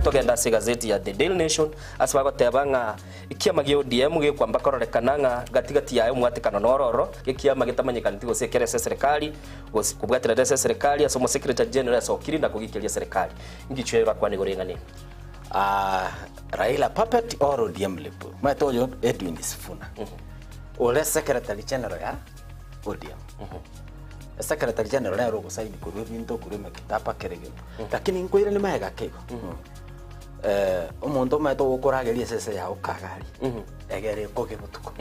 Togende ase egazeti ya The Daily Nation ase bagoteba ng'a ekiama gia ODM gekwamba kororekana ng'a gati gati yaye omwatekano noro oro, ekiama getamanyekaneti gose ekere ase eserekari gose kobwaterera ase eserekari ase omosecretary general asokire na kogikeria eserekari. Inki chiaye orakwane igoro y'eng'ana eye? Raila puppet or ODM lip? Omanyete oyo Edwin Sifuna ore secretary general ya ODM. Secretary general nere ogosaini korwa ebinto korwa emekataba kera egento. Lakini nkoiranie magega ake igo, omonto omanyete ogokorageria esese yago kagari, egere ekoge botuko.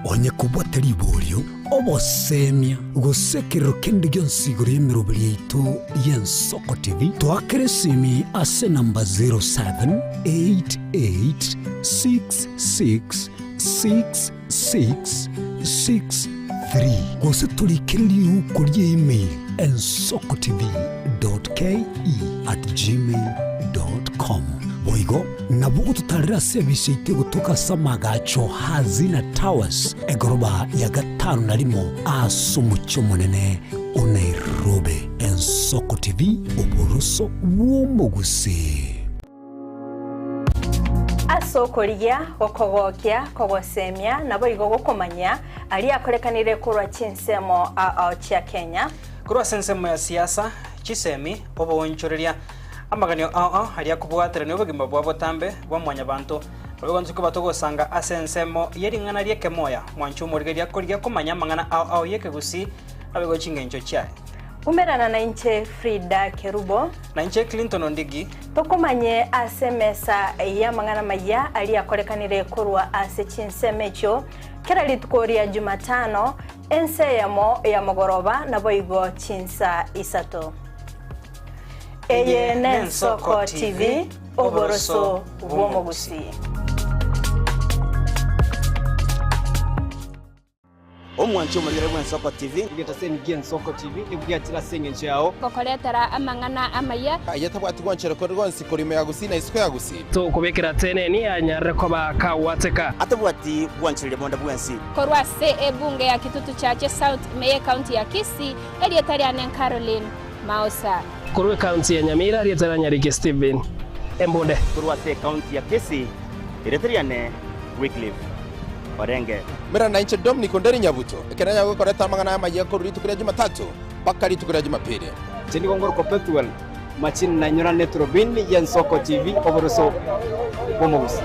Onye kobwate riborio, obosemia, gose ekerero kende gionsi igoro y'emeroberi yaito y'Ensoko TV, toakere esimi ase enamba 0788666663 gose torikere riuko rie email ensokotv.ke@gmail.com. Boigo nabo ogototarera ase ebisa yaito egotoka ase amagacho Hazina Towers, egoroba ya gatano na rimo ase omochie omonene o Nairobi. Ensoko TV, oboroso bw'omogusii. Ase okorigia, gokogokia, kogosemia, naboigo gokomanyia aria akorekanire korwa chinsemo ao chia Kenya. Korwa ase ensemo ya siasa, chisemi, oboonchoreria, Amaganio ao ao aria akobwaterania obogima bwa botambe bwa mwanyabanto, naboigo intwe koba togosanga ase ensemo ye ring'ana ri'ekemoya, mwanche omorigereria korigia komanya amang'ana ao ao y'ekegusii naboigo chingencho chiaye. Umerana nainche Frida Kerubo. Nainche Clinton Ondigi. Tokomanye ase emesa y'amang'ana amayia aria akorekanire korwa ase chinsemo echio kera rituko ria Jumatano, ensa eyemo ya mogoroba naboigo chinsa isato. Eye n'Ensoko TV, oboroso bw'omogusii. Omwanchi omorigere bw'Ensoko TV. Egetaseni gi'Ensoko TV nigo giachire ase engencho yao. Gokoretera amang'ana amaya. Aye tabwati gwanchera kore gwonsi korwa ime ya Gusii na isiko ya Gusii. Tokobekera teneni anyarire koba kagwateka. Atabwati gwanchereria bonde bwensi. Korwa ase ebunge ya Kitutu Chache South ime y'Ecounty ya Kisii, erieta riane Caroline Maosa. Korwa ecounty ya Nyamira, erieta ria Nyariki Stephen Embunde. Korwa ase ecounty ya Kisii, erieta riane Wycliffe Orenge. Mera nainche Dominic Onderi Nyabuto, ekero nanyare gokoreta amang'ana amayia korwa rituko ria Jumatatu mpaka rituko ria Jumapili. Inche nigo ngorokwa Pethuel Machini nainyora neturubini y'Ensoko TV oboroso bw'omogusii.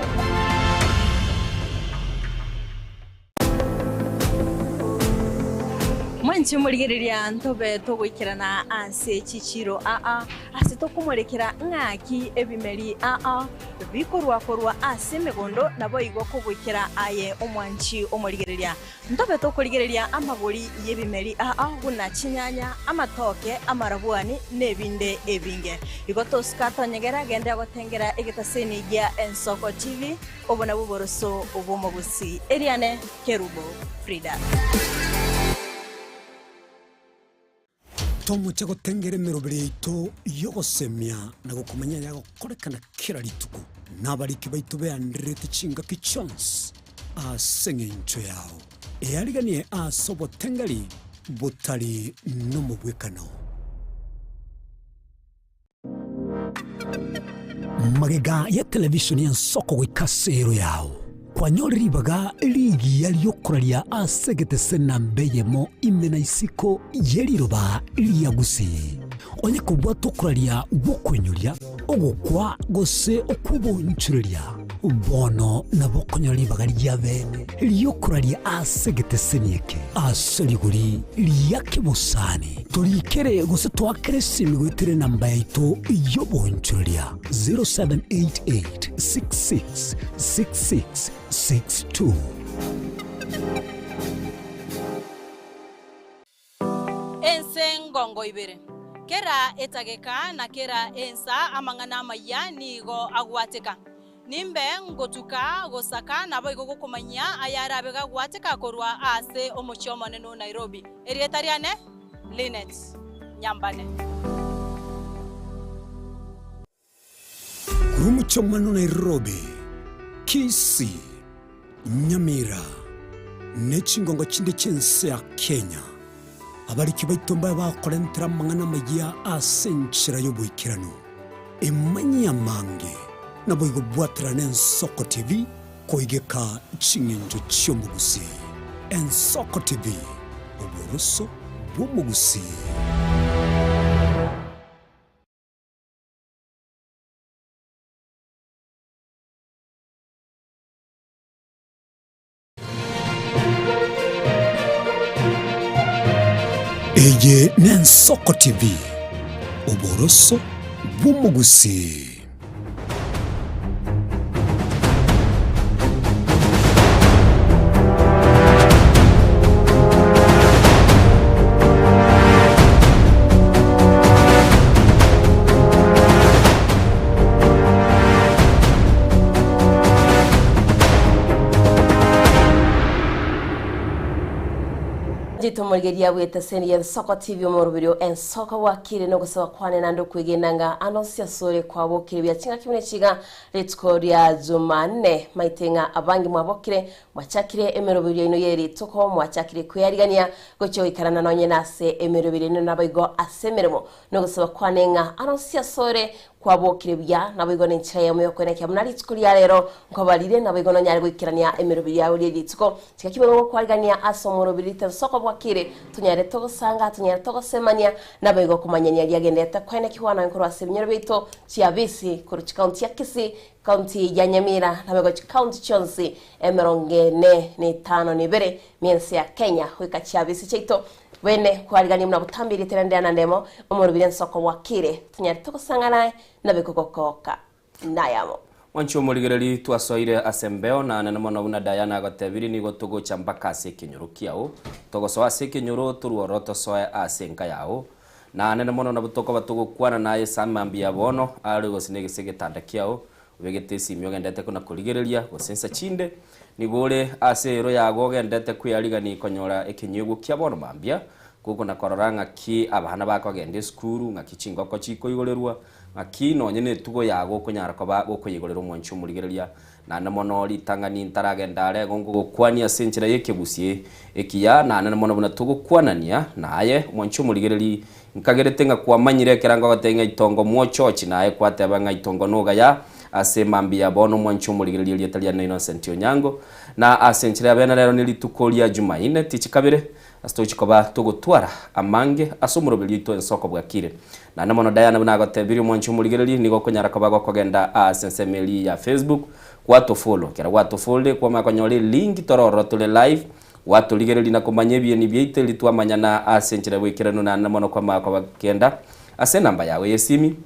Mwanche omorigereria ntobe togoikerana ase chichiiro aa, ase tokomorekera ng'aki ebimeri aa bikorwa korwa ase emegondo, naboigo kogoikera aye omwanchi omorigereria. Ntobe tokorigereria amagori y'ebimeri aa buna chinyanya, amatoke, amarabwani, nebinde ebinge. Igo tosuka tonyegera genda gotengera egetaseni gia Ensoko TV. Obo nabwo oboroso bw'omogusii. Eriane Kerubo Frida. Tomoche gotengera emeroberi yaito y'ogosemia na gokomanya ayagokorekana kera rituko, na abariki baito beandererete chingaki chionsi ase engencho yao. Eariganie ase obotengeri botari nomobwekano. Magega ya television y'ensoko goika ase ero yao, kwanyore ribaga rigiya ri'okoraria ase egetese namba eyemo ime na isiko ye riroba ria Gusii. Onye kobwata okoraria gw'okoinyoria, ogokwa gose okw'oboonchoreria, Bono nabo okonyora ribaga ria bene ri'okoraria ase egeteseni eke ase rigori ria kebosani. Torikere gose toakere esimi goetera enamba yaito y'oboonchoreria 0788666662. Ense ngongo ibere. Kera etageka na kera ensa amang'ana amayia nigo agwateka. Nimbe ngotuka gosaka naboigo gokomanyia ayarabe gagwateka korwa ase omochie omonene o Nairobi. Erieta riane Linet Nyambane. Korwa omochie omonene o Nairobi, Kisii, Nyamira. ne chingongo chinde chi'ense ya Kenya. Abariki baito mbabe bakorentera amang'ana amayia ase enchera y'oboikeranu. Emanyie amange, naboigo bwaterana Ensoko TV koigeka ching'encho chi'omogusii. Ensoko TV, oboroso bw'omogusii. Eye n'Ensoko TV, oboroso bw'omogusii. Ritomorigeria bw'eteseni y'Ensoko TV omoroberio Ensoko bwakire nogosaba kwane naende okwegena ng'a ande onsi asore kwabokire buya chingaki buna echiga rituko ria Jumanne maite ng'a abange mwabokire mwachakire emeroberio yaino ye rituko mwachakire kweyarigania gochia goikarana nonye nase emeroberio yaino naboigo ase emeremo Nogosaba kwane ng'a arosie asore kwabokire buya, naboigo nenchera eyemo y'okoenekia buna rituko ria rero nkobarire, naboigo nonyare goikerania emeroberi yao rie rituko. Tiga kibe gokwarigania ase omoroberi ritansoko bwakire, tonyare togosanga, tonyare togosemania, naboigo komanyania riagenderete koenekigwa nonya korwa ase ebinyoro biaito chiabisi, korwa chikaunti ya Kisii, County ya Nyamira, naboigo chikaunti chionsi emerongo ene na etano na ebere miense ya Kenya goika chiabisi chiaito Bene kwarigania buna botambe erieta riane riana ndemo, omorobire ensoko bwakire, tonyare togosang'ana nabe kogokoka nayamo. Mwanche omorigereri, twasoire ase embeo, na nene mono buna Diana agotebirie nigo togocha mpaka ase ekenyoro kiao. Togosoa ase ekenyoro torwe ororo tosoe ase enka yao. Na nene mono nabo tokoba togokwana naye ase amambia ya bono, are gose negese egetanda kiao, obegete esimi ogendete kona korigereria, gose insa chinde nigo ore ase eero yago ogendete kwearigani konyora ekenyuegwa kia bono mambia, gokona korora ng'aki abana bakogenda esukuru, ng'aki chingoko chikoigorerwa, ng'aki nonye netugo yago okonyara koba gokoyeigorera omwanchi omorigereria. Naende mono ritang'ani ntaragenda are igo ngogokwania ase enchera y'ekegusie ekiya, naende mono buna togokwanania naye, omwanchi omorigereri, Nkagerete ng'a kwamanyire ekero ngogotebia ng'a itongo mwochochi, naye kwateba ng'a itongo nogaya ase mambia bono mwanche omorigereria erieta riane Innocent Onyango. Na ase enchera ya bene rero nerituko ria Jumaine tichikabere ase togochia koba togotwara amange ase omoroberio oito ensoko bwakire. Naende mono Diana buna agotebirie omwanche omorigereria nigo okonyara koba gokogenda ase ensemo eria ya Facebook gwatofollow. Ekero gwatofolire kwamanya konyora elink torororo tore live Gwatorigereria na komanya ebieni biaito erio twamanyana ase enchera y'oboikeranu naende mono kwamanya kobagenda ase enamba yao y'esimi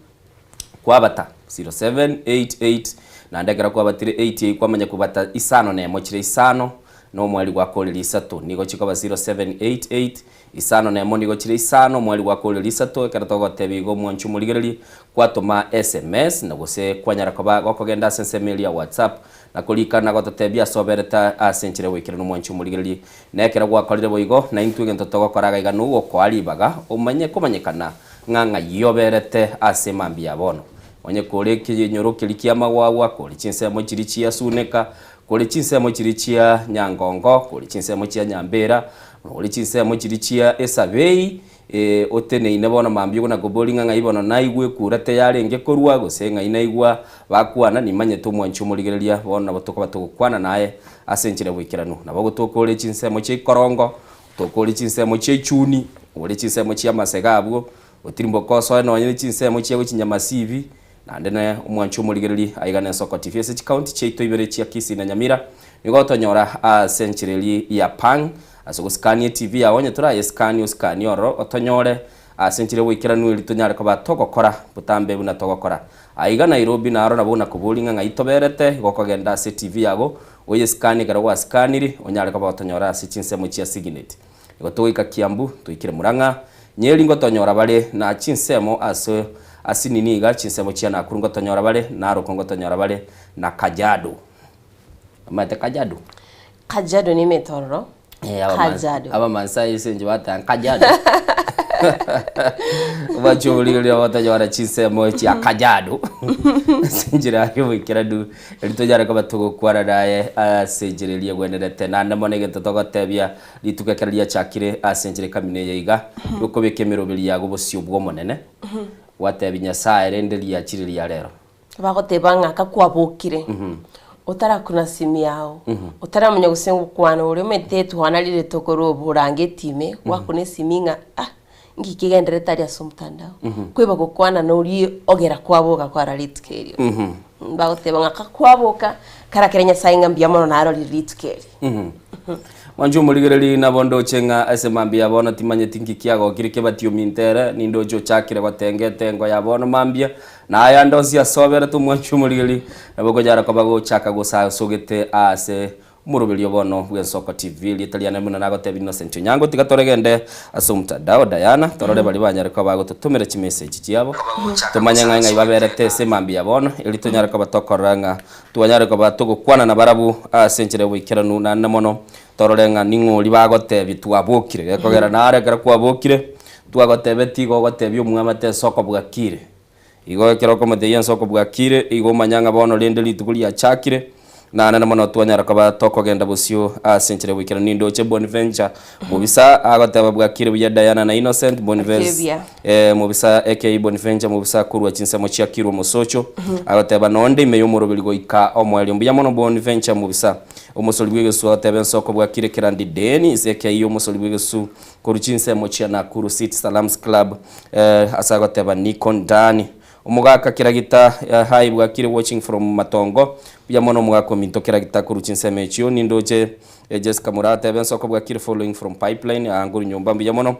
kwabata 0788 naende ekero kwabatire 88 kwamanya kobata isano na emo chire isano na omweri gwakoreria isato nigo chikoba 0788 isano na emo nigo chire isano omweri gwakoreria isato ekero togotebia igo omwanchi omorigererie kwatoma sms na gose kwanyara koba gokogenda ase ensemo eria ya whatsapp Na korika na gototebia ase oberete ase enchera y'ogoikeranu omwanchi omorigererie. Na ekero gwakorire boigo, naintwe egento togokora iga iga nogokoa ribaga omanye komanyekana ng'a ng'ai oberete ase mambia ya bono. Onye kore ekenyoro keria ki'amagwagwa, kore chinsemo chiria chia Suneka, kore chinsemo chiria chia Nyangongo, kore chinsemo chia Nyambera, kore chinsemo chiria chia Esabei, Ee, oteneine bono mambia buna kobori ng'a ng'ai bono naigwe ekura teyarenge korua, gose ng'ai naigwa bakwana, nimanyete omwanchi omorigereria, bono nabo tokoba togokwana naye ase enchera y'oboikeranu. Nabo gotokore chinsemo chia ikorongo, tokore chinsemo chia ichuni, ore chinsemo chi'amasega abwo, otirimboke osoe nonye ne chinsemo chia gochia Nyamasibi, naende ne omwanchi omorigereria aiga nensoko TV ase chikaunti chiaito ibere chia Kisii na Nyamira, nigo otonyora ase enchera eria ya Pang, Ase ogosikania etibi yao onye torayesikanie osikanie ororo otonyore ase enchera y'oboikeranu erio tonyare koba togokora botambe buna togokora aiga Nairobi naro nabo nakoboria ng'a ng'ai toberete igo okogenda ase etibi yago oyesikanie ekero gwasikaniri onyare koba gotonyora ase chinsemo chia Signet igo togoika Kiambu toikire Murang'a Nyeri ngotonyora bare na chinsemo ase asinini iga chinsemo chia Nakuru ngotonyora bare Narok ngotonyora bare na Kajiado Omanyete Kajiado? Kajiado nimeete ororo. Eh, Kajiado. Abamansae ase inche bateba Kajiado. Omwanchi omorigereria gotonyora chinsemo chia Kajiado ase enchera y'oboikeranu erio tonyare koba togokwana naye ase enchera eria egwenerete. Naende mono egento togotebia rituko ekero riachakire ase enchera ekamina eye iga, gokobeka emeroberi yago bosio bw'Omonene, gwatebia Nyasae rende riachire ria rero. Bagoteba ng'a kakwabokire, otarakuna simu yao, otaramanya gose ngokwana ore omanyete twanarire tokorwa oborangeti ime, gwakuna esimi ng'a ah nki kegendererete aria ase omotandao. Kweba gokwana na oria ogera kwaboka kwarora rituko erio. Bagoteba ng'a kakwaboka, karakere Nyasaye ng'a mbuya mono narorire rituko eri. Mwanche omorigereria nabo ndoche ng'a ase mambia ya bono timanyeti nki kiagokire kebati ominto ere, nindoche ochakire gotenga etengo ya bono mambia, na aya ande onsi asoberete omwanche omorigereria, nabo okonyara koba gochaka gosasogete aase omoroberio bono bw'Ensoko TV. Erieta riane buna nagotebia Innocent Onyango, tiga toregende ase omotandao Diana, torore baria banyare koba bagototomera chimessage chiabo, tomanye ng'a ng'ai baberete ase mambia ya bono, erio tonyare koba tokorora ng'a Twanyare koba togokwana nabarabwo ase enchera y'oboikeranu, naende mono torore ng'a ning'o oria bagotebia twabokire. Gekogera naro ekero kwabokire, twagotebetie igo ogotebia omwamate ase okobwakire. Igo ekero okomotebia ase okobwakire, igo omanya ng'a bono rende rituko riachakire, naende na mono twanyara koba tokogenda bosio ase enchera y'oboikeranu. Nindoche Bonventure mobisa agoteba bwakire buya Diana na Innocent, Bonves Buya. Eh, mobisa aka Bonventure mobisa korwa chinsemo chia Kirwa Mosocho agoteba nonde ime y'omoroberi goika omoerio mbuya mono Bonventure mobisa omosori bw'egesu agoteba ensoko bwakire Kerandi Dennis aka omosori bw'egesu korwa chinsemo chia Nakuru City Salams Club eh, ase agoteba niko ndani Omogaka Keragita eh, hi bwakire watching from Matongo mbuya mono omogaka ominto Keragita korwa chinsemo echio nindoche eh, Jessica Moraa ateba ensoko bwakire following from Pipeline aa nkorwa nyomba mbuya mono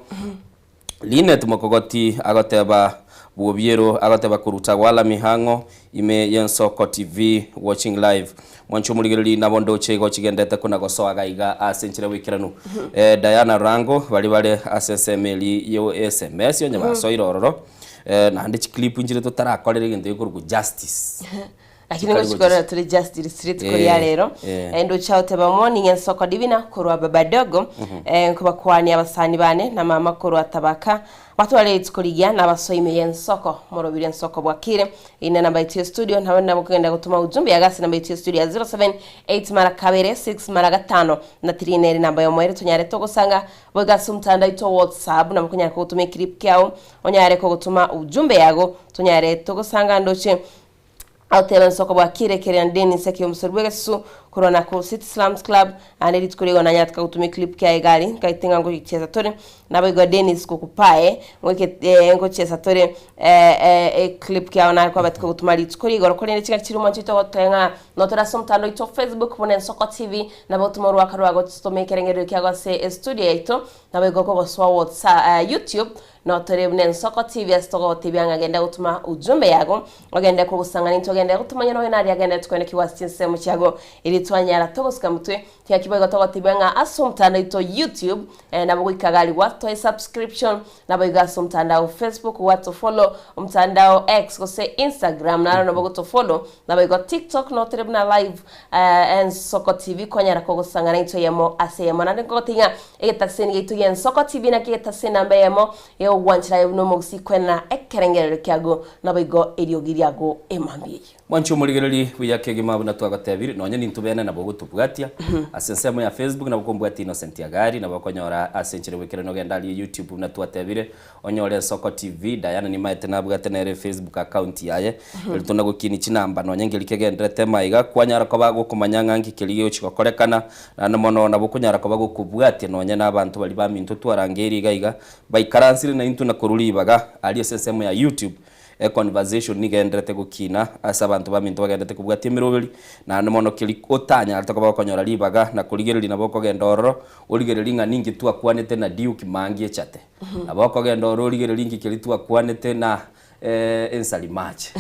Linet Mokogoti agoteba Bwobiero agoteba korwa Tawala Mihang'o ime y'Ensoko TV watching live. Mwanche omorigereri nabo ndoche igo chigendete kona gosoa gaiga ase enchera y'oboikeranu. Eh, Diana Rango baria bare ase ensemo eri yo SMS onye basoire ororo eh, naende chiclip nchire totarakorera egento gekorokwa justice. Lakini ngochikorera tore justice rituko ria rero. Ndoche oteba morning Ensoko Divina korwa baba dogo. Nkobakwania abasani bane na mama korwa Tabaka. Batware rituko rigiya na abasoa ime y'ensoko. Morobiri ensoko bwakire. Ine namba yetu ya studio nabo nabo kogenda gotoma ujumbe ya gasi namba yetu ya studio ya 078 mara kabere 6 mara gatano na 3 nere namba yomoere tonyare togosanga boigo ase omotandao oito WhatsApp nabo konyara kogotoma eclip kiao onyare kogotoma ujumbe yago tonyare togosanga ndoche Agoteba ensoko bwakire Kerian Dennis eke omosori bw'egesusu korwa Nakuru City Slums Club aande rituko rigo nanyarete kagotumia eclip kiaye egari nkaete ng'a ngochiesa tore naboigo Dennis Kokupae ngoike ngochiesa tore eclip kiao naye kwabete kogotuma rituko rigoro korende chingaki chiria omwancho oito ogoteba ng'a notore ase omotandao oito o Facebook buna Ensoko TV nabo otome orwaka rwago totome ekerengererio kiago ase estudio yaito naboigo kogosoa WhatsApp YouTube Notore buna ensoko TV ase togotebia ng'a genda gotuma ujumbe yago, ogende kogosang'ana intwe ogende gotomanya noyo naria agenderete koenekigwa ase chinsemo chiago erio twanyara togosika motwe. Tiga boigo togotebia ng'a ase omotandao oito YouTube nabo goika gari gwatoe subscription, naboigo ase omotandao Facebook gwato follow, omotandao X gose Instagram naro nabo goto follow, naboigo TikTok notore buna live Ensoko TV kwanyara kogosang'ana intwe eyemo ase eyemo. Naende nkogotebia ng'a Egetaseni giaito gi'ensoko TV nakio egetase enamba eyemo y'ogwanchera aye buna omogusii kwenena ekerengerero kiago naboigo eriogi riago emambia eyio. Mwanche omorigererie buya kegima buna twagotebire, nonye nintwe bene nabo ogotobwatia ase ensemo ya Facebook nabo okombwatia Innocent Agari nabo okonyora ase enchera y'oboikeranu ogende aria YouTube buna twatebire Onyore Ensoko TV, Diana nimaete nabwate nere Facebook account yaye, eri tona gokini chinamba nonye nkeri kegenderete maiga, kwanyara koba gokomanya ng'a nki keri gegochi gokorekana, naende mono nabo okonyara koba gokobwatia nonye na abanto baria baminto twarangeirie iga iga, baikaransire naintwe na korwa ribaga aria ase ensemo ya YouTube, econversation nigo egenderete gokina ase abanto baminto bagenderete kobwatia emeroberi, naende mono keri otanyarete koba gokonyora ribaga na korigereria nabo okogenda ororo, origererie ng'a ninki twakwanete na Duke Mangi echate. Nabo okogenda ore origererie inki keria twakwanete na ensari mache.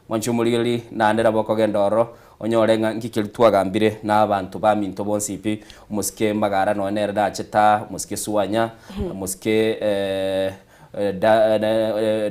Mwanche omorigererie naende nabo okogenda ororo onyore ng'a inki keria twagambire na abanto baminto bonsi pi, omosike Magara nonya nere nachete aa, omosike Swanya, omosike.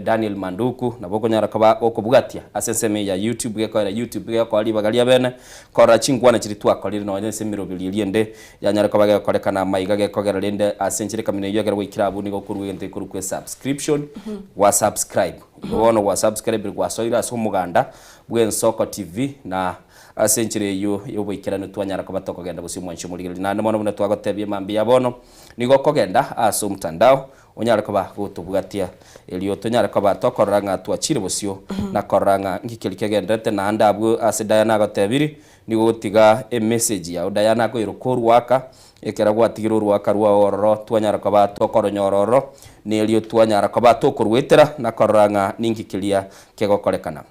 Daniel Manduku nabo okonyara koba gokobwatia ase ensemo eye ya YouTube gekoera YouTube gegokoa ribaga ria bene korora chinkwana chiria twakorire nonya ase emeroberio eria ende yanyare koba gegokorekana amaiga gekogera rende ase enchera ekamina eyio ekero gwaikire abwo nigo okorua egento gekorokwa esubscription gwa subscribe igo bono gwa subscribire gwasoire ase omoganda bw'Ensoko TV na Ase enchera eyio y'oboikeranu twanyara koba tokogenda bosio omwanchi omorigereria. Naende mono buna twagotebia mambia ya bono, nigo okogenda ase omotandao onyare koba gotobwatia, erio tonyare koba tokorora ng'a twachire bosio na korora ng'a nki keria kegendererete. Naende abwo ase Diana agotebiri, nigo ogotiga emessage yao. Diana akoiroka orwaka, ekero gwatigire orwaka rwao ororo twanyara koba tokoronyora ororo, nerio twanyara koba tokorwetera na korora ng'a ninki keria kegokorekana.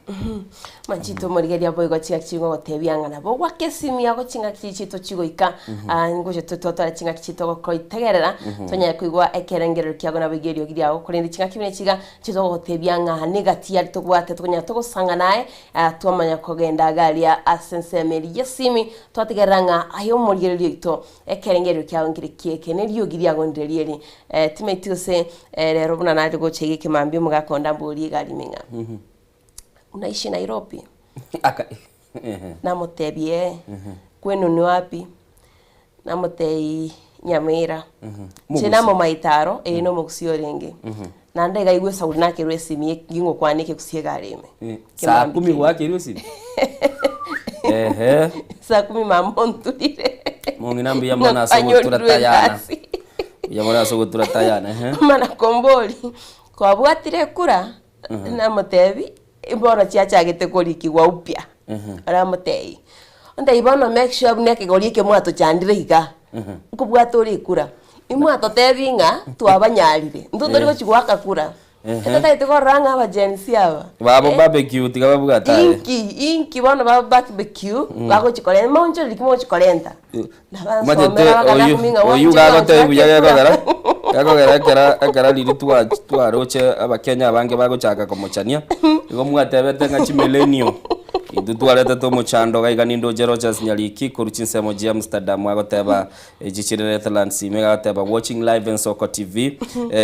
Manchito omorigereria boigo chingaki ching'o gotebia ng'a nabo ogwake esimu yago chingaki chiria chiaito chigoika ah, ngocha totware chingaki chiaito gokoitegerera tonyare koigwa ekerengerero kiago naboigo eriogi riago korende chingaki buna echi iga chitogotebia ng'a negati yari tobwate tokonyara togosanga naye ah, twamanya kogenda iga aria ase ensemo eria y'esimi twategerera ng'a aye omorigereria oito ekerengerero kiago nkere kieke na eriogi riago ndire rieri eh, timaeti gose eh, rero buna nare gocha iga ekemambia omogaka onde amborie iga arime ng'a unaishi Nairobi? Aka ehe. Namotebia ee. Kwenu ni wapi? Namotebia Nyamira. Inche namomaete aro, ee nomogusii orenge. Naende iga aigwe esauri nakerwa esimi ngingokwana ekegusii egari ime. Saa kumi gwakerwa esimi? Ehe. Saa kumi mama onturire. Mong'ina mbuya mono ase ogotura Nakanyorirwe tayana. egasi. Mbuya mono ase ogotura tayana, ehe. Mana kombori, kwabwatire ekura? Namotebi, bono chiachagete korikigwa upya. Aramotebia, ontebia bono make sure buna ekegori eke mwatochandire iga, nkobwate ore ekura. Imwatotebi ng'a twabanyarire, intwe tori gochi goaka kura. Etotagete korora ng'a aba Gen Z aba, Babo barbecue tiga babwate aye. inki inki bono ba barbecue bagochi korenta, maonchoreri ki mogochi korenta? Omanyete oyu oyu gagotebia buya gekogera gekogera ekero ekero riria twa twaroche abakenya abange bagochaka komochania, igo mwatebete ng'a chimillennial, intwe twaretete omochando iga iga nindoche Rochas Nyariki korwa chinsemo chia Amsterdam agoteba echi chire Netherlands ime iga agoteba watching live Ensoko TV,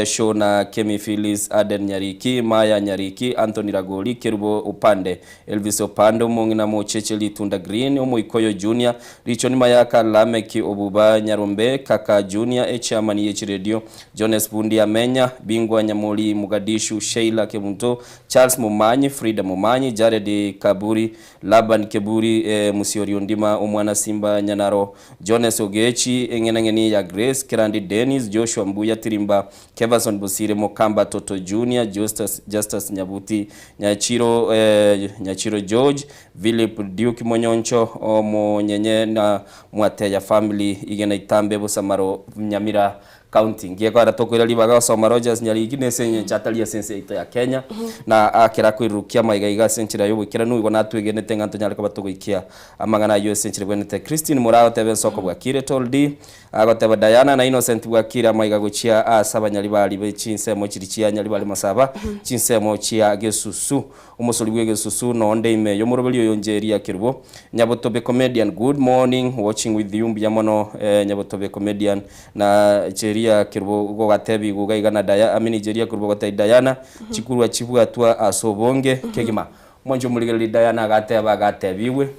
show na Kemi Phyllis, Aden Nyariki, Maya Nyariki, Anthony Ragori, Kerubo Upande. Elvis Opande, omong'ina mocheche Ritunda Green, Omoikoyo Junior, Richoni Mayaka, Lameki Obuba Nyarombe, Kaka Junior, Echairman ye chiredio, Jones Bundi Amenya, Bingwa Nyamori Mogadishu, Sheila Kemunto, Charles Momanyi, Frida Momanyi, Jared Kaburi, Laban Keburi, Musiori Ondima, Omwana Simba Nyanaro, Jones Ogechi, Eng'enang'eni ya Grace, Kerandi Dennis, Joshua Mbuya Tirimba, Keverson Bosire Mokamba Toto Junior, Justus, Justus Nyabuti, Nyachiro, eh, Nyachiro George, Philip Duke Monyoncho, Omonyenye na Mwateya family, Igena Itambe Bosamaro Nyamira County. Ngiekora tokoira ribaga gosoma Rogers Nyarigi nese engencho atari ase ense yaito ya Kenya na akera akoirurukia amaiga iga ase enchera y'oboikeranu igo natwegenete ng'a ntonyare koba togoikia amang'ana ayio ase enchera ebwenerete. Christine Moraa agoteba ensoko bwakire Tol D. Agoteba Diana na Innocent bwakire amaiga gochia ase abanyaribari be chinsemo chiria chia Nyaribari Masaba, chinsemo chia Gesusu. Omosori bw'egesusu nonde ime y'omoroberi oyo Njeria Kerubo. Nyabotobe Comedian good morning watching with you mbuya mono Nyabotobe Comedian na Jeria Kerubo gogatebigwa iga iga na Daya I mean Jeria Kerubo gotebia Diana chikurwa chibwatwa ase obonge kegima. Omwanchi omorigereria Diana agateba agatebigwe.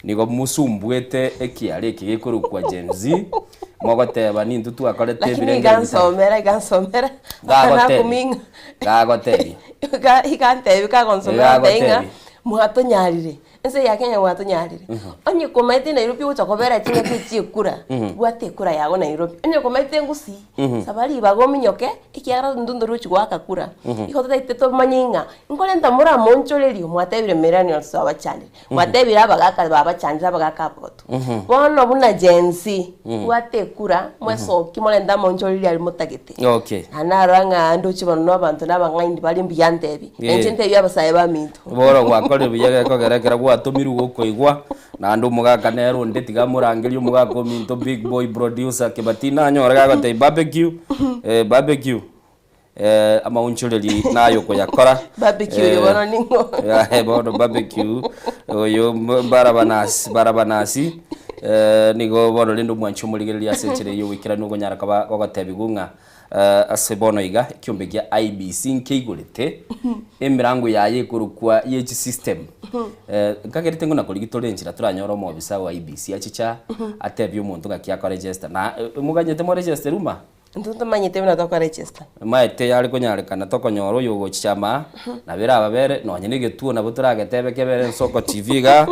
Nigo mosumbuete ekiara eke gekorokwa Gen Z, mogoteba nintwe twakorete Lakini ebirenge iga ebitari. nsomera, iga nsomera, Gagotebia, nakuming'a. gagotebia. Iga igantebia kagonsomera Gagotebia. antebia ng'a mwatonyarire, ense ya Kenya mwatonyarire. Onye komaete Nairobi ogocha kobera chingaki echi chia ekura, bwata ekura yago Nairobi. Onye komaete Gusii, saba ribaga ominyoke, ekiagera intwe ntorigochi goaka kura. Igo totaete tomanye ng'a, nkorenta moramonchorerie, mwatebire millennials twabachandire. Mwatebire abagaka babachandire abagaka abagotu. Bono buna Gen Z, bwata ekura, mwesoki morente amaonchoreri aria motagete. Okay. Na narora ng'a ndoche bono na abanto na abang'aini bare mbuya ntebi. Yeah. Inche ntebie abasae baminto. Bono gwakorire buya gekogera ekero gwatomirwe gokoigwa, naende omogaka nere onde tiga amorangerie omogaka ominto big boy producer Kebati nanyore gagotebia barbecue, eh barbecue. Amaonchoreri naye okoyakora. Barbecue oyo bono ning'o? Eh, bono barbecue oyo Barabanasi, Barabanasi. Eh, nigo bono rende omwanchi omorigereria ase enchera eyio goikeranu okonyara koba gogotebigwa ng'a eh, ase bono iga ekiombe gia IEBC nkeigorete emirango yaye ekorokwa ye chisystem. Eh, nkagerete ng'a nakorigia tore enchera toranyore omobisa o IEBC achicha atebie omonto ng'aki akoregister na eh, moganyete moregister ruma? Intwe ntomanyete buna tokoregister. Maete yare konyarekana tokonyora oyogochicha amaa, nabo erababere, nonye na egetuo nabo toragetebe kebere Ensoko TV igaa,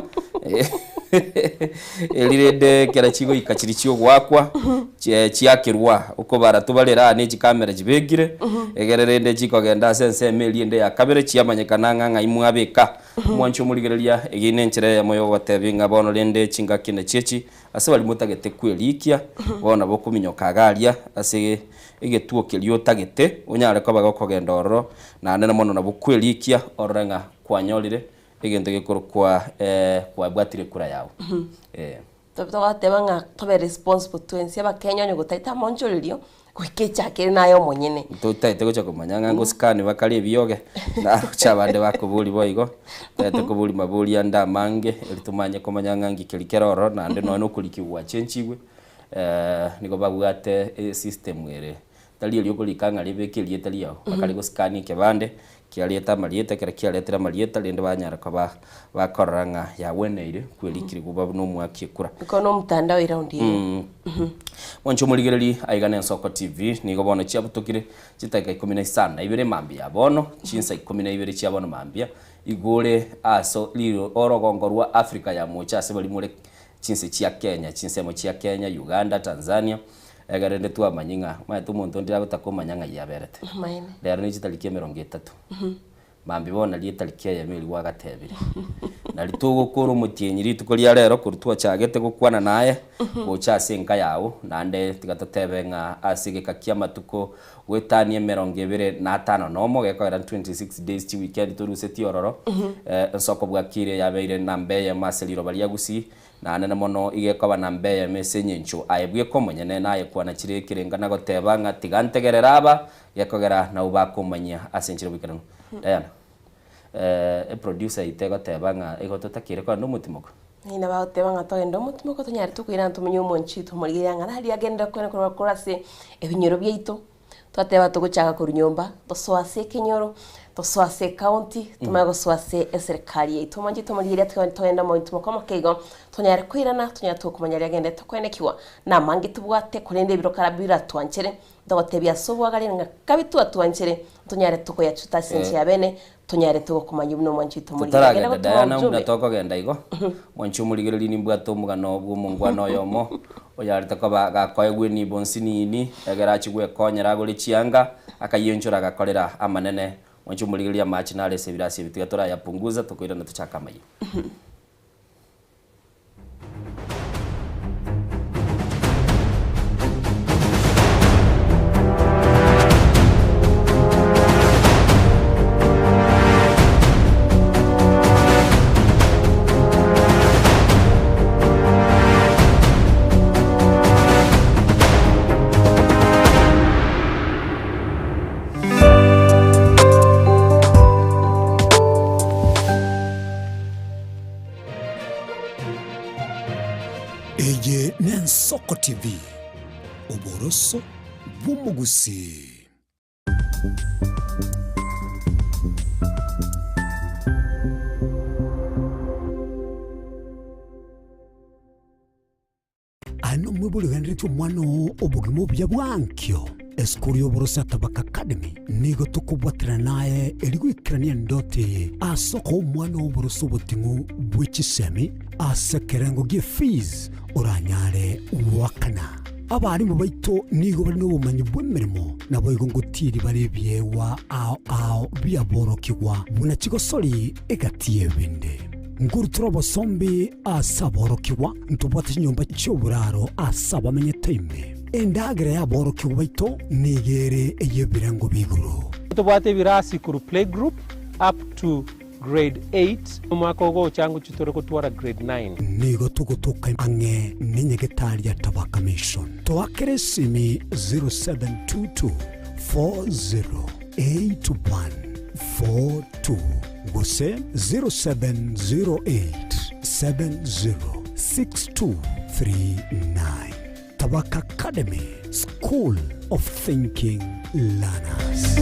eri rende ekero chigoika chiria chiogoakwa, chie chiakerwa, okobara tobarere aa ne chikamera chibekire, egere rende chikogenda ase ensemo eria ende ya kabere chiamanyekana ng'a ng'ai mwabeka. Omwanchi omorigereria, eyio nenchera eyemo yogotebia ng'a bono rende chingaki nachi echi, Ase baria motagete kwerikia, bono nabo okominyoka iga aria ase egetuo keria otagete, onyare koba gokogenda ororo, naende na mono nabo kwerikia orore ng'a kwanyorire egento gekorokwa kwabwatire ekura yao. Eh. Togoteba ng'a tobe responsible twensi abakenya onye gotaete amonchorerio Goika echakere naye omonyene. Totaete gocha komanya ng'a ngosikani bakare ebioge, naroche abande bakoboria boigo, totaete koboria maborio ande amange, eri tomanye komanya ng'a nki keria kere ororo naende nonya na okorikigwa gwachenchigwe, nigo babwate esystem ere, tari eria okorika ng'a ribeke erieta riao, bakare gosikani ekebande, kiareta amarieta, ekero kiaretire amarieta rende banyara koba bakorora ng'a yagweneire kwerikirigwa oba buna omwaki ekura. Iko nomotandao eraundi eye. Mwanche omorigereri aiga na Ensoko TV nigo bono chiabutokire chidakika ikomi na isano na ibere mambia ya bono, chinsa ikomi na ibere chia bono mambia, igore ase riro orogongo rwa Africa ya mocha ase baria more chinse chia Kenya, chinsemo chia Kenya, Uganda, Tanzania, egere rende twamanyie ng'a omanyete omonto onde agotaka komanya ng'ai aberete. Amaene. Rero ne chitariki emerongo etato. Mambia bono nario etariki eyemo eria gwagatebire. Nario togokora omotienyi rituko ria rero korwa twachagete gokwana naye gocha ase enka yao, naende tiga totebe ng'a ase egeka ki'amatuko goetania emerongo ebere na atano nomo, gekogera 26 days chiweekend torusetie ororo, ensoko bwakire yabeire namba eyemo ase riroba ria Gusii, Naende mono iga ekoba namba eyemo ase engencho aye bweka omonyene naye kwanachire ekerenga na goteba ng'a tiga ntegerere aba, gekogera nabwo bakomanyia ase enchera y'oboikeranu. Diana, eh, eproducer yaito egoteba ng'a igo totakeire kogenda omotimoko. Ng'ina bagoteba ng'a togende omotimoko tonyare tokoirana tomenye omonchie tomorigereria ng'a nari agenderere kogenda korwa korwa ase ebinyoro biaito. Twateba togochaka korwa nyomba, tosoa ase ekenyoro, tosoa ase ecounty, tomanye gosoa ase eserikari yaito. Omonche tomorigereria togende omotimoko omoke igo, tonyare koirana, tonyare tokomanya riria agenderete koenekigwa na amange tobwate korende ebiro kara biratwanchere, Ntogotebia ase obwagare ng'a kabe twatwanchere, ntonyare tokoyachuta ase ense ya bene, tonyare togokomanyia buna omwanchi oito omorigereria. Genda Totaragenda gotoma Diana buna obochumbe. tokogenda igo, mwanchi omorigereria nimbwate omogano bw'omongwana oyomo, oyarete koba gakoegwa enibo nsinini, egere achie gwekonyera agore chianga, akayienchora agakorera amanene. Mwanchi omorigereria amache nare ase ebirasi ebi tiga torayapunguza tokoirana tochake amayia. Eye n'Ensoko TV, oboroso bw'omogusii. Aye nomwibori ogenderetie omwana oo obogima obuya bwa ankio. Esukuru y'oboroso ya Tabaka Academy nigo tokobwaterana naye erio goikerania endoto eye ase okoa omwana oo oboroso oboting'u bwe chisemi ase ekerengo gie fees oranyare goakana. Abarimu baito nigo bare nobomanyi bw'emeremo, naboigo ngotieri bare ebiegwa ao ao biaborokigwa buna chigosori egati y'ebinde. Nkorutora obosombi ase aborokigwa, ntobwate chinyomba chi'oboraro ase abamenyete ime. Endagera y'aborokigwa baito nigo ere ey'ebirengo bi'igoro. Tobwate ebirasi korwa playgroup up to grade eight, omwaka ogocha ngochia tore gotwara grade nine. Nigo togotoka ang'e nenyagetari ya Tabaka Mission. Toakere esimi 0722 408142 gose 0708 7062. 39. Tabaka Academy, School of Thinking Learners.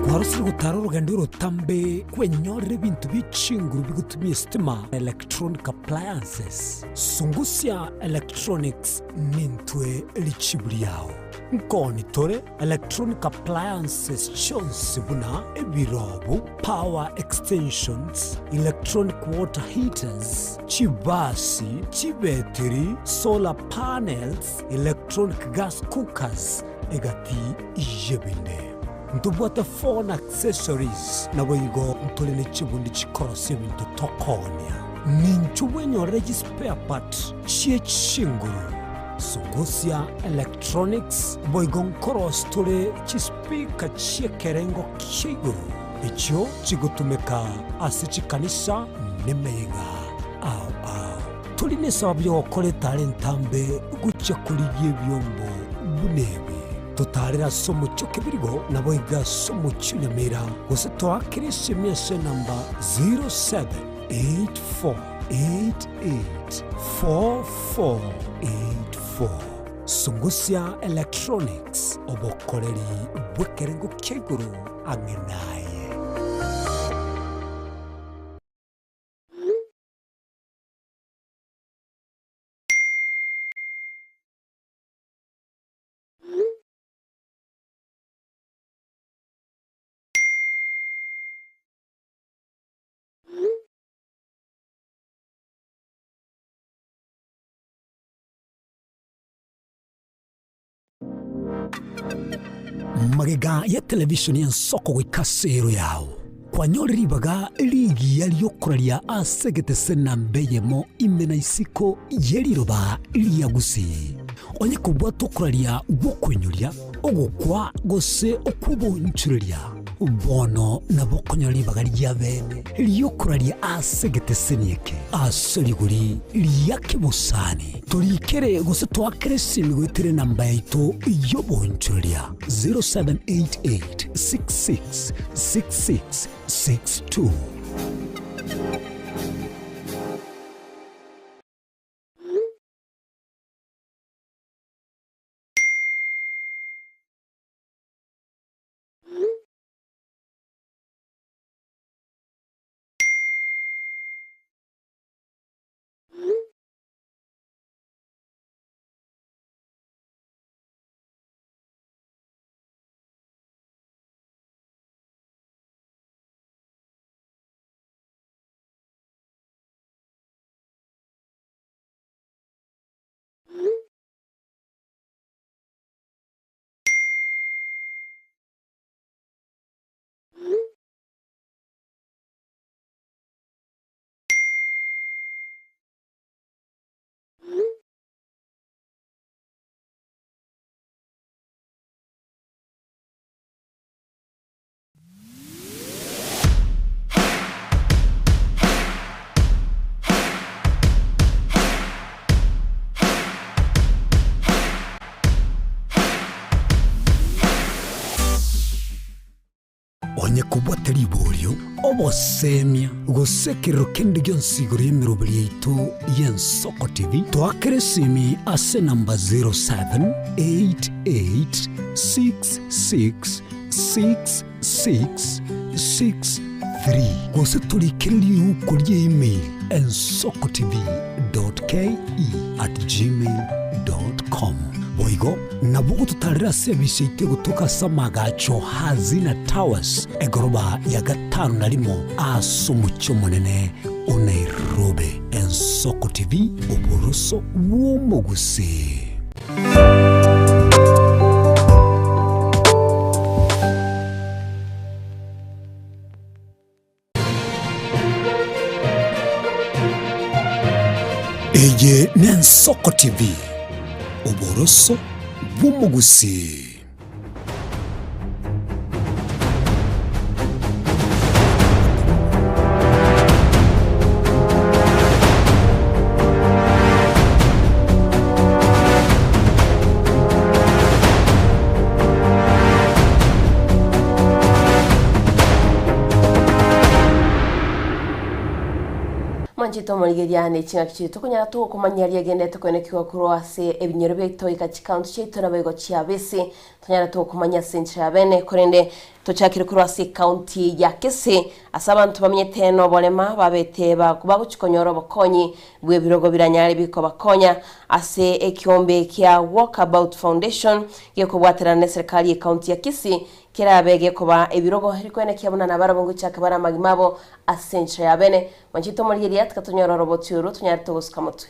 Kwarosire gotara orogendo orotambe kwenyorera ebinto bie chinguru bigotumia esitima, electronic appliances. Sungusia Electronics nintwe richibu riao. Nkoni tore electronic appliances chionsi buna ebirobu, power extensions, electronic water heaters, chibasi, chibetiri, solar panels, electronic gas cookers, egati y'ebinde. Ntobwate phone accessories, naboigo ntore ne chibundi chikorosia ebinto tokoonia. Ninchu bwenyorere chispare part chie chinguru, Sungusia Electronics, boigo nkorosia tore chispeaker chi'ekerengo kia igoro echio chigotumeka ase chikanisa nemeyega ao ao. Tori nesababu y'ogokora etara entambe gochia korigia ebiombo buna ebi. Totaarere ase omochie o Kebirigo, naboigo ase omochie o Nyamira, gose toakere esemi ase enamba 0784884484. Sungusia Electronics, obokoreri bw'ekerengo kia igoro ang'e naye. Magega ya televisheni y'ensoko goika ase ero yao, kwanyorire ribaga rigiya ri'okoraria ase egetese namba eyemo ime na isiko ye riroba ria Gusii. Onye kobwata okoraria gw'okoinyoria, ogokwa gose okw'obonchoreria, bono nabo okonyora ribaga ria bene ri'okoraria ase egeteseni eke ase rigori ria kebosani. Torikere gose toakere esimi goetera enamba yaito y'obonchoreria 0788 66 66 62. Onye kobwate riborio, obosemia, gose ekerero kende gionsi igoro y'emeroberi yaito y'Ensoko TV, toakere esimi ase enamba 0788666663 gose torikere riuko rie email ensokotv.ke@gmail.com. Boigo nabo ogototarera ase ebisi yaito egotoka ase amagacho Hazina Towers, egoroba ya gatano na rimo ase omochie omonene o Nairobi. Ensoko TV, oboroso bw'omogusii. Eye n'Ensoko TV, oboroso bw'omogusii. Mwanchete omorigereria ne ching'aki chiaito tokonyara togokomanyia riagendete koenekigwa korwa ase ebinyoro biaito goika chikaunti chiaito naboigo chiabese tonyare togokomanyia ase enchera ya bene korende tochakire korwa ase ekaunti ya Kisii ase abanto bamenyete noborema babete bagochia konyora obokonyi bw'ebirogo biranyare bikobakonya ase ekiombe kia Walkabout Foundation gekobwaterana neserikali y'ekaunti ya Kisii Kerabe gekoba ebirogo rikoenekia buna nabarabwo ngochaka bare amagima abo ase enchera ya bene. Mwanchete omorigereria, tiga tonyore oroboti orwo tonyare togosuka motwe.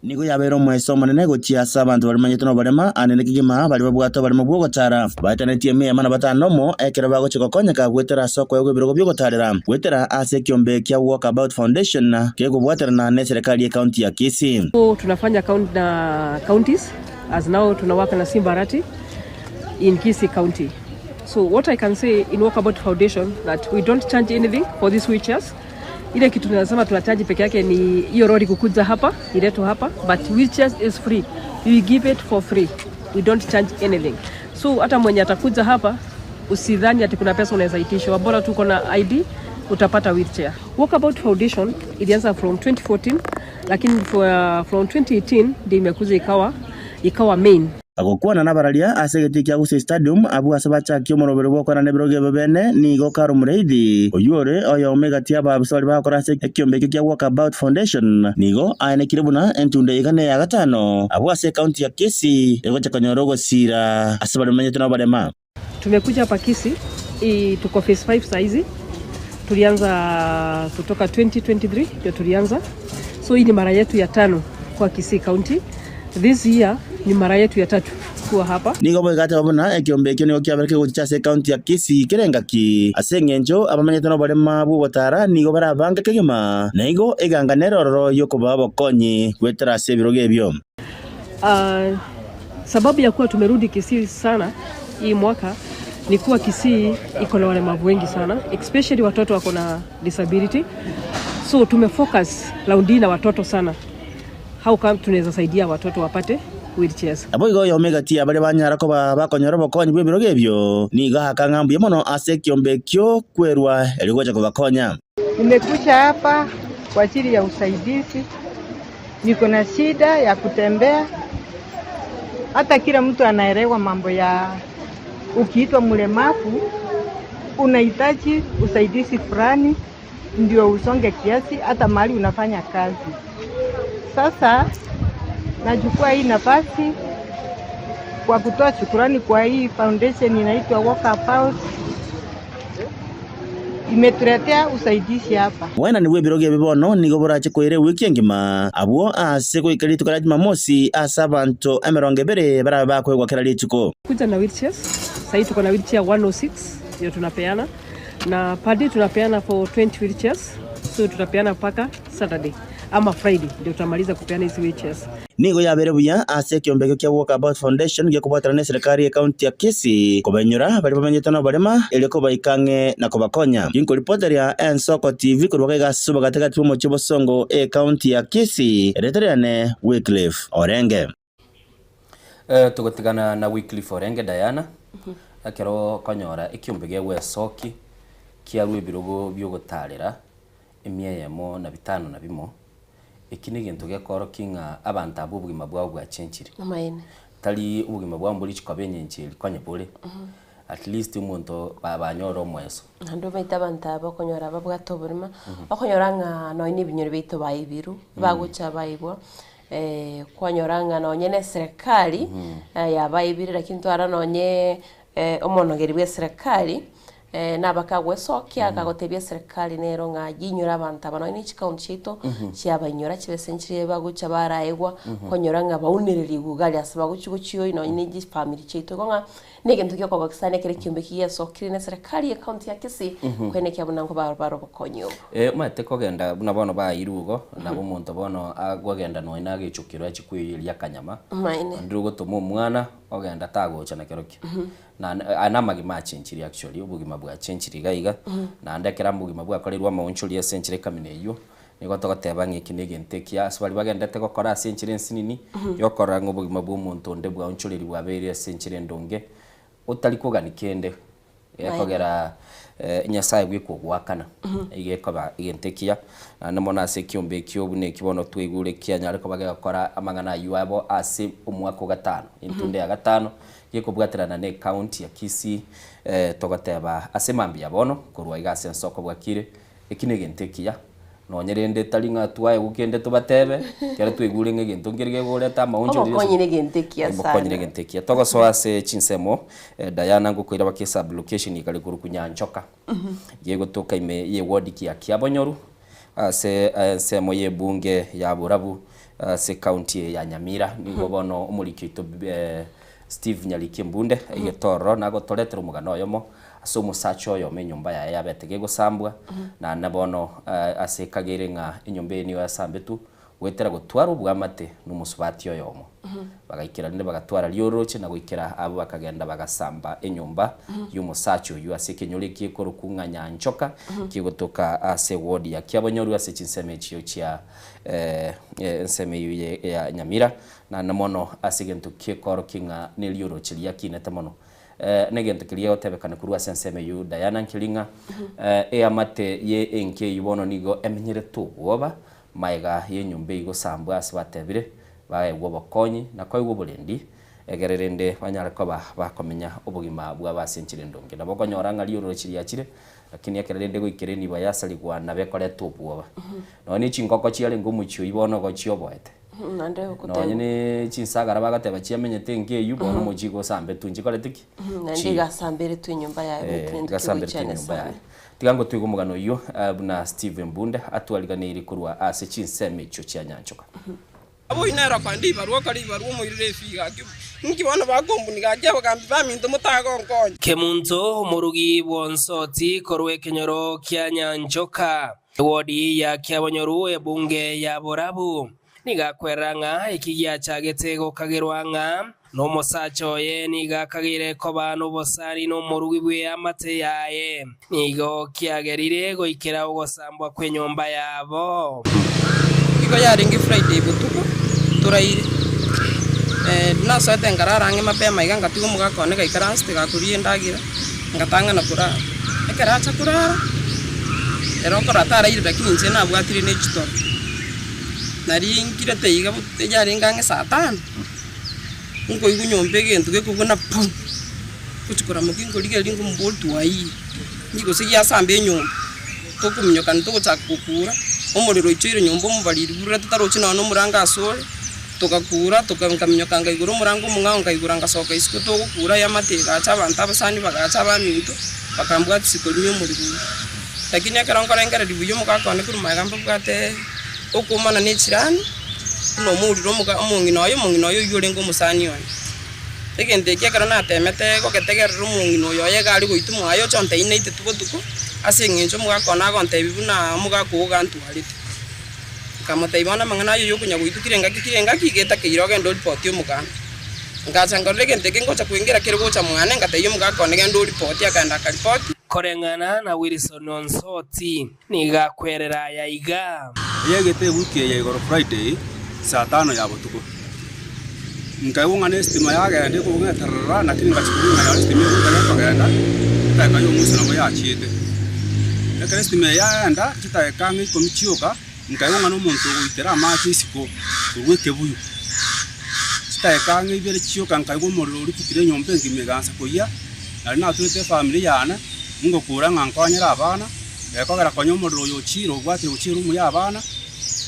Nigo yabeire omoeso omonene gochia ase abanto barimanyete noborema, aande kegima baria babwate oboremo bw'ogotara, baetanetie emiema na batano omo, ekero bagochia gokonyeka goetera ase okoegwa ebirogo bi'ogotarera, goetera ase ekiombe kia Walkabout Foundation kegobwaterana neserekari y'ecounty ya Kisii. Tunafanya na counties as now tunawaka na Simba Arati. in Kisii County. So what I can say in Walkabout Foundation that we don't charge anything for these wheelchairs. Ile kitu tunasema tunacharge peke yake ni hiyo lori kukuja hapa, iletwe hapa, but wheelchairs is free. We give it for free. We don't charge anything. So hata mwenye atakuja hapa usidhani ati kuna pesa unaweza itishwa, bora tu uko na ID utapata wheelchair. Walkabout Foundation ilianza from 2014 lakini for, from 2018 ndio imekuja ikawa ikawa main. Agokwana nabararia ase egetii kia Gusii Stadium abwo ase bachakia omoroberi bw'okoenana ebirogo ebio bene, nigo Carol Mureithi, oyio ore oyomo egati y'abaabisa baria bagokora ase ekiombe ekio kia Walkabout Foundation, nigo aenekire buna entunda eye iga neya gatano abwo ase ekaunti ya Kisii egocha konyora ogosiira ase baria bamenyete noborema. Tumekuja hapa Kisii, hii tuko phase 5 saa hizi. Tulianza kutoka 2023 ndio tulianza, so hii ni mara yetu ya tano kwa Kisii County. This year ni mara yetu ya tatu kuwa hapa. Nigo boigateba buna ekiombe ekio nigo kiabere kegochicha ase ekaunti ya Kisii kera engaki, ase engencho abamenyete noborema bw'ogotara nigo barabange kegima, na igo eganga nere ororo y'okobaa obokonyi goetera ase ebirogo ebio. Uh, sababu ya kuwa tumerudi Kisii sana hii mwaka ni kuwa Kisii iko na walemavu wengi sana especially watoto wako na disability, so tumefocus raundi hii na watoto sana, how come tunaweza saidia watoto wapate wheelchairs. Naboigo oyomo egati ya baria banyara koba bakonyora obokonyi bw'ebirogo ebio, nigo aaka ng'a mbuya mono ase ekiombe ekio kwerua erio gocha kobakonya. Nimekuja hapa kwa ajili ya usaidizi, niko na shida ya kutembea. Hata kila mtu anaelewa mambo ya ukiitwa mlemavu unahitaji usaidizi fulani ndio usonge kiasi hata mahali unafanya kazi. Sasa nachukua hii nafasi kwa kutoa shukurani kwa hii foundation inaitwa Walkabout imetuletea usaidizi hapa. Obwenani bw'ebirogo ebi bono nigo borache koira ewiki engima, abwo ase goika rituko ria Jumamosi ase abanto emerongo ebere barabe bakoegwa kera rituko. Kuja na wheelchairs, sahii tuko na wheelchair 106 ndio tunapeana na per day tunapeana for 20 wheelchairs, so tutapeana mpaka Saturday ama Friday ndio tutamaliza kupeana hizi wheelchairs. Nigo yabeire buya ase ekiombe ekio kia Walkabout Foundation gekobwaterana neserikari y'ecounty ya Kisii kobenyora baria bamenyete noborema erio kobaika ang'e na kobakonya. Ginkoripoteria Ensoko TV korwa gaiga ase obogatigati bw'omochie Bosongo ecounty ya Kisii, erieta riane Wycliffe Orenge. Eh, togotigana na Wycliffe Orenge Diana, ekero okonyora ekiombe gegwesoki kiarwa ebirogo biogotarera emia eyemo na bitano na bimo, Eki negento gekoorokia ng'a abanto abwo obogima bwabo bwachenchire. Amaene. Tari obogima bwabo mbori chikoba enyencho eri konya bore. At least omonto ba banyore omoeso. Naende omanyete abanto aba okonyora babwate oborema, okonyora ng'a nonye na ebinyoro biaito baibirwe, bagocha baibwa, kwanyora ng'a nonye na eserekari yabaibire lakini twarora nonye omonogeri bwa eserekari Nabakagwesokia, akagotebia eserekari nero ng'a yinyore abanto aba nonya ne chikaunti chiaito chiabainyora chibesa nchiria bagocha baraegwa konyora ng'a baunererigwe iga aria ase bagochia gochia nonya ne chifamiri chiaito. Igo ng'a negento giokogokisa sana ekero ekiombe ekiya giesokire ne eserekari ye county ya Kisii koenekia buna nkoba bare obokonyi obo. Omanyete kogenda buna bono bairwe igo, nabo omonto bono agogenda nonya na agechokero achie koiyeria akanyama, Amaene. naende ogotoma omwana ogenda tagocha na kerokio. Na aya namagima achenchirie actually, obogima bwachenchirie iga iga, naende ekero obogima bwakorerwe amaonchoria ase enchera ekamina eyio, nigo togoteba ng'a eki negento ekiya ase baria bagenderete gokora ase enchera ensinini, yokorora ng'a obogima bwa omonto onde bwaonchoreri bwabeire ase enchera endonge, otari kogani kende. Gekogera Nyasae bweka ogoakana, iga ekoba egento ekiya, naende mono ase ekiombe ekio buna eki bono twaigure kianyare koba gegokora amang'ana ayio abo ase omwaka o gatano, entunda ya gatano, gekobwaterana ne ecounty ya Kisii, togoteba ase mambia bono, korwa iga ase ensoko bwakire, Eki negento ekiya, nonye rende tari ng'a twaegwa kende tobatebe, ekero twaigure ng'a egento nkere gegoreta amaonchoreria Obokonyi negento ekiya sana. Obokonyi negento ekiya. Togosoa ase chinsemo, Diana ngokoira baka esublocation ekare korokwa Nyanchoka, gegotoka ime ye ward ya Kiabonyoru, ase ensemo ye ebunge ya Borabu, ase ecounty eye ya Nyamira. Nigo bono omoriki oito Steve Nyariki Mbunde egetororo nagotoretera omogano oyomo ase omosacha oyomo enyomba yaye yabete gegosambwa, naende bono ase ekageire ng'a enyomba eye nigo yasambetwe goetera gotwara oboamate nomosubati oyomo. Bagaikera rinde bagatwara rioroche na goikera abwo bakagenda bagasamba enyomba y'omosacha oyio ase ekenyoro eki ekorokwa ng'a Nyanchoka kegotoka ase eward ya Kiabonyoru ase chinsemo echio chia ensemo eyio ya Nyamira. Naende mono ase egento ki'ekoorokia ng'a nerioroche riakinete mono. Negento keria gegotebekana korwa ase ensemo eyio Diana nkeri ng'a eamate ye enka eyio bono nigo emenyerete obwoba maega y'enyomba eyio gosambwa ase batebire baegwe obokonyi na koegwa oborendi egere rende banyare koba bakomenya obogima bwabo ase enchera endonge. Nabo okonyora ng'a rioroche riachire lakini ekero rende goikera enibo yasarigwa nabo ekoreta obwoba. Nonya ne chingoko chiarenge omochie oyio bono igo chioboete. Nonye ne chinsagara bagateba chiamenyete enka eyio, bono omochie igo osambetwe nchikorete ki? Naende Chi. igasamberetwe enyomba yaye Eh, goetera entuko igasamberetwe egoichana enyomba sana. yaye. Tiga ngotwige omogano oyio eh, buna Steve Mbunde atwariganeirie korwa ase chinsemo echio chia Nyanchoka. Abwo inero kwande ribarua okore ribarua omoirire efii gaki, inki bono bakombuni gaki abagambi baminto motagonkonya? Kemunto omorugi bw'Onsoti korwa ekenyoro kia Nyanchoka. Ewodi ya Kiabonyoru ebunge ya Borabu nigo akwerera ng'a eki giachagete gokagerwa ng'a nomosacha oye nigo akageire koba nobosani nomorugi bw'eamate yaye, nigo kiagerire goikera ogosambwa kw'enyomba yabo. Igo yarenge Friday botuko toraire, nasoete nkarara ang'e mapema iga ngatiga omogaka one gaikaransete gakoria endagera. Ngatang'ana korara. Ekero acha korara, ere okorora taraire lakini inche nabwatire ne chitoro. Nari nkirete iga yarenge ang'e saa tano, nkoigwa nyomba egento gekogwa na pum! Ngochia koramoka nkorigereria nkomoboria twaiyire, inki gose giasamba enyomba, tokominyokana togochaka gokura, omorero oichoire nyomba omobariri burure totarochi nonya na omorango asore. Togakura, tokaminyoka nkaigora omorango omong'ao nkaigora ngasoka isiko togokura eamate egacha abanto abasani bagacha abaminto bakambwatisia isiko rimia omorero oyio. Lakini ekero nkorengereria buya omogaka one korwa magega mbabwate okoomana ne chirani buna omourire omoga omong'ina oye omong'ina oye oyio orenge omosani one. Egento eki ekero natemete gogetegerera omong'ina oyo oye iga are goitwa mwaye oche ontebie naiteti botuko ase eng'encho omogaka one agontebia buna omogaka oo gantwarete. Nkamotebia, Bono amang'ana ayio yokonya goitwa kera engaki kera engaki iga etakeire ogende oripoti omogambi. Ngacha nkarora egento eke ngocha koengera kere gocha mwane, ngatebia omogaka one, Genda oripoti, akaenda akaripoti. Koreng'ana na Wilson Onsoti, nigo akwerera aya iga. Eyegete ewiki eye igoro Friday saa tano ya botuko. Nkaigwa ng'a nesitima yagenda ekong'eterera lakini ngachia korwa ng'a esitima egocha gekogenda, edageka ya omwisho nabo yachiete. Ekero esitima eye yaenda, chidageka ang'e ikomi chioka, nkaigwa ng'a nomonto ogoitera amache isiko korwa ekebuyu. Chidageka ang'e ibere chioka nkaigwa omorero oria otukire enyomba engima egaansa koyia, naende natwete efamiri yane, ngokura ng'a nkonyere abana, gekogera konya omorero oyo ochire obwatire gochia eroom ya abana.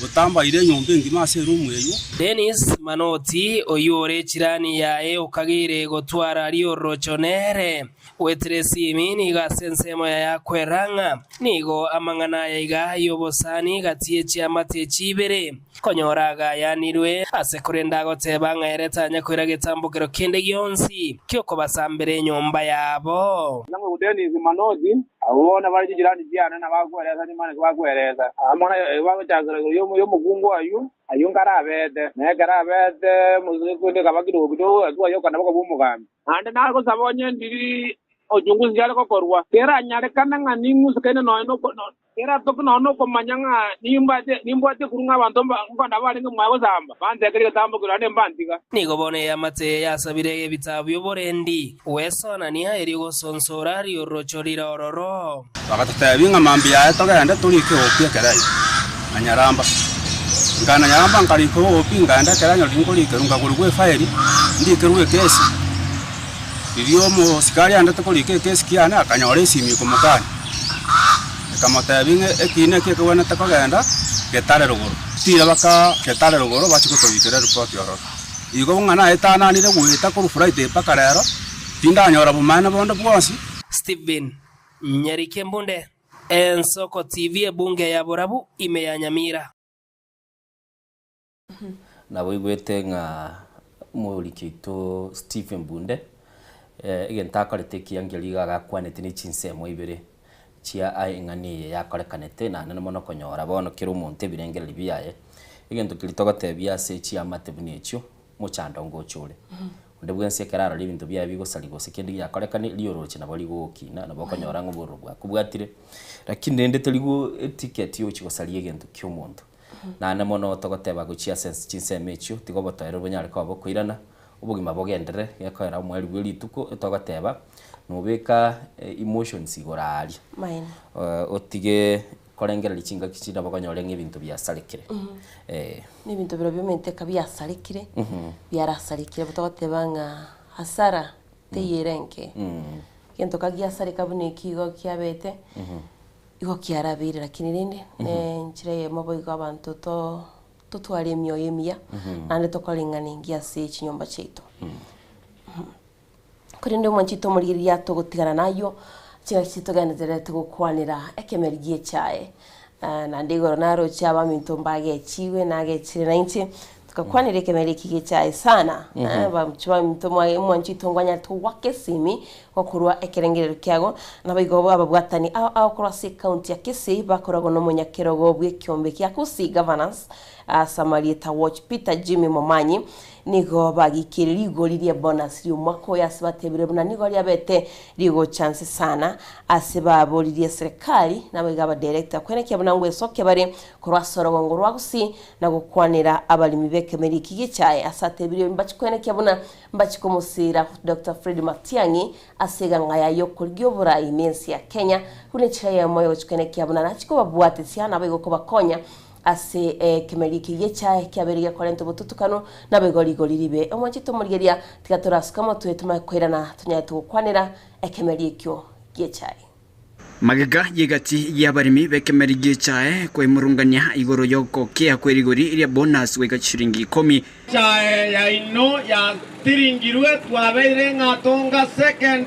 Otambaire enyomba engima ase erumu eyio. Dennis Manoti, oyio ore echirani yaye okageire gotwara riorocho nere, goetera esimi nigo ase ensemo yaye akwera ng'a nigo amang'ana aya iga y'obosani gati ye chiamate echi ibere konyora agayanirwe ase korende agoteba ng'a ere tanya koira getambokero kende gionsi ki'okobasambera enyomba yabo. Dennis Manoti, Abwo bono bare chijirani chiane nabakweresa nyuma naki bakweresa. Amo bagochakera igoro y'omokungu oyio, ayio nkarabete, na ekero abete omosike ekaba kidogo kidogo, hatua yoka nabo akaba omogambi. Naende nagosaba onye ndiri Uchunguzi yare gokorwa, teranyarekana ng'a ning'usekaine nonya noko, teratoke nonya nokomanya ng'a nimbwate, nimbwate korwa ng'a abanto mba, nkonda barenge mwaye gosamba, bantekerie egetambokero naende mbantiga. Nigo bono eamate eye yasabire ebitabu bi'oborendi gwesonania erio gosonsora riorocho rire ororo. Bagatotebia ng'a mambia yaye togende torike opi ekerenyo na Nyaramba. Nkaenda Nyaramba nkarika opi, nkaenda ekerenyo riria nkorikerwa nkagorigwa efairi, ndikerwe ekesi. Riria omosikari aendete korika ekesi kiane akanyora esimi ekomokania, ekamotebia ng'a ekina eke ekegwenerete kogenda getare rogoro. Tira baka getare rogoro bachie gotorikera eripoti ororo. Igo ng'a naetananire goeta korwa Friday mpaka rero, tindanyora bomaene bonde bwonsi. Stephen Nyarike Mbunde, Ensoko TV Ebunge ya Borabu ime ya Nyamira. Naboigwete ng'a omoriki oito Stephen Bunde, egento akorete ekiya nkeria iga agakwaneti ne chinsemo ibere chia eng'ana eye yakorekanete naende mono konyora bono kera omonto ebirengererio biaye. Egento keria togotebia ase chiamate buna echio, mochando ngocha ore. Onde bwensi ekero arora ebinto biaye bigosarigwa gose kende giakorekane, rioroche nabo rigokina, nabo okonyora ng'a obororo bwakobwatire, lakini rende tori go eticket yogochia gosaria egento kia omonto. Naende mono togoteba gochia ase chinsemo echio, tiga obotoereru bonyare koba bokoirana, obogima bogenderere, gekoera omoerio bwe rituko, etogoteba, nobeka emotions igoro aaria. Maene. Otige korengereria chingaki chinde nabo okonyora ng'a ebinto biasarekire. Eh. Na ebinto biria biomenteka biasarekire, biarasarekire bo togoteba ng'a hasara teiyo ere enke. Egento kagiasareka buna eki igo kiabete, Igo kiarabeire, lakini rende nenchera eyemo boigo abanto to totware emioyo emiya, naende tokoreng'ana engiya ase chinyomba chiaito. Korende omwanchete omorigereria togotigana nayio, chingaki chiria togendererete gokwanera ekemeri gi'echae. Naende igoro naroche abaminto mbagechigwe, nagechire nainche, Togakwanera ekemeri eki gi'echae sana. Abanto baminto mwaye omwancho oito ngwanyarete goaka esimi gokorwa ekerengerero kiago. Naboigo ababwatani ao ao korwa ase ecounty ya Kisii bakoragwa nomonyakerogo bw'ekiombe kia Kisii Governance ase amarieta Watch Peter Jimmy Momanyi nigo bagikire rigori rie bonus ri'omwaka oyo ase batebire buna nigo riabete rigocha nse sana ase baboririe eserekari naboigo abadirector kwenekia buna ngwesokia bare korwa ase orogongo rwa Gusii na gokwanera abaremi b'ekemeri eki gi'echae ase atebirie mbachikwenekia buna mbachi komosiira Doctor Fred Matiang'i ase eganga yaye y'okorigia oborai n'ense ya Kenya buna enchera eyemo y'ogochikwenekia buna nachi kobabwatesia naboigo kobakonya ase ekemeri eki gi'echae kiabeire gekorenta obotutukanu naboigo rigori ribe. Omwanchete omorigeria tiga torasuke omotwe tomanye koirana tonyare togokwanera ekemeri ekio gi'echae. Magega y'egati y'abaremi b'ekemeri gi'echae kwemurungania igoro y'ogokea kwe rigori ria bonus goika chishiringi ikomi. Echae yaino yatiringirwe twabeire ng'a tonga second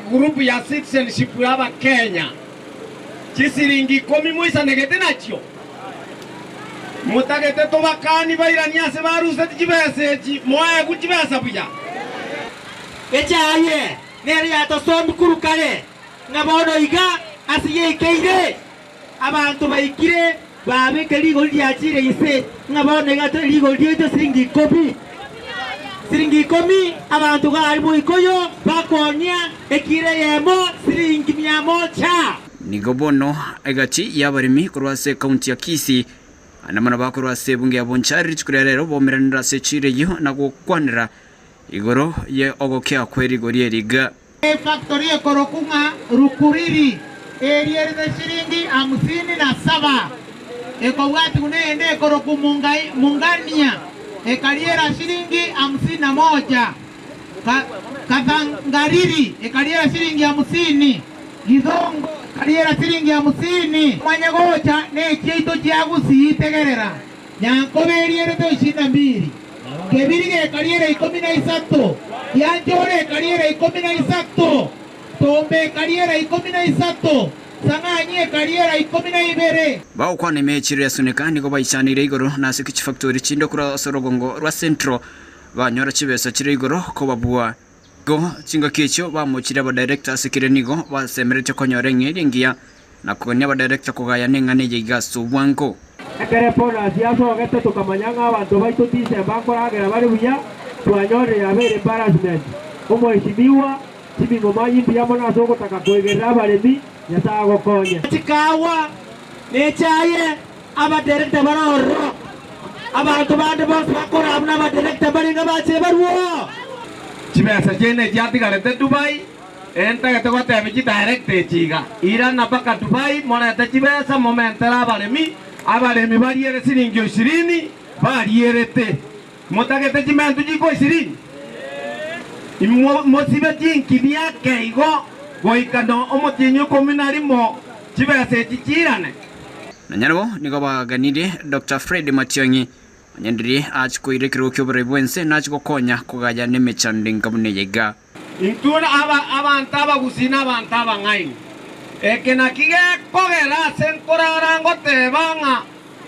group ya citizenship y'abakenya chisiringi ikomi moisanegete nachio? Motagete tobakani bairanie ase baruseti chibesa echi moegwe chibesa buya? Echae Nere yatosomia korwa kare, ng'a bono iga ase yaikeire, abanto baikire babeke rigori riachire inse, ng'a bono iga rigori riaito siringi ikomi. Siringi ikomi abanto gari boikoyo bakoonia ekiro eyemo siringi mia mocha. Nigo bono egati y'abaremi korwa ase ekaunti ya Kisii, na mono bakorwa ase ebunge ya Bonchari rituko ria rero baumeranire ase echiiro eyio na gokwanera Igoro ye ogokea kwe rigori eri iga. Efactory ekorokwa ng'a Rukuriri erierete shilingi hamsini na saba, ekobwatigwa neyende ekorokwa Mungania ekariera shilingi hamsini na moja, Kathangariri ekariera shilingi hamsini, Githongo ekariera shilingi hamsini. Omanye gocha nechiaito chia Gusii tegerera. Nyankoba erierete isini na mbiri, Kebiriga ekariera ikomi na isato, Gianchore ekariera ikomi na isato, Tombe ekariera ikomi na isato, Sang'anyi ekariera ikomi na ibere. Bagokwana ime y'echiro ya Suneka nigo baichaneire igoro na ase chifactori chinde korwa ase orogongo rwa Central banyora chibesa chire igoro kobabua. Igo chingaki echio bamochire abadirector ase keria nigo basemeretie konyora eng'eria engiya na kogania abadirector kogayana eng'ana eye iga ase obwango. Ekero ebonus yasogete tokamanya ng'a abanto baito December nkoragera bare buya, twanyorire yabeire embarrassment. Omweshimiwa, Chiming'oma imbuya mono ase ogotaka koegerera abaremi, Nyasae agokonye. Chikawa na echaye, abadirector bare ororo, abanto bande bonsi bakora buna abadirector barenge bachire barwo. Chibesa chiaino chiatigarete Dubai, entagete gotebia chidirector echi iga, irana mpaka Dubai morete chibesa momentere abaremi, abaremi bariere siringi ishirini barierete. Motagete chimentu chikwa ishirini? Mosibe chinkibi ake igo goika no omotienyi ikomi na rimo chibesa echi chiirane. Nonya nabo nigo baganirie Doctor Fred Matiang'i onye ndiria achi koira ekerogo ki'oborai bw'ense nachi gokonya kogaya nemechando enga buna eye iga. Intwe abanto abagusii na abanto abang'aini, eke naki gekogera ase nkorara ngoteba ng'a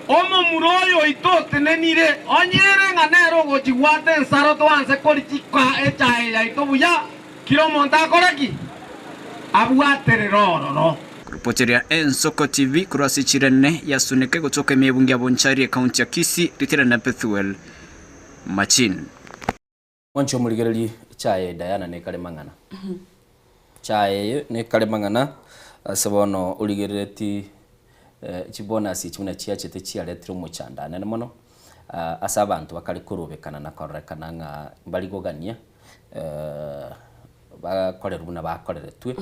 omomura oyo oito otenenire, onye ere ng'a nere ogochigwata ensaro twanse korichika echae yaito buya, kera omonto akore ki? Abwaterere ororo. Koripoteria Ensoko TV korwa ase chirene ya Suneka egotoka ime y'ebunge ya Bonchari ekaunti ya Kisii, ritera na Bethuel Machin. Mwanche omorigererie echae Diana nekare mang'ana. Echae eye nekare mang'ana ase bono origerereti chibonus echi buna chiachete chiaretire omochando anene mono ase abanto bakare korobekana na kororekana ng'a mbari gogania bakorerwe buna bakoreretwe,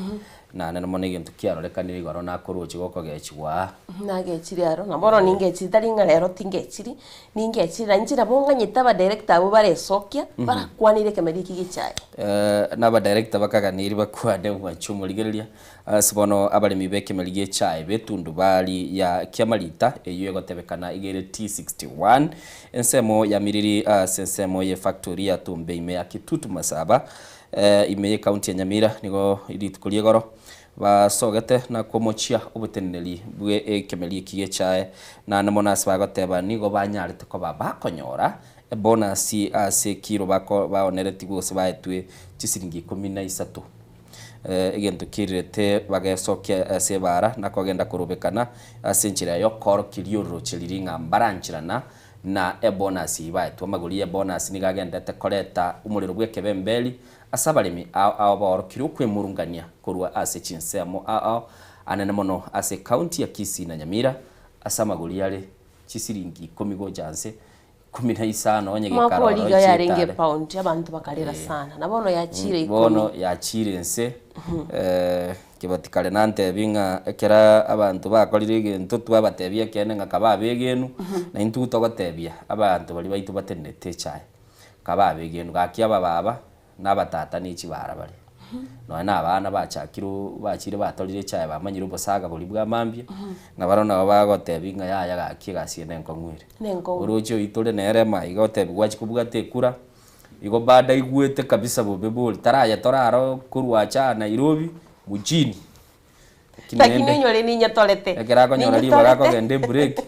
naende mono egento kiarorekanire igoro nakoroche gokogechigwa aa. Nagechire aro, na bono ningechiri tari ng'a rero tingechiri, ningechiri na inche nabo ng'anyete abadirector abwo baresokia, barakwanire ekemeri eki gichaye. Na abadirector bakaganiri bakwane mwanche omorigereria, ase bono abaremi b'ekemeri gi'echaye b'etundubari ya Kiamarita eyio egotebekana iga ere T61 ensemo ya Miriri ase ensemo y'efactory ya Tumbe ime ya Kitutu Masaba Ime y'Ekaunti ya Nyamira nigo rituko ri'igoro basogete na komochia oboteneneri bwe ekemeri eki gi'echae, naende mono ase bagoteba nigo banyarete koba bakonyora ebonasi ase ekiro bako baoneretigwe gose baetwe chisiringi ikomi na isato. Egento kirirete bagesokia ase ebaara na kogenda korobekana ase enchera y'okoorokia riororoche riria ng'a mbarancherana na ebonasi eyio baetwe. Amagori y'ebonasi nigo agenderete koreta omorero bw'ekebemberi ase abaremi ao ao baorokire okwemurungania korwa ase chinsemo ao ao anene mono ase ekaunti ya Kisii na Nyamira ase amagori are chisiringi ikomi gocha nse, ikomi na isano onye Omwaka gekarora oria iga yarenge chietare. epound abanto bakarera sana na bono yachire Bono ikomi. yachire nse. Kebati kare nantebie ng'a ekero abanto bakorire egento twabatebia ekeene ng'a kabe abegenu, na intwe togotebia abanto baria baito batenenete echae, kabe abegenu. Gaki abababa na abatata ne chibara bare, nonya na abana bachakire bachire batorire echae bamanyire obosaga boria bwa mambia, ng'a barabwo nabo bagotebia ng'a yaya gaki egasi eye nenkong'u ere. Nenkong'u. Oroche oitore nere maiga otebiwa gwachia kobwata ekura. Igo bado aigwete kabisa bobe bori, tarayetora aro korwa acha aa Nairobi mjini. Lakini Lakini rende, onyore ninyetorete. ekero akonyora ribaga akogenda ebreak,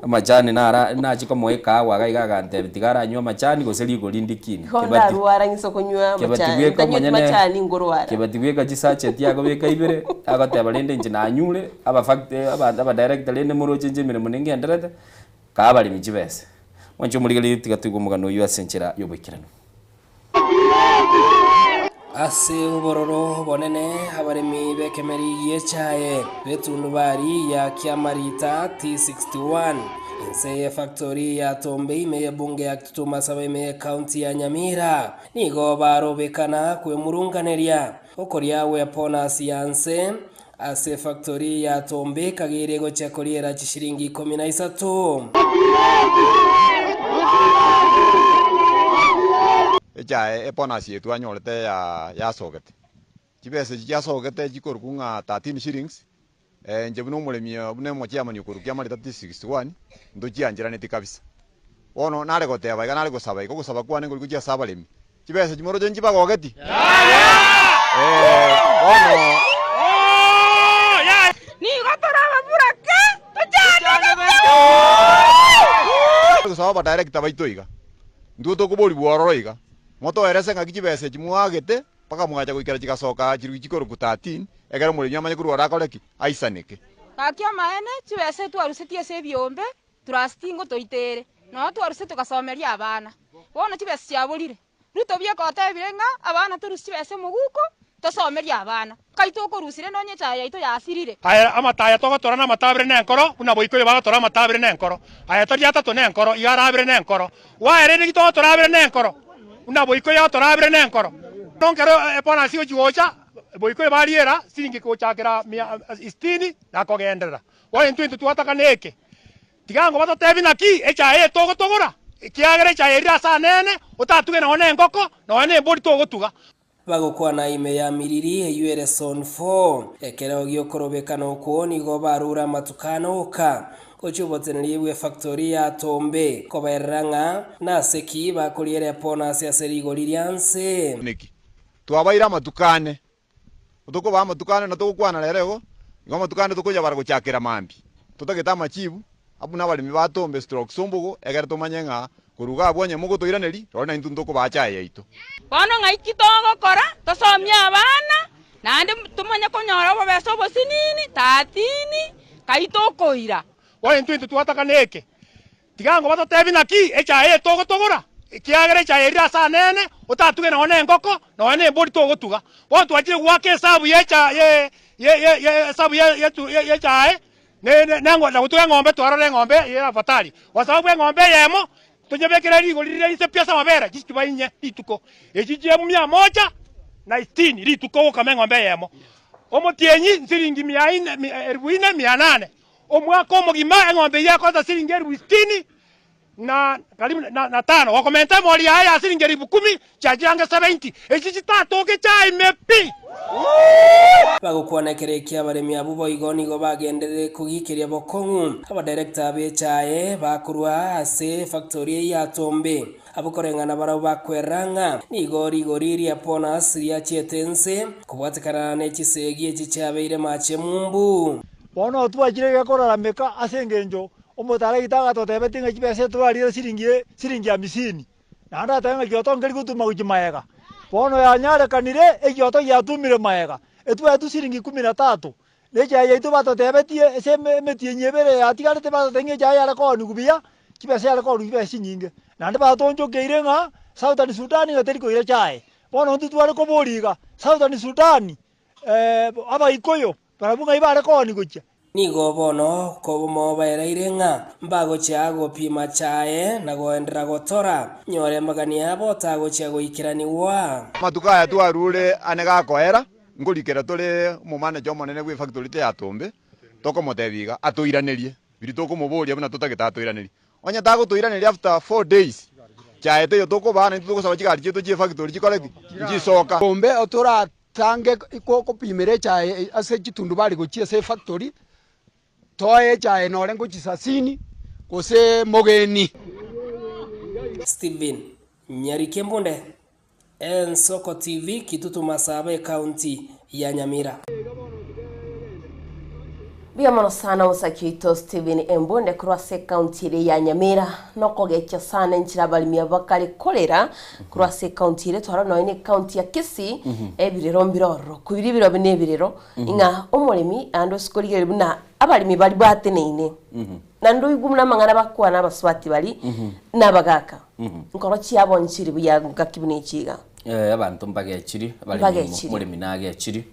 amachani nara nachia komoa ekahawa iga iga agantebia tiga aranywe amachani gose rigori ndikine. Igo Kebati ndarwara ng'ise konywa Kebati amachani, bweka ntanywa omonyene, machani nkorwara. Kebati bweka chisacheti akobeka ibere, agoteba rende inche nanyure, abafact abanto abadirector rende moroche inche emeremo ningenderete, Kaa abaremi chibesa. Mwanche omorigererie tiga toigwe omogano oyio ase enchera y'oboikeranu. Ase obororo obonene abaremi b'ekemeri gi'echae b'etundubari ya Kiamarita T61 inse y'efactori ya Tombe ime y'ebunge ya Kitutu Masaba ime y'ecounty ya Nyamira nigo barobekana kwemurunganeria okoria gw'ebonus ya nse Ase efactori ya Tombe ekageire gochia koriera chishiringi ikomi na isato. Echae ebonus eye twanyorete ya yasogete, chibesa echi chiasogete chikorokwa ng'a 13 shillings, inche buna omoremi buna omochairman okorwa Kiamarita T61, ntochiancheraneti kabisa. Bono nare goteba iga nare gosaba iga, ogosaba kwane nkori gochia ase abaremi, chibesa echi moroche nchibagogeti? Ee, bono. Nigo tore ababurake, tochandegete. Gosaba abadirector baito iga, intwe tokoborigwa ororo iga, motoerese ng'aki chibesa echi mwaagete mpaka mwacha goikera chigasoka chirigi chikorokwa 13, ekero omoremi amanye korwa oro akore ki? Aisaneke. Gaki amaene, chibesa etwarusetie ase ebiombe Trust ngotoitere, nonya twaruse togasomeria abana. Bono chibesa chiaborire. Ruto bieka otebire ng'a abana torusie chibesa omoguko. Tosomerie abana. Nkai tokorusire nonye echaye yaito yasirire. Aye amataya togotora namatabere nenkoro, buna boikoyo bagotora amatabere nenkoro. Aye tori atato nenkoro, iga arabere nenkoro. Gwaereire ki togotora abere nenkoro, buna boikoyo agotora abere nenkoro. Nonkero ebonasi egochia gocha, boikoyo bariera siringi gochakera mia sitini na kogenderera. Bono intwe intwe twataka neke. Tiga ango batotebi naki echaye eye togotogora, ekiagera echaye erire ase anene, otatuge nonya nengoko, nonya nembori togotuga. Bagokwana ime ya Miriri eyio ere Zone 4. Ekero gi'okorobekana okwo nigo barure amatuko ane oka gochia oboteneneri bw'efactori ya Tombe kobaerera ng'a nase ki bakoriera ebonus ase rigori ria nse. Neki twabaire amatuko ane, tokobaa amatuko ane na togokwana rero igo, igo amatuko ane tokoyabara gochakera mambia. Totagete amachibu abuna abaremi ba Tombe stroke Sombogo egere tomanye ng'a korwa iga abwo onye mogotoiraneria rori naintwe ntokobaa chaye yaito. Bono ng'ai ki togokora? Tosomie abana, naende tomanye konyora obobesa obosinini, tatini, kai tokoira. Bono intwe intwe twataka neke, Tiga ango batotebi naki echaye eye togotogora, ekiagera echaye erire ase anene, otatuge nonya nengoko, nonya nembori togotuga. Bono twachire goaka esabu y'echa ye ye ye ye esabu ye yetu ye y'echae ne ne nengo na gotuga eng'ombe twarora eng'ombe eye afadhali, kwa sababu eng'ombe eyemo tonyebekere rigori rire inse pi ase amabere chichuba inye rituko, echi chie mia moja na sitini rituko ogokama eng'ombe eyemo. Omotienyi nsiringi mia ine mi elifu ine mia nane. Omwaka omogima eng'ombe eyio ekosa siringi elifu sitini na karibu na, na tano, gokomenta emori yaye ya siringi elifu kumi, chiachire ange seventy. Echi chitatoke chiaime pi. Bagokwana ekero ekio abaremi abwo boigo nigo bagenderere kogiikeria bokong'u abadirector b'echae bakorwa ase efactory eyio ya Tombe. Abwo koreng'ana barabwo bakwerera ng'a nigo rigori ria bonus riachiete inse kobwatekana ne chisegi echi chiabeire mache mumbu. Bono twachire gekorarameka ase engencho omotaregita agatotebetie ng'a chibesa etorarire siringi siringi hamisini, naende agateba ng'a gioto nkeri gotuma gochia maega. Bono yanyarekanire egioto giatumire maega, etwaetwe siringi kumi na tatu, na echae yaito batotebetie ase eme emetienyi ebere yatigarete batotebia ng'a echae yare kooniwa buya, chibesa yare kooniwa chibesa chinyinge. Naende batoonchokeire ng'a Southern Sudan ng'a teri koira chae. Bono intwe tware koboria iga, Southern Sudan, Abaikoyo Barabwo ng'ai bare kooni gochia? Nigo bono kobomobaereire ng'a mbagochia gopima chaye na goenderera gotora, nyore amagani abo tagochia goikeranigwa. Amatuko aya twarure ane gakoera, nkorikera tore omomanager omonene bw'efactory ya Tombe, tokomotebia iga, atoiranerie biria tokomoboria buna totagete atoiranerie. Onye tagotoiraneria after 4 days, chaye teiyo tokobaa naintwe togosaba chigari chiaito chia efactory chikore ki? Nchisoka. Tombe otoratange gopimera echae ase chitundubari gochia ase efactory, toe echae nore ngochia Sasini gose Mogeni. Stephen Nyarike Mbunde, Ensoko TV, Kitutu Masaba, Ekaunti ya Nyamira. Mbuya mono sana omosaki oito Stephen Embunde korwa ase ekaunti ere ya Nyamira nokogekia sana enchera abaremi aba bakare korera korwa ase ekaunti ere twarora nonya na ekaunti ya Kisii ebirero mbire ororo kobiri ebirero buna ebirero ng'a omoremi naende ase korigereria buna abaremi baria bateneine naende oigwe buna amang'ana bakwana abasubati baria na abagaka nkoro chiabo nchiri buya ngaki buna echi iga. Abanto mbagechiri, abaremi Mbagechiri. omoremi nagechiri.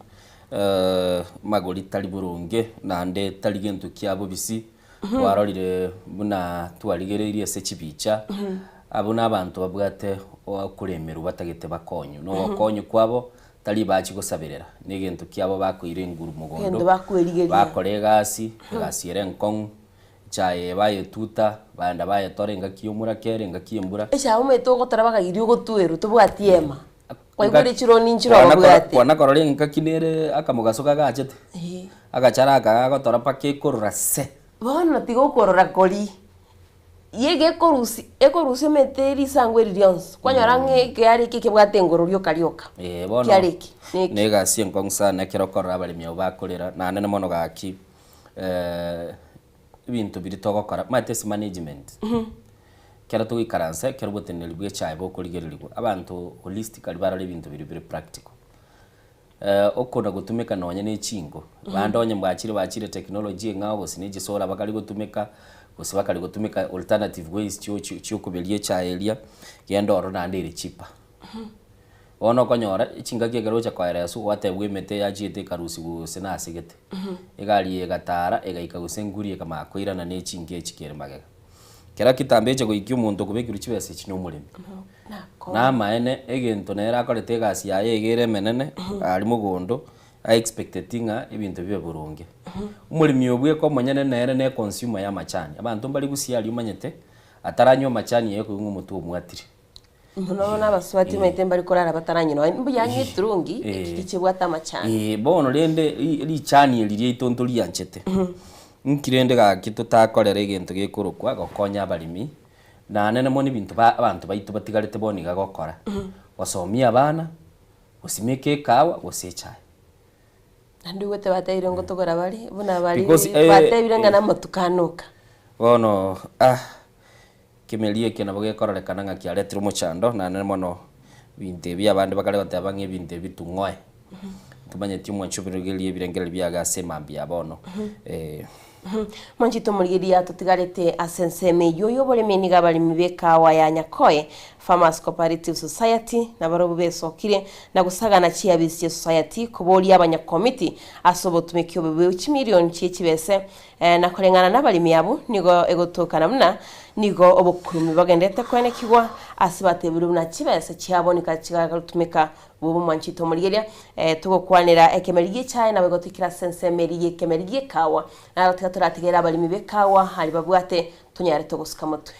Magori tari boronge, naende tari gento kia bobisi, kwarorire buna twarigereirie ase chibicha, abwo na abanto babwate okoremerwa batagete bakonywe, na ogokonywa kwabo tari bachi gosaberera, na egento kiabo bakoira enguru mogondo, Egento bakwerigeria. bakora egasi, egasi ere enkong'u, echae eye bayetuta, baenda bayetora engaki ya omorakera, engaki ya embura. Echae omanyete ogotora bakagiria ogotwerwa tobwati ema. Kwaigure chironi nchire obabwate. Kwana korora engaki nere akamogaso kagachete, agachara aka gagotora mpaka ekorora se. Bono tiga okorora koria, yege ekorusia ekorusia omanyete risangu eri rionsi, kwanyora ng'a ekiare eke kebwate engoro rioka rioka, Ee bono, kiare eke na eke. na egasi enkong'u sana ekero okorora abaremi abwo bakorera, naende mono gaki ebinto biria togokora, omanyete ase management, ekero togoikaransa ekero oboteneneri bwa echae bokorigererigwa, abanto holistically barore ebinto biria bire practical. Okona gotumeka nonye na echinko, bande onye bachire bachire technology eng'ao gose na echisolar bakari gotumeka, gose bakari gotumeka alternative ways chio chio chiokoberia echae eria, genda ororo naende ere cheaper. Bono okonyora, chingaki ekero ogocha koereswa, gwatebwa emete yachiete ekarusigwa gose nasegete. Egari eye egatara, egaika gose nguri ekamanya koirana ne chinka echi kere magega. Kera kitambo eche goikia omonto okobekirwe chibesa echi na omoremi. Na amaene, egento nere akorete egasi yaye iga ere emenene, aria mogondo, a expecteti ng'a ebinto bibe boronge. Omoremi obweka omonyene nere ne consumer ya amachani. Abanto mbare gusii aria omanyete, ataranywa amachani aye koigwa ng'a omotwe omwatire. Mono mono abasubati omanyete mbari korara bataranywa nonya mbuya anywe eturungi ekio chibwate amachani. Eh, bono rende ri- richani eri riaito ntorianchete. Nki rende gaki totakorera egento gekorokwa gokonya abaremi, naende mono ebinto ba abanto baito batigarete bono iga gokora, gosomia abana, gosimeka ekawa gose echae. Naende oigwete batebire ngotogora bare, buna bari Because, eh, batebire ng'a eh. namatuko anoka. Bono ah, Ekemeria ekio nabo gekororekana ng'a kiaretire omochando, naende mono ebinto ebi abande bakare goteba ng'a ebinto ebi tung'oe. Ntomanyeti omwanchi obirogerie ebirengererio biaye ase emambia ya bono. Eh. Mwanchete omorigereria totigarete ase ensemo eyio y'oboremi nigo abaremi b'ekawa ya Nyakoe Farmers Cooperative Society nabarobwo besokire na gosagana chiabisi chia society koboria abanyakomiti ase obotumeki obo bwe chimilion chie chibese Na koreng'ana nabaremi abwo nigo egotokana buna nigo obokurumi bogendete koenekigwa ase batebirwe buna chibesa chiabo nika chigagotumeka bobe omwanchete omorigeria. Togokwanera ekemeri gi'echae nabo egotoikera ase ensemo eria y'ekemeri gi'ekawa. Naro tiga toratigere abaremi b'ekawa aria babwate tonyare togosuka motwe.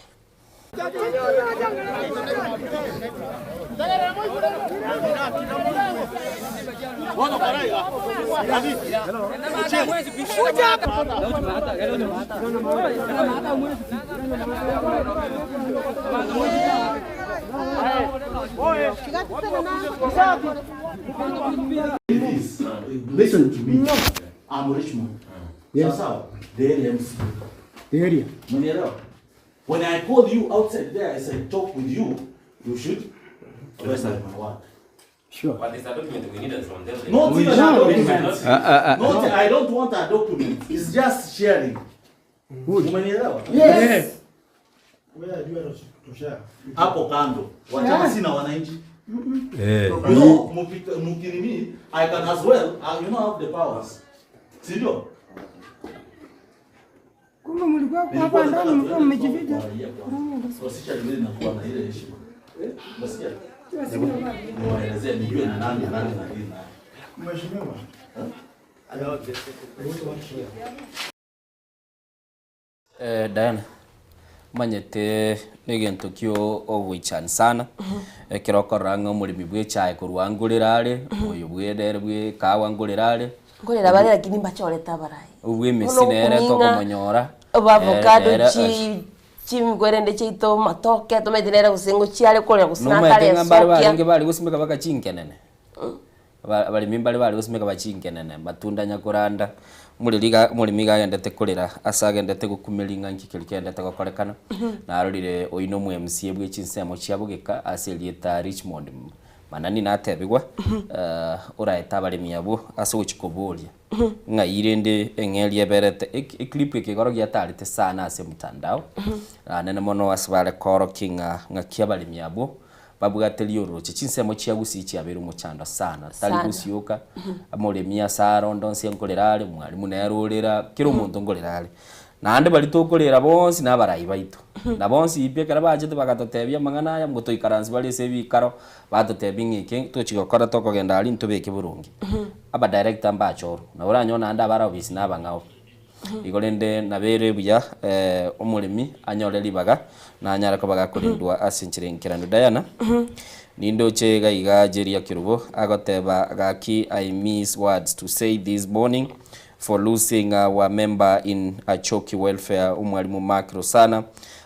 Listen to me. I'm Richmond. Yes. Sawa. The area MC. The area. Mnielewa? When I call you outside there, as I talk with you, you should respect my word. Sure. But there's a document we needed from them. Not even a document. Not Not, I don't want a document. It's just sharing. Umenielewa? Yes. Hapo kando. Wachana sina wananchi. Eh. You know, mukinini, I can as well, you know, have the powers. Si ndio? Kumbe mlikuwa hapa ndani mlikuwa mmejificha. Wasisha vile nakuwa na ile heshima. Unasikia? Niwaelezee nijue ni nani nani na nini. Mheshimiwa. Eh, Diana omanyete negento kio ogoichani sana ekero okorora ng'a omoremi bwa echae korwa ngorera are oyo bwedere bwa ekawa ngorera are Nkorera bare lakini mbachorete abarai. obwa emesi Bono nere okoming'a, tokomonyora Avocado nere chi chingwerende chiaito matoke tomanyete nere gose ngochi are korera gose Nomanyete nakare ng'a mbare esokia. barenge bare gosimeka mpaka chinkenene Aba abaremi mbare bare gosimeka mpaka chinkenene matunda nyakoranda omoreri iga omoremi iga agendete korera ase agendete gokumeria ng'a nki keria kegendete gokorekana narorire oyio na omo MCA bwe chinsemo chia bogeka ase erieta Richmond Manani natebigwa oraete abaremi abwo ase ogochia koboria ng'ai rende eng'eria eberete eclip eke igoro giatarete sana ase mtandao anene mono ase bare koorokia ng'a ng'aki abaremi abwo babwate rioroche chinsemo chia gusii chiabeire omochando sana tari Sana. gusii oka omoremi ase aronde onsi nkorera are omwalimu nere orera kera omonto nkorera are. Naende baria tokorera bonsi nabarai baito, na bonsi pi ekero bachete bagatotebia amang'ana aya, ngotoikaransi bare ase ebikaro, batotebia ng'a eke tochi gokora tokogenda aria ntobeke boronge. Abadirector mbachorwe, nabo oranyore naende abare ofisi na abang'ao. Igo rende nabere buya omoremi anyore ribaga, nanyare koba gakorendwa ase enchera enkeranu. Diana, nindoche iga iga Jeria Kerubo agoteba gaki I miss words to say this morning for losing our member in Achoki welfare Omwalimu Mark Rosana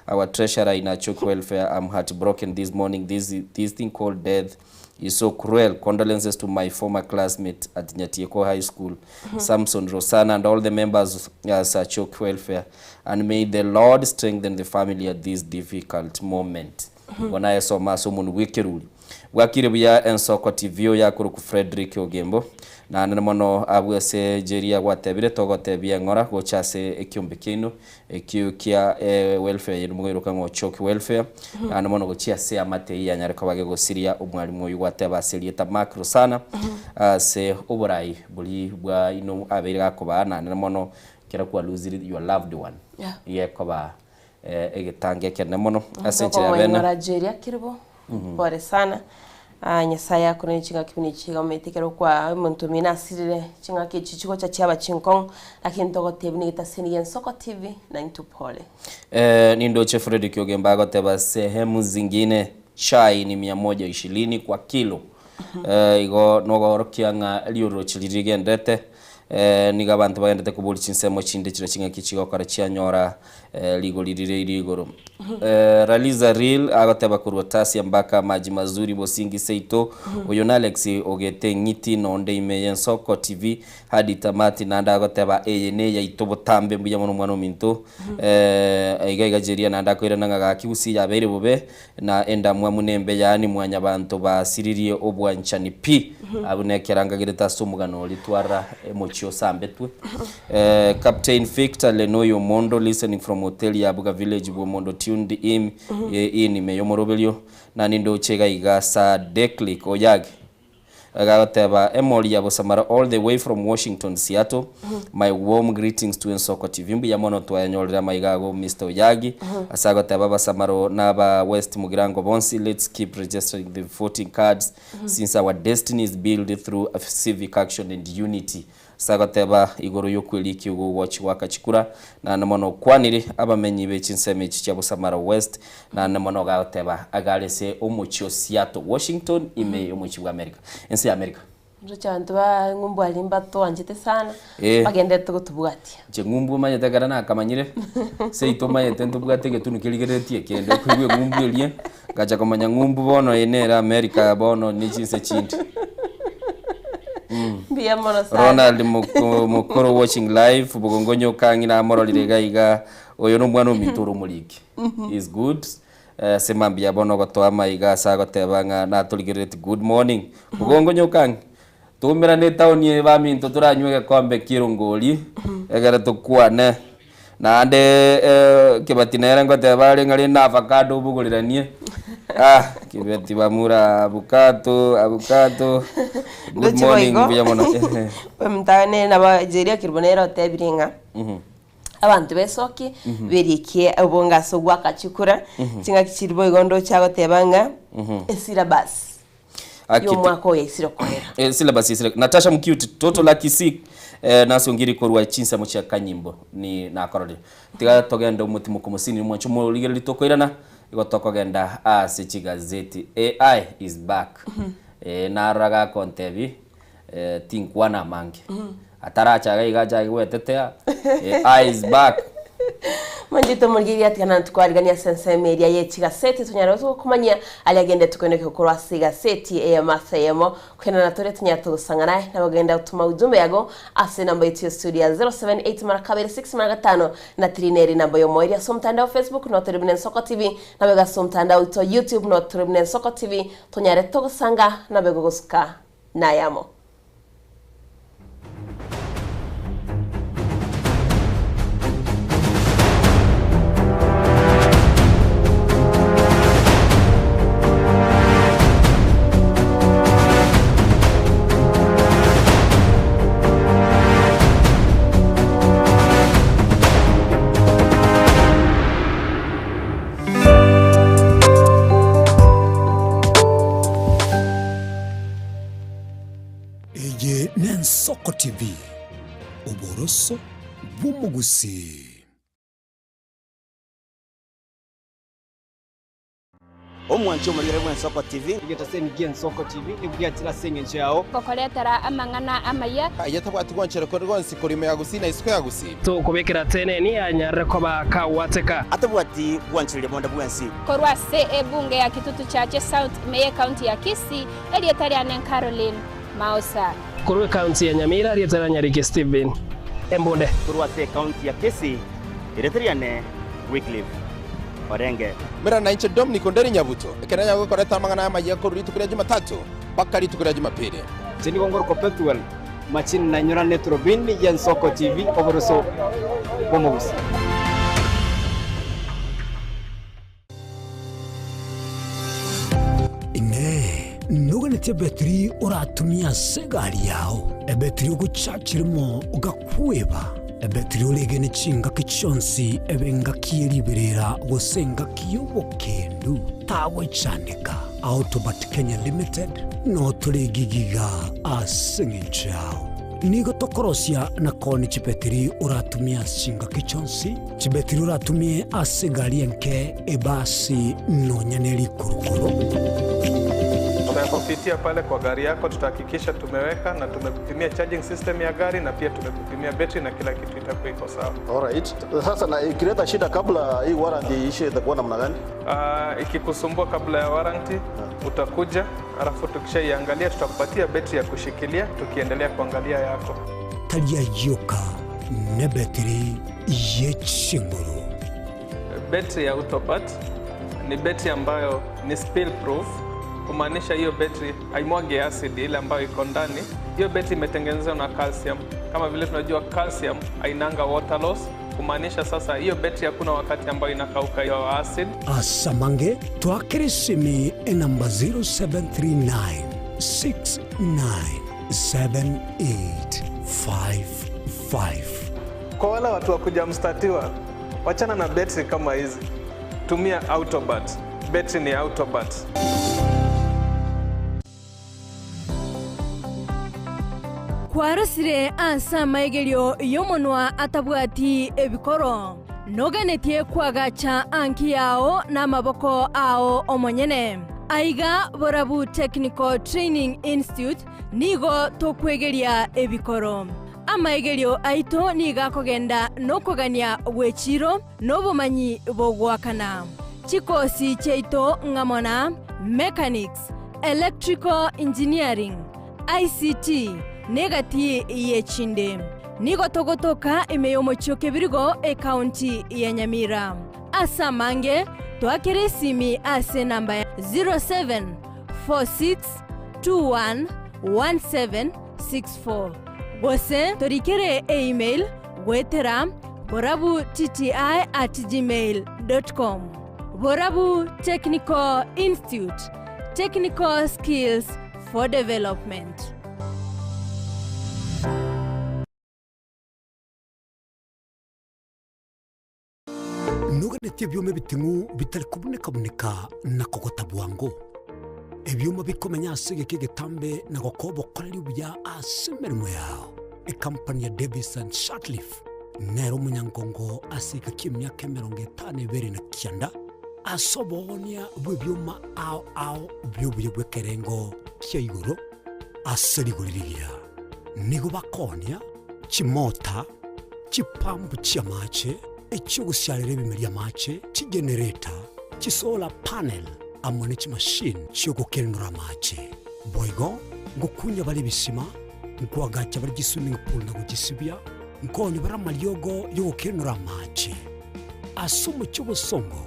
our treasurer in Achoki welfare I'm heartbroken this morning this this thing called death is so cruel condolences to my former classmate at Nyatieko High School Samson Rosana and all the members as Achoki welfare and may the Lord strengthen the family at this difficult moment Igo naye soma ase omonwa bw'ekeruri. Bwakire buya ensoko TV oyo akorokwa Fredrick Ogembo. Naende mono abwo ase Jeria gwatebire, Togotebia eng'ora gocha ase ekiombe kiaino, ekio kia welfare yaino mokoiroka ng'a Ochoki Welfare, naende mono gochia ase eamate eyio yanyare koba gegosiria omwalimu oyio gwateba ase erieta Mark Rosana, ase oborai boria bwa ino abeire gakobaa naende mono ekero kwa losire your loved one, iga ekoba egetango ekenene mono ase enchera ya bene. Tokong'ora Jeria Kiribo, pole sana. Ah, Nyasaye akorende ching'aki buna echi iga omanyete ekero kwa omonto omino asirire, ching'aki echi chigocha chiaba chinkong'u, lakini togotebia nigo etaseni ya Ensoko TV, naintwe pole. Eh, nindoche Fredrick Ogemba agoteba sehemu zingine chai ni mia moja ishirini kwa kilo. Eh, igo nogorokia ng'a rioroche riria rigendete eh, nigo abanto bagendete koboria chinsemo chinde chire ching'aki chigokora chianyora eh, rigori rire iri igoro. Eh, Raliza Real agoteba korwa Tasia mpaka Maji Mazuri Bosingi seito oyo na Alex ogete eng'iti nonde ime y'Ensoko TV hadi tamati naende agoteba eye neyaito botambe mbuya mono omwana ominto eh, iga iga Jeria naende akoirana ng'a gaki gusii yabeire bobe na endamwamu nembe yaani mwanyabanto basiririe obwanchani pi abwo nekerangagerete ase omogano oria twarora emochie osambetwe eh, Captain Victor Lenoy Omondo listening from Hoteli ya Buga Village Bwomondo tuned in in ime yomoroberio nani ndoche iga iga Sir Declick Oyagi Gagoteba, Emori ya Bosamara all the way from Washington Seattle. My warm greetings to Ensoko TV. Mbuya mono twayanyorire amaiga ago Mister Oyagi. Ase agoteba Abasamaro na aba West Mugirango bonsi let's keep registering the voting cards since our destiny is built through civic action and unity. Ase agoteba igoro y'okwerikia ogo gochi goaka chikura, naende mono okwanire abamenyi be chinsemo echi chia Bosamara West, naende mono gagoteba agare ase omochie o Seattle, Washington, ime y'omochie bwa America, ense ya America. Ndoche abanto ba ng'umbu aria mbatwanchete sana, Eh. bagenderete gotobwatia. Inche ng'umbu omanyete ekero nakamanyire, seito omanyete ntobwate egetunu kerigereretie ekende, okoigwa eng'umbu eria, ngacha komanya ng'umbu bono eye nere America bono ne chinse chinde. Mbuya mono sana. Ronald Moko- Mokoro watching live Bogongonyo Kang'i namororire iga iga oyo nomwana ominto ore omoriki is good Eh, ase mambia bono ogotoa amaiga ase agoteba ng'a natorigerereti good morning Bogongonyo Kang'i toumerane etown eye baminto toranywe egekombe kia erongori egere tokwane Naende Kibati nere ngoteba are ng'a rende avocado obogoriranie, ah Kibeti bamura abukato abukato, good Ndoche morning boigo mbuya mono. Omonto nere nabo Jerry Okirbo nere otebire ng'a abanto besokie berikie obonge ase ogwaka chikura, chingaki chiria boigo ndoche agoteba ng'a esyllabus Akite- y'omwaka oyo yaisire koera. Eh, syllabus isire Natasha Mcute Toto Lucky Sick eh, nasongiri korwa chinsemo chia Kanyimbo ni nakororire tiga togende omotimo mosini mwancho morigereri tokoirana igo tokogenda ase chigazeti AI is back eh, narora gakontebi eh, tinkwana amange ataracha iga iga achake gwetetea AI is back Mwanchete omorigereria tiga naende tokwarigania ase ensemo eria ye chigaseti tonyare gokomanyia aria agendete koineka korwa ase egaseti eyemo ase eyemo koenana tore tonyare togosang'ana aye nabo genda gotoma ujumbe yago ase enamba yaito ya studio ya 078 mara kabere 6 mara gatano na 3 nere enamba yomoerio ase omotandao Facebook no tore buna Ensoko TV nabo igo ase omotandao oito YouTube no tore buna Ensoko TV tonyare togosanga nabo igo gosuka nayamo. Eye n'Ensoko TV, oboroso bw'omogusii. Omwanchi omorigere bw'Ensoko TV. Egetaseni gi'Ensoko TV nigo giachire ase engencho yao. Gokoretera amang'ana amaya. Aye tabwati gwanchera konde gwonsi korwa ime ya Gusii na isiko ya Gusii. Tokobekera teneni anyarire koba kagwateka. Atabwati gwanchereria bonde bwensi. Korwa ase ebunge ya Kitutu Chache South ime y'Ecounty ya Kisii, erieta riane Caroline Mausa. Korwa ecounty ya Nyamira, erieta ria Nyariki Stephen Embunde. Korwa ase ecounty ya Kisii, erieta riane Wycliffe Orenge. Mera nainche Dominic Onderi Nyabuto, ekero nanyare gokoreta amang'ana aya amayia korwa rituko ria Jumatatu mpaka rituko ria Jumapili. Inche nigo ngorokwa Pethuel. Machini nainyora neturubini y'Ensoko TV, oboroso bw'omogusi. Inee! Noganetie ebetiri oratumie ase egari yao, ebetiri ogochachiremo ogakweba, ebetiri oregene chingaki chionsi ebe engaki ye riberera gose engaki y'obokendu? Tagochandeka. Autobat Kenya Limited notore gigiga ase engencho yao. Nigo tokorosia na koonia chibetiri oratumie ase chingaki chionsi, chibetiri oratumie ase egari enke, ebasi, nonya ne rikurukuru. Tutakupitia pale kwa gari yako, tutahakikisha tumeweka na tumekupimia charging system ya gari na pia tumekupimia betri na kila kitu itakuwa iko sawa. Alright. Sasa na ikileta shida kabla hii warranty iishe itakuwa namna gani? Ikikusumbua kabla ya warranty utakuja, alafu tukishaiangalia tutakupatia betri ya kushikilia tukiendelea kuangalia yako. Tari ayioka nebetiri ye chinguru. Betri ya Autopat ni betri ambayo ni spill proof, kumaanisha hiyo betri haimwagi acid ile ambayo iko ndani. Hiyo betri imetengenezwa na calcium. Kama vile tunajua calcium hainanga water loss, kumaanisha sasa hiyo betri hakuna wakati ambayo inakauka hiyo acid. Asamange twakere esimi enamba 0739 697855. Kwa wale watu wa kujamstatiwa, wachana na betri kama hizi, tumia Autobat. Betri ni Autobat. Kwarosire ase amaigerio y'omonwa atabwati ebikoro, noganetie koagacha anki yao namaboko ao omonyene. Aiga Borabu Technical Training Institute nigo tokwegeria ebikoro. Amaigerio aito nigo akogenda nokogania gw'echiro na obomanyi bogoakana. Chikosi chiaito ng'amo na Mechanics, Electrical Engineering, ICT, na egati y'echinde. Nigo togotoka ime y'omochie o Kebirigo, ekaunti ya Nyamira. Ase amange, toakere esimi ase enamba ya 0746211764 gose torikere eemail goetera borabutti@gmail.com. Borabu Technical Institute, technical skills for development. Noganetie ebioma ebiting'u bitari kobuneka-buneka na kogota bwango, ebioma bikomenya ase egeka egetambe na gokoa obokoreri obuya ase emeremo yao. Ekampani ya Davis and Shirtliff nere omonyangongo ase egeka ki'emiaka emerongo etano ebere na kianda ase oboonia bw'ebioma ao ao bi'obuya bw'ekerengo kia igoro ase rigori rigiya. Nigo bakoonia chimota, chipampu chi'amache, echi'ogosiarera ebimeri amache, chigenereta, chisolar panel, amo ne chimashini chi'ogokenenora amache. Boigo ngokunya bare ebisima, nkoagacha bare chiswimming pool na gochisibia, nkonya bare amariogo y'ogokenenora amache. Ase omochie obosongo,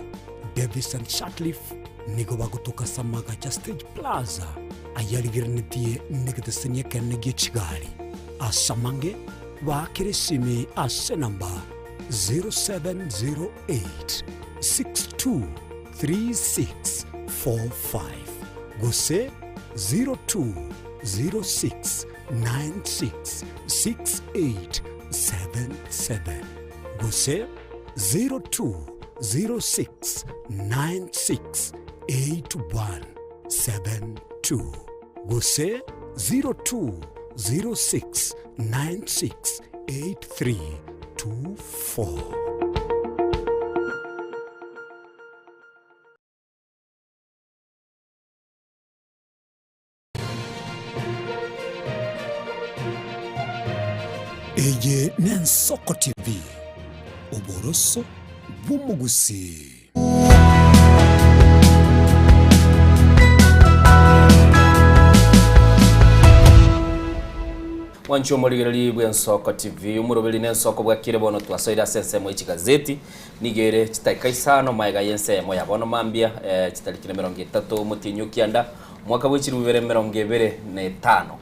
Davis and Shirtliff nigo bagotoka ase amagacho a Stage Plaza ayarigerenetie negeteseni ekenene gie chigari. Ase amange, baakere esimi ase enamba 0708 623645 gose 0206 966877 gose 0206 968172 gose 0206 968324. Eye n'Ensoko TV, oboroso bw'omogusii. Mwanche omorigereria bw'Ensoko TV, omoroberi n'ensoko bwakire bono twasoire ase ensemo ye chigazeti, nigo ere chidakika isano magega y'ensemo ya bono mambia eh, chitariki na emerongo etato omotienyi o kianda, omwaka bwe chilifu bibere emerongo ebere na etano.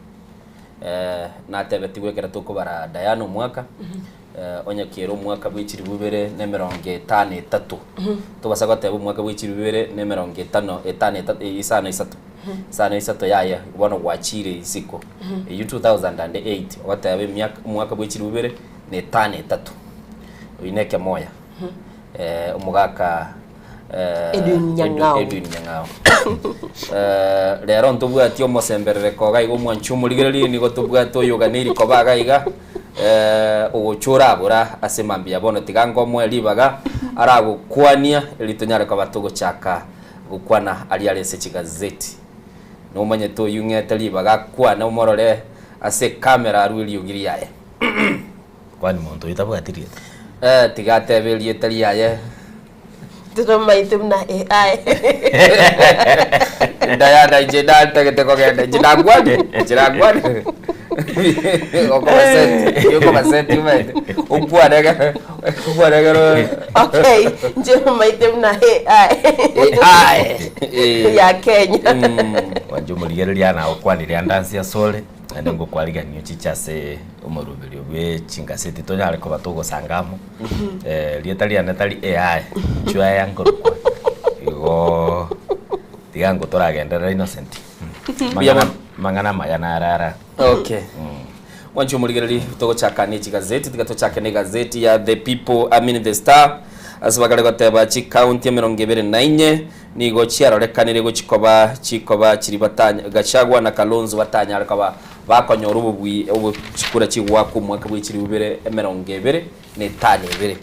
Eh, natebetigwe ekero tokobara Diana omwaka, eh, onye kiere omwaka bwe chilifu ibere na emerongo etano etato, tobasa goteba omwaka bwe chilifu ibere na emerongo etano etano etato isano isato, isano isato yaya bono gwachire isiko. Eyio 2008 ogoteba emiaka omwaka bwe chilifu ibere na etano etato, oyio na ekemoya. Eh, omogaka eh, Edwin Nyang'au. Edwin Nyang'au. Eh, rero ntobwati omosemberereko iga iga omwanchi omorigereria nigo tobwate oyoganeiri koba iga iga eh, ogocha orabora ase mambia bono tiga ngomoe ribaga aragokwania eri tonyare koba togochaka gokwana aria are ase chigazeti. Nomanyete oyio ng'ete ribaga akwane omorore ase ecamera arwe eriogi riaye. Kwani monto oyio tabwati rieta? Eh, tiga atebe erieta riaye. Titomaete buna AI. Diana inche ndatagete kogenda inche nakwane inche nakwane okobaseti okobaseti omanyete okwane ekero okwane ekero Okay, inche maite buna AI. AI eh. Ya Kenya. Mwanche omorigereria nagokwanire ande anse asore, naende ngokwarigania ochiche ase omoroberio bwe chingaseti tonyare koba togosanga amo. Eh, rieta riane tari AI, inchuo aya nkorokwa. Igo tiga ngotoragenderera Innocent. Mbuya Mang'ana mono. mang'ana amaya naro ara. Okay. Mwanche omorigereri togochaka ne chigazeti tiga tochake ne egazeti ya The People I mean The Star ase bakare goteba chikaunti emerongo ebere na inye nigo chiarorekanire gochikoba chikoba chiri batanya Gachagua na Kalonzo batanyare koba bakonyora obobui obo chikura chigoakwa omwaka bwe chilifu ibere emerongo ebere na etano ebere.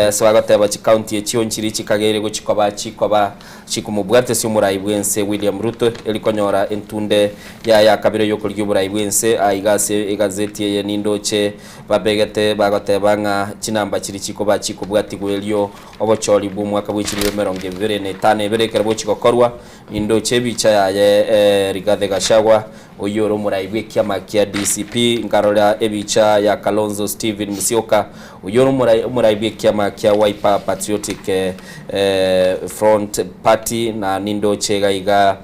Ase bagoteba chikaunti echio nchiri chikageire gochikoba chikoba chikomobwatesia omorai bw'ense William Ruto eri konyora entunde yaye ya kabere y'okorigia oborai bw'ense. Aiga ase egazeti eye nindoche babegete bagoteba ng'a chinamba chiri chikoba chikobwatigwa erio obochori bw'omwaka bwe chilifu emerongo ebere na etano ebere ekero bochigokorwa. Nindoche ebicha yaye Rigathi Gachagua Oyio ore omorai bw'ekiama kia DCP, nkarora ebicha ya Kalonzo Stephen Musyoka, oyio ore omorai omorai bw'ekiama kia Wiper Patriotic Front Party, na nindoche iga iga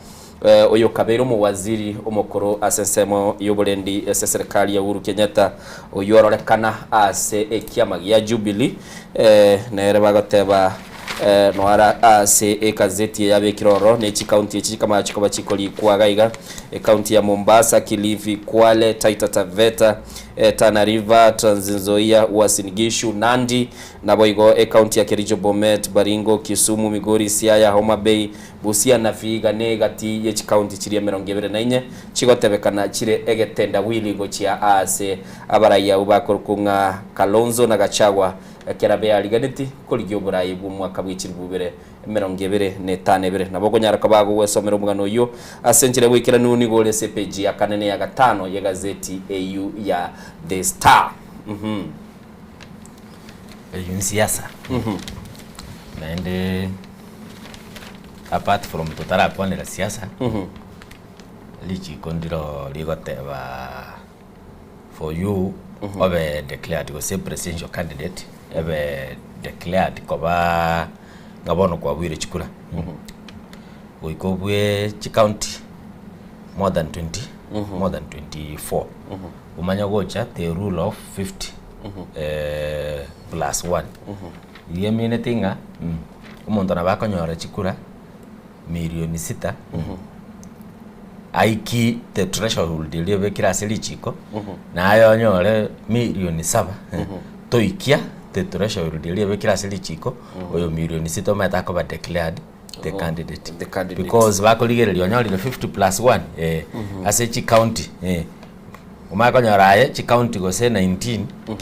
oyo okabeire omowaziri omokoro ase ensemo y'oborendi ase eserekari ya Uhuru Kenyatta, oyio ororekana ase ekiama gia Jubilee, nere bagoteba Noara ase ekazeti eye yabekire ororo ne chikaunti echi chikamanya chikoba chikorikwa iga iga, Ekaunti ya Mombasa, Kilifi, Kwale, Taita Taveta, Tana River, Trans Nzoia, Uasin Gishu, Nandi, naboigo ekaunti ya Kericho, Bomet, Baringo, Kisumu, Migori, Siaya, Homa Bay, Busia na Vihiga ne egati ye chikaunti chiria emerongo ebere na inye chigotebekana chire egetendawili gochia aase abarai abwo bakorokwa ng'a Kalonzo na Gachagua Ekero beariganeti korigia oboraai bw'omwaka bwe chilifu ibere emerongo ebere na etano ebere, nabo okonyara koba agogwesomera omogano oyio ase enchera y'oboikeranu nigo ore ase epeji ya kane na eya gatano y'egazeti eyio ya The Star. Mhm. Eyio nsiasa. Naende apart from totarakwanera siasa, richiko ndiro rigoteba for you obe declared gose presidential candidate ebe declared koba ng'a bono kwabuire chikura goika obue chicounty more than 20 more than 24 omanye gocha the rule of 50 eh, plus 1 iga emineti ng'a omonto nabo akonyora chikura milioni sita aiki the threshold eria ebekire ase richiko naye onyore milioni saba toikia the threshold eria ebekire ase richiko oyo milioni sita omanyete akoba declared the candidate The candidate. because bakorigereria onyorire 50 plus 1 eh, ase chicounty eh. Omanye konyora aye chicounty gose 19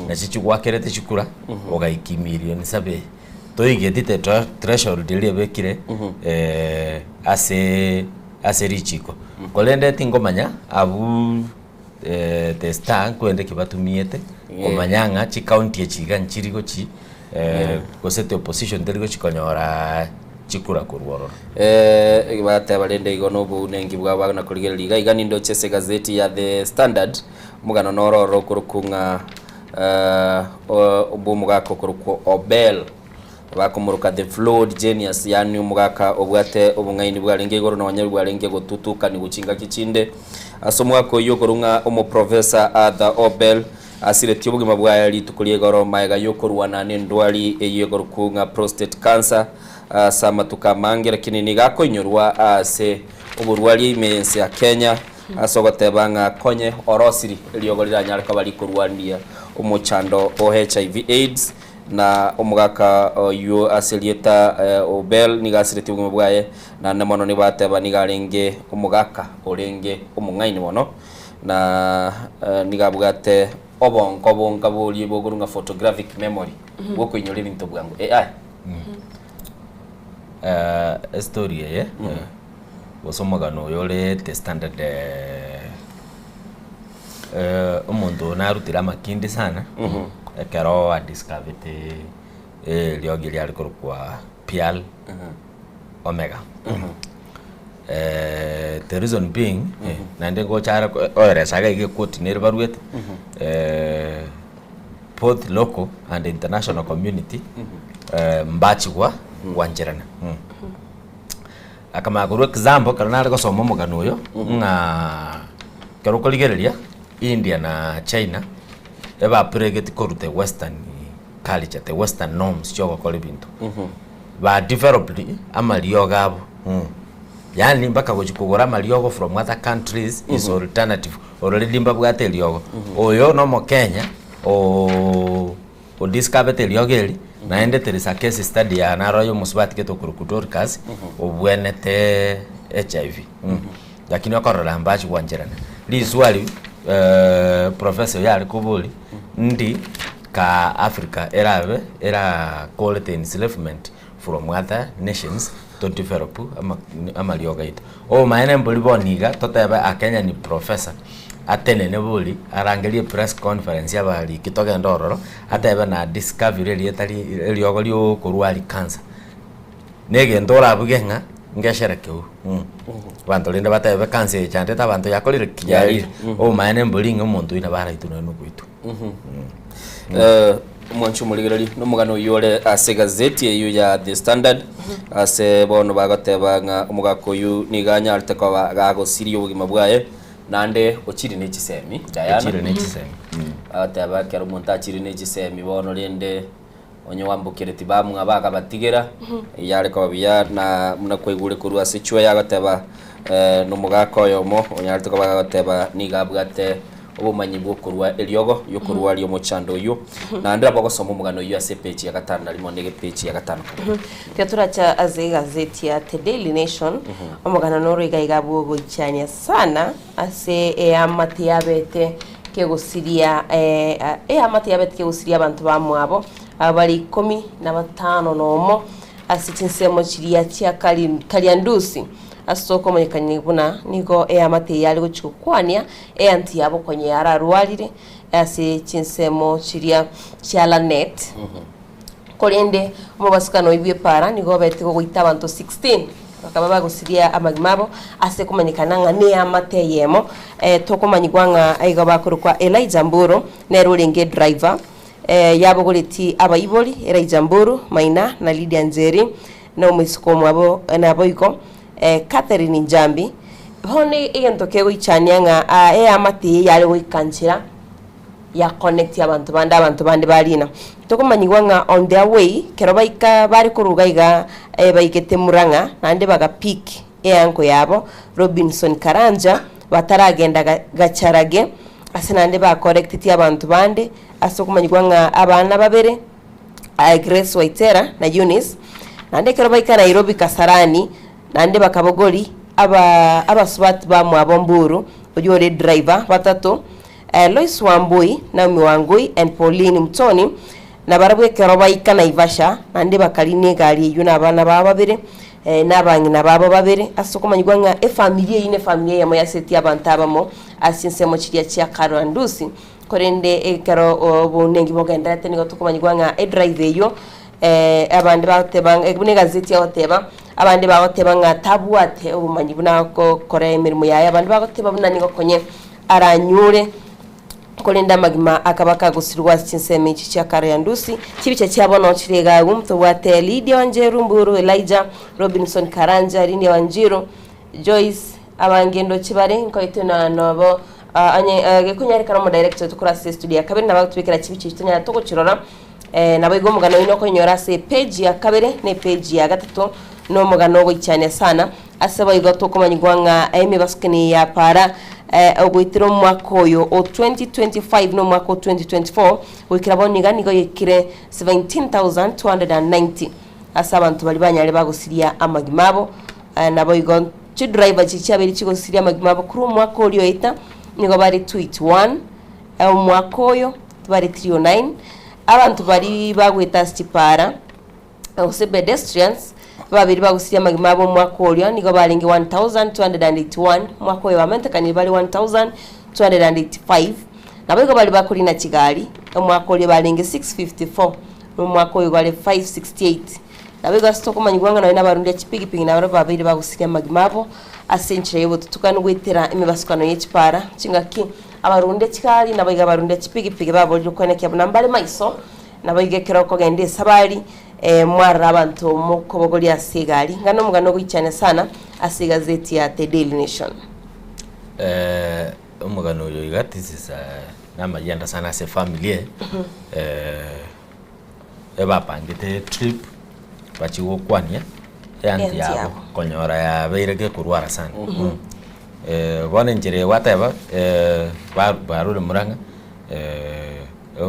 nachi chigwakerete chikura ogaikia milioni saba eye. Toigeti the threshold eria ebekire eh, ase ase richiko. Korende tingomanya abwo eh, the star nkwende ki batumiete komanya ng'a chicounty echi iga nchiri gochi eh, gose the opposition teri gochi konyora chikura korwa ororo. Eh, bateba rende igo nobounenki bwabo na korigereria iga iga nindoche ase egazeti ya The Standard omogano noro oro okorokwa ng'a eh, bw'omogaka okorokwa Obel bakomoroka the flawed genius yaani omogaka obwate obong'aini bwarenge igoro nonye bwarenge gotutukaniwa chingaki chinde. Ase omwaka oyio okorwa ng'a omoprofesa Arthur Obel asiretie obogima bwaye rituko ria igoro magega y'okorwana nendwari eyio ekorokwa ng'a prostate cancer ase amatuko amange lakini nigo akoinyorwa ase oborwaria ime y'ense ya Kenya ase ogoteba ng'a konye orosiri eriogo riranyare koba rikorwania omochando o HIV Aids Na omogaka oyio ase erieta Obel nigo asiretie obogima bwaye, naende mono nigo bateba nigo arenge omogaka orenge omong'aini mono, na nigo abwate obonko bonka boria bokorwa ng'a photographic memory, bw'okoinyora ebinto bwango. AI. Estory eye gose omogano oyo ore the standard omonto oyo narutire amakindi sana ekero adiscovete eriogi riare korokwa pial omega. The reason being naende ngocha are oeresa iga iga equote nere baruete both local and international community mbachigwa gwancherana. Akamanya korwa example ekero nare gosoma omogano oyo, ng'a ekero okorigereria India na China, ebapuregeti korwa the western culture, the western norms chia ogokora ebinto. Ba developed amariogo abo, yaani mpaka gochia kogora amariogo from other countries is alternative, already mbabwate eriogo. Oyo na omokenya o Odiscoverete eriogo eri, naende there is a case study ya naro ya omosubati gete okorokwa Dorcas, obwenete HIV. Lakini okorora mbachi gwancherana. Riswali professor oyo are koboria, ndi ka Africa erabe erakorete enslavement from other nations to develop ama amariogo aito. Obomaene mbori bono iga totebe a Kenyan professor atenene bori arangerie press conference abariki togende ororo atebe na discovery erieta ri eriogo rio okorwari cancer. Na egento orabuge ng'a ngesherekeu abanto rende batebe cancer echandete abanto yakorire ki? Yarire. Obomaene mbori ng'a omonto oyio nabo araitwe nonye na okoitwa. Omwanchi omorigereria nomogano oyio ore ase egazeti eyio ya The Standard ase bono bagoteba ng'a omogaka oyio nigo anyarete koba gagosiria obogima bwaye naende ochire ne chisemi Diana. Ochire ne chisemi. Bagoteba ekero omonto achire ne chisemi bono rende onye wambokereti bamwabo akabatigera yare koba buya na buna kwaigure korwa ase echwe yagoteba nomogaka oyomo onyarete koba gagoteba nigo abwate obomanyi bw'okorua eriogo ri'okorwaria omochando oyio, naende nabo ogosoma omogano oyio ase epeji ya gatano na rimo na egepeji ya gatano kabere. Tiga toracha ase egazeti ya The Daily Nation, omogano noro iga iga bw'ogoichania sana ase eamate yabete kegosiria eamate yabete kegosiria abanto bamwabo abare ikomi na batano nomo ase chinsemo chiria chia Kariandusi ase okomanyekania buna nigo eamate eye yare gochia gokwania Eanti yabo konya yararwarire ase chinsemo chiria chia Lanet. Korende omobasukano oyio bw'epaara nigo obete gogoita abanto 16 bakaba bagosiria amagima abo ase komanyekana ng'a neamate eyemo. Tokomanyigwa ng'a igo bakorokwa Elijah Mburu nere orenge driver yabogoretie abaibori Elijah Mburu, Maina na Lydia Njeri na omoiseke omwabo naboigo Catherine Njambi. Bono egento kegoichania ng'a eamate eye yare goika nchera ya connect abanto bande abanto bande barina. Tokomanyigwa ng'a on their way kero baika bare koruga iga baigete Murang'a naende baga pick eanko yabo Robinson Karanja bataragenda Gacharage ase naende ba collecteti abanto bande ase okomanyigwa ng'a abana babere Grace Waitera na Eunice naende ekero baika Nairobi Kasarani Naende bakabogoria abasubati bamwabo Mburu, oyio ore driver, batato, Lois Wambui, Naomi Wangui and Pauline Mutoni, na barabwo ekero baika Naivasha, naende bakarina egari eyio na abana babo babere, na abang'ina babo babere, ase okomanyigwa ng'a efamiri eyio nefamiri eyemo yasetie abanto abamo ase chinsemo chiria chia Karandusi. Korende ekero obonengi bogendererete nigo tokomanyigwa ng'a edriver eyio abande bagoteba ng'a buna egazeti egoteba, abande bagoteba ng'a tabwate obomanyi buna agokora emeremo yaye, abande bagoteba buna nigo konye aranyure korende amagima akaba kagosirwa ase chinsemo echi chia Kariandusi. Chibicha chia bono chire iga agwo, tobwate Lydia Wanjeru, Mburu Elijah, Robinson Karanja, Lydia Wanjiru, Joyce. Abange ndoche bare nkoitwe na nobo ah, onye eh, gekonyarekana omodirector oito korwa ase estudio ya kabere nabo agotubekera chibicha echio tonyara togochirora eh, nabo igo omogano oino okonyora ase epage ya kabere na epage ya gatato na omogano ogoichania sana ase boigo tokomanyigwa ng'a emebasukani ya para eh, ogoetera omwaka oyo o 2025 na omwaka o 2024 goikera bono iga nigo yaikire 17290 ase abanto baria banyare bagosiria amagima abo Naboigo chidriver chiria chiabeire chigosiria amagima abo korwa omwaka oria oeta, nigo bare 281, omwaka oyo bare 309. Abanto baria bagoeta ase chipara gose pedestrians babeire bagosiria amagima abo omwaka oria nigo barenge 1281, omwaka oyo bamentekanire bare 1285. Naboigo baria bakorina chigari, omwaka oria barenge 654, na omwaka oyo bare 568. Naboigo ase tokomanyigwa ng'a nonya nabarundia chipigipigi nabarabwo babeire bagosiria amagima abo ase enchera y'obotutukanu goetera emebasukano ye chipara, chingaki abarundia chigari naboigo abarundia chipigipigi baborire koenekia buna mbare maiso, naboigo ekero okogenda esabari mwarora abanto mokobogoria ase egari. Ng'a nomogano ogoichania sana ase egazeti ya The Daily Nation. Omogano oyo iga this is namayianda sana ase efamiri eye. Ebapangete trip bachie gokwania eanti Eanti yabo yabo. konyora yabeire gekorwara sana. Bono enchera eye gwateba ba- barure murang'a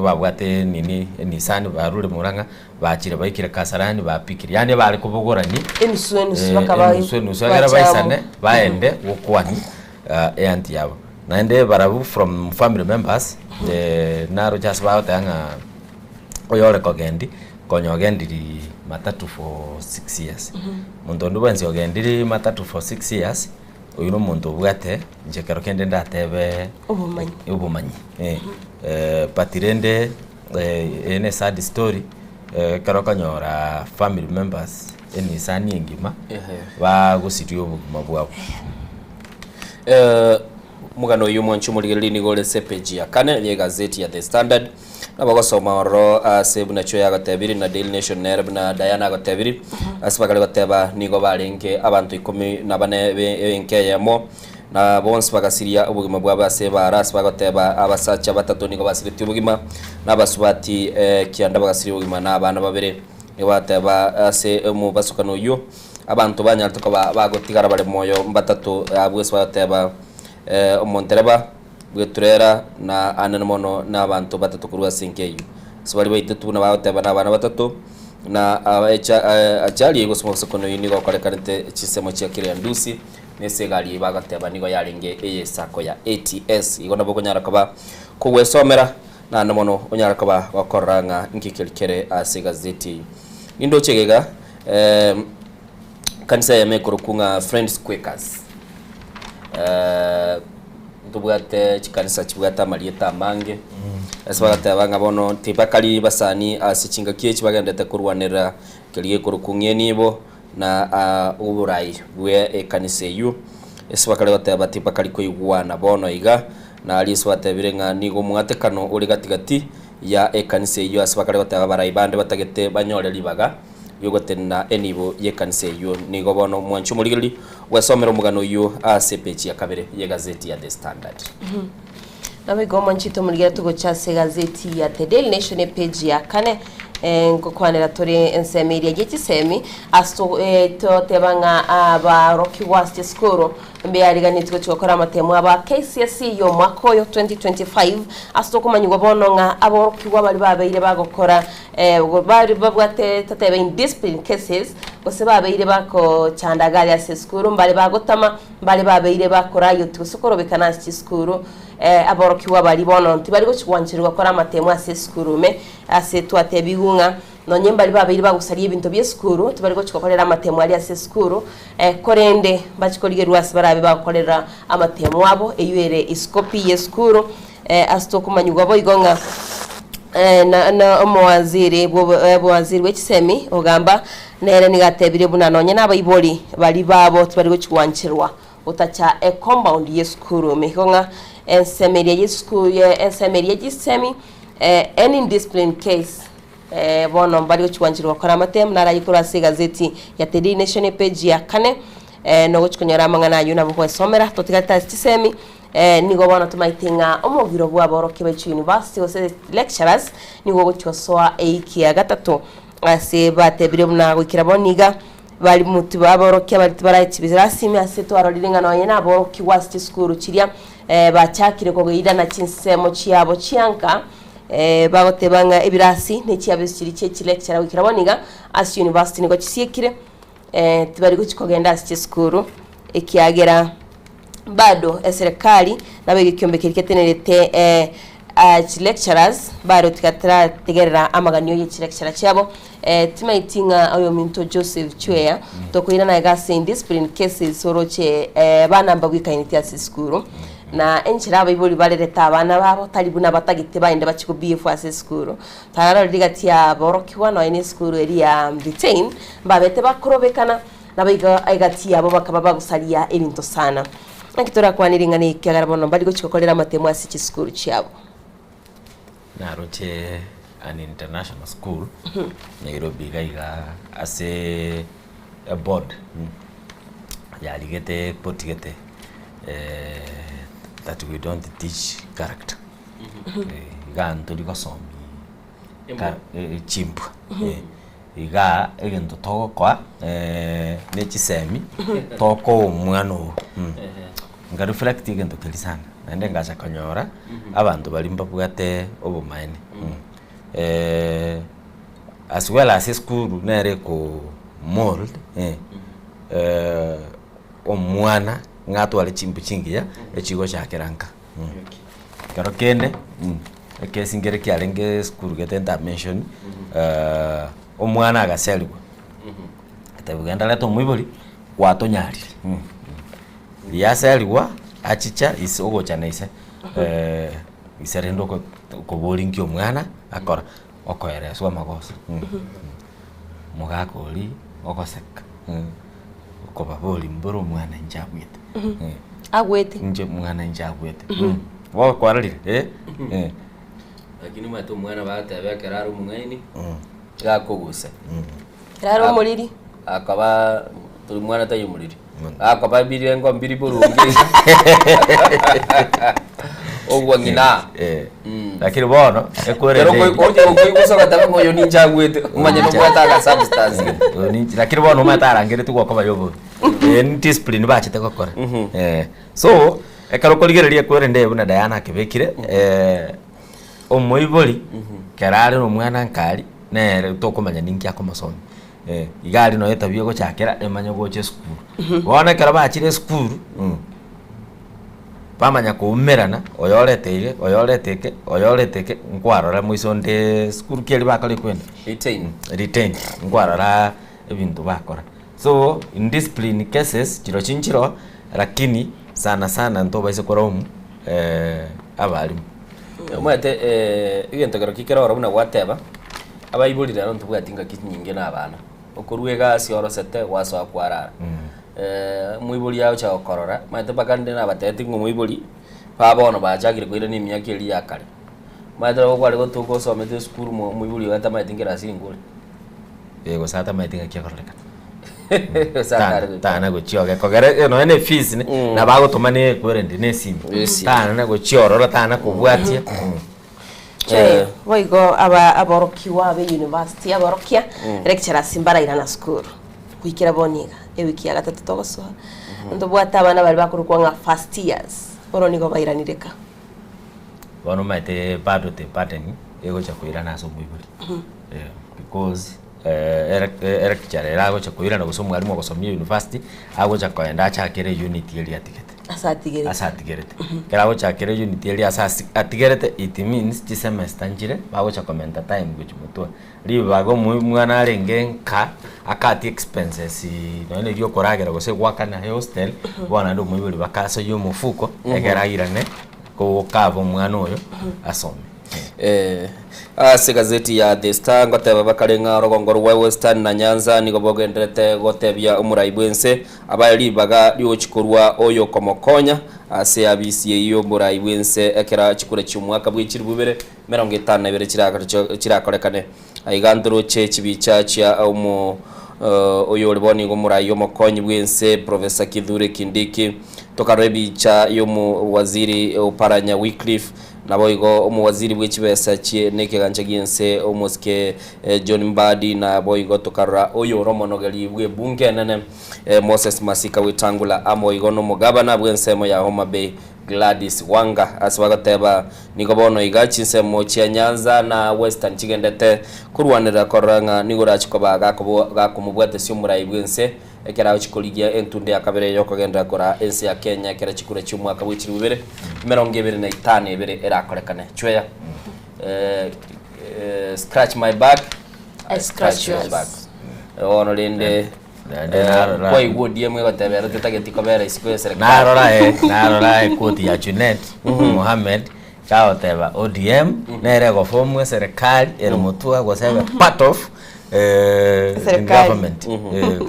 babwate nini enisani barure murang'a bachire baikire kasarani bapikire yaani ebare kobogorani Enusu enusu bakaba enusu enusu ekero bacha amo. baisane baende gokwania eanti yabo. Naende barabwo from family members naroche ase bagoteba ng'a oyore kogendi konya ogendiri matatu for 6 years. Monto onde bwensi ogendiri matatu for 6 years, oywo na omonto obwate inche kero kende ndatebe Obomanyi. obomanyi eh. But rende eye ne sad story ekero okonyora family members enisani engima bagosiria obogima bwabo. Omogano oyio omwanche omorigereria nigo ore ase epeji ya kane y'egazeti ya The Standard. Nabo ogosoma ororo ase buna Chweya agotebiri na Daily Nation nere buna Diana agotebiri ase bakare goteba nigo barenge abanto ikomi na bane be enka eyemo na bonsi bagasiria obogima bwabo ase ebaara ase bagoteba abasacha batato nigo basiretie obogima na abasubati kianda bagasiria obogima na abana babere. Nigo bagoteba ase omobasukano oyio abanto banyarete koba bagotigara bare moyo mbatato abwo ase bagoteba omontereba bw'eturera, na anene mono nabanto batato korwa ase enka eyio. Ase baria baitetu buna bagoteba nabana batato, na achari gose omobosokano oyio nigo okorekanete chinsemo chia Kiriandusi, na ase egari eyio bagoteba nigo yarenge ey'esako ya ATS. Igo nabo okonyara koba kogwesomera, naende mono onyare koba gokorora ng'a inki keri kere ase egazeti eyio. Nindoche iga iga, Ekanisa eyemo ekorokwa ng'a Friends Quakers. Ntobwate chikanisa chibwate amarieta amange, ase bagateba ng'a bono tibakari basani ase chingaki echi bagenderete korwanerera keria gekorokwa ng'a enibo na oborai bwe ekanisa eywo. Ase bakare goteba tibakari koigwana bono iga, na aria ase batebire ng'a nigo omwatekano ore gati gati ya ekanisa eywo ase bakare goteba abarai bande batagete banyore ribaga. Ri'ogotenena enibo y'ekanisa eyio. Nigo bono mwanche omorigereria gwesomera omogano oyio ase epeji ya kabere y'egazeti ya The Standard. Naboigo omwanchete omorigereria togocha ase egazeti ya The Daily Nation epeji ya kane eh, ngokwanera tore ensemo eria ye chisemi ase to- eh, toteba ng'a abarokigwa ase chisukuru mbeariganeti gochia gokora amatemo aba KCSE y'omwaka oyo 2025 ase tokomanyigwa bono ng'a aborokigwa baria babeire bagokora Baria babwate totebe indiscipline cases, gose babeire bakochanda gari ase esukuru, mbare bagotama, mbare babeire bakorayoti gose korobekana ase chisukuru, aborokigwa baria bono tibari gochi gwancherwa gokora amatemo ase esukuru ime, ase twatebigwe ng'a nonye mbari babeire bagosaria ebinto bia esukuru, tibari gochi gokorera amatemo aria ase esukuru, korende mbachi korigerwa ase barabe bagokorera amatemo abo, eywo ere isiko pi ye esukuru, Ase tokomanyigwa boigo ng'a na omowaziri bw'obowaziri bwe chisemi ogamba nere nigo atebire buna nonye nabaibori baria babo tibari gochi gwancherwa gotacha ecompound y'esukuru ime. Igo ng'a ensemo eria y'esukuru ensemo eria y'echisemi any indiscipline case bono mbari gochi gwancherwa gokora amatemu naro ayio korwa ase egazeti ya The Daily Nation epage ya kane. Eh, nogochi konyora amang'ana ayio nabo gwesomera totigarete ase chisemi eh, nigo bono tomaete ng'a omogiro bw'aborokia ba chiuniversity gose lecturers nigo ogochi gosoa eiki ya gatato ase batebire buna goikera bono iga barimu tiba aborokia baria tibarae rasmi ase twarorire ng'a nonye na aborokigwa ase chisukuru chiria eh, bachakire kogeirana chinsemo chiabo chianka eh, bagoteba ng'a ebirasi ne chiabisi chiria chie chilecturer goikera bono iga ase university nigo chisiekire eh, tibari gochi kogenda ase chisukuru ekiagera bado eserekari nabo egekiombe keria ketenerete eh, ah, chilecturers bado tiga tarategerera amaganio ye chilecturer chiabo eh, timaeti ng'a oyominto Joseph Chweya tokoirana iga ase indiscipline cases oroche eh, bana mbabwekaineti ase esukuru na enchera abaibori barerete abana babo tari buna batagete baende bachie go behave ase esukuru Tararorire gati y'aborokigwa nonya nesukuru eria ya Retain, mbabete bakorobekana, naboigo egati yabo bakaba bagosaria ebinto sana. Naki torakwane ring'ana ekiagera bono mbari gochia gokorera amatemo ase chisukuru chiabo. Naroche an international school Nairobi iga iga ase eboard yarigete epotigete that we don't teach character. Igaa ntori gosomi ka chimbwa igaa egento togokoa ne chisemi tokoa omwana oo nka reflect egento keria sana naende ngacha konyora abanto baria mbabwate obomaene as well as esukuru nere eko mold omwana ng'a atware chimbwa chingiya echigochakera nka. Ekero kende ekesi nkere kiarenge esukuru gete ntamention omwana agaserigwa, agatebigwa genda reta omoibori gwatonyarire. Riria aserigwa achicha ise ogocha na ise ise rende oko okoboria nki omwana akora, okoereswa amagoso mogaka oria ogoseka. Okobaboria mboro omwana inche agwete. Agwete. Inche omwana inche agwete. Bono kwarorire eh eh. Lakini omanyete omwana bagateba ekero are omong'aini, iga akogusa. Ekero are omoriri. Akaba tori mwana taiyo omoriri. Akoba ebirengo mbiri boronge iga. Ogwa ng'ina. Lakini bono ekwere Ekero okoigwa okoigwa ogateba ng'a oyo ninche agwete, omanye nobwate aga substance. Oyo ninche lakini bono omanyete arangeretie gokoba ya obobe. Eh ni discipline bachete gokora. Eh so ekero okorigereria ekwerende eye buna Diana akebekire omoibori kero are na omwana nkari nere tokomanya ninki akomosomia. Iga aria noyo etabia egochakera emanye gocha esukuru. Bono ekero bachire esukuru, bamanya koumerana, oyo orete eye, oyo orete eke, oyo orete eke, nkwarora moiso onde sukuru ki eria bakora ekwenda? Retain. Retain, nkwarora ebinto bakora. So, indiscipline cases chirochio nchiroo, lakini sana sana ntobaisa koraumu abalimu. Omanyete egento kerokio kere ororo buna gwateba, Abaibori rero ntobwati ngaki chinyinge na abana, okorua egasi orosete gwasoa kwarara. Omoibori agocha gokorora, omanyete mpaka rinde nabatebetie ng'a omoibori, ba bono bachakire koirana emiaka eria ya kare. Omanyete nabo kware gotoka osomete esukuru mo omoibori oye atamanyeti nkerasi nigo ore. Eh, gose atamanyeti ng'aki ekororekana. Gose atare goika. Tana gochia ogekogera eh, nonya na efees ne, nabo agotoma na ekwerende na esimi. Esimi. Tana gochia ororo, tana kobwatia. Chwe, boigo aba aborokigwa be university aborokia lecturers mbarairana sukuru goikera bono iga ewiki ya gatato togosoa ntobwate abana baria bakorokwa ng'a first years bono nigo bairanire ka. Bono omanyete bado the burden egocha koirana ase omoibori because electurer ere agocha koirana gose omwalimu ogosomia university agocha koenda achakere eunit eria atigete. Ase atigerete. Ase atigerete. Ekero agochakera eunit eria ase asi atigerete it means chisemester nchire bagocha komenta time gochia motwe. Ribaga omoi omwana arenge nka akatie expenses nonye na eria okoragera gose goakana ehostel, bono naende omoibori baka asoyie omofuko ekero airane gokaba omwana oyo asome. Ase egazeti ya The Star ngoteba bakare ng'a orogongo rwa Western na Nyanza nigo bogendererete gotebia omorai bw'ense abae ribaga riogochia korua oyokomokonya ase abisi eyio y'omorai bw'ense ekero chikura chi'omwaka bwe chilifu ibere emerongo etano na ibere chirakorekane. Aiga ntoroche chibicha chia omo. Oyore bono igo omorai omokonyi bw'ense Professor Kithure Kindiki, tokarora ebicha y'omowaziri Oparanya Wycliffe, naboigo omowaziri bwe chibesa chie nekegancha gi'ense omosike John Mbadi, naboigo tokarora oyore omonogeri bw'ebunge enene Moses Masika Wetangula, amo igo nomogabana bw'ensemo ya Homa Bay Gladys Wanga ase bagoteba nigo bono iga chinsemo chia Nyanza na Western chigendete korwanerera korora ng'a nigo orachi koba gakomobwatesia omorai bw'ense ekero agochi korigia entunde ya kabere yokogenderera koraa ense ya Kenya ekero chikura chi'omwaka bwe chilifu ibere emerongo ebere na etano ebere erakorekane. Chweya scratch my back I scratch yours back. Bono rende Naende narora- Kwaigwa ODM egoteba ero tetageti kobera isiko y'eserekari. Narora eh, narora ekoti ya Junet Mohammed kagoteba ODM nere egoform eserekari ere motwe gose ebe part of eh, Eserekari. government eh,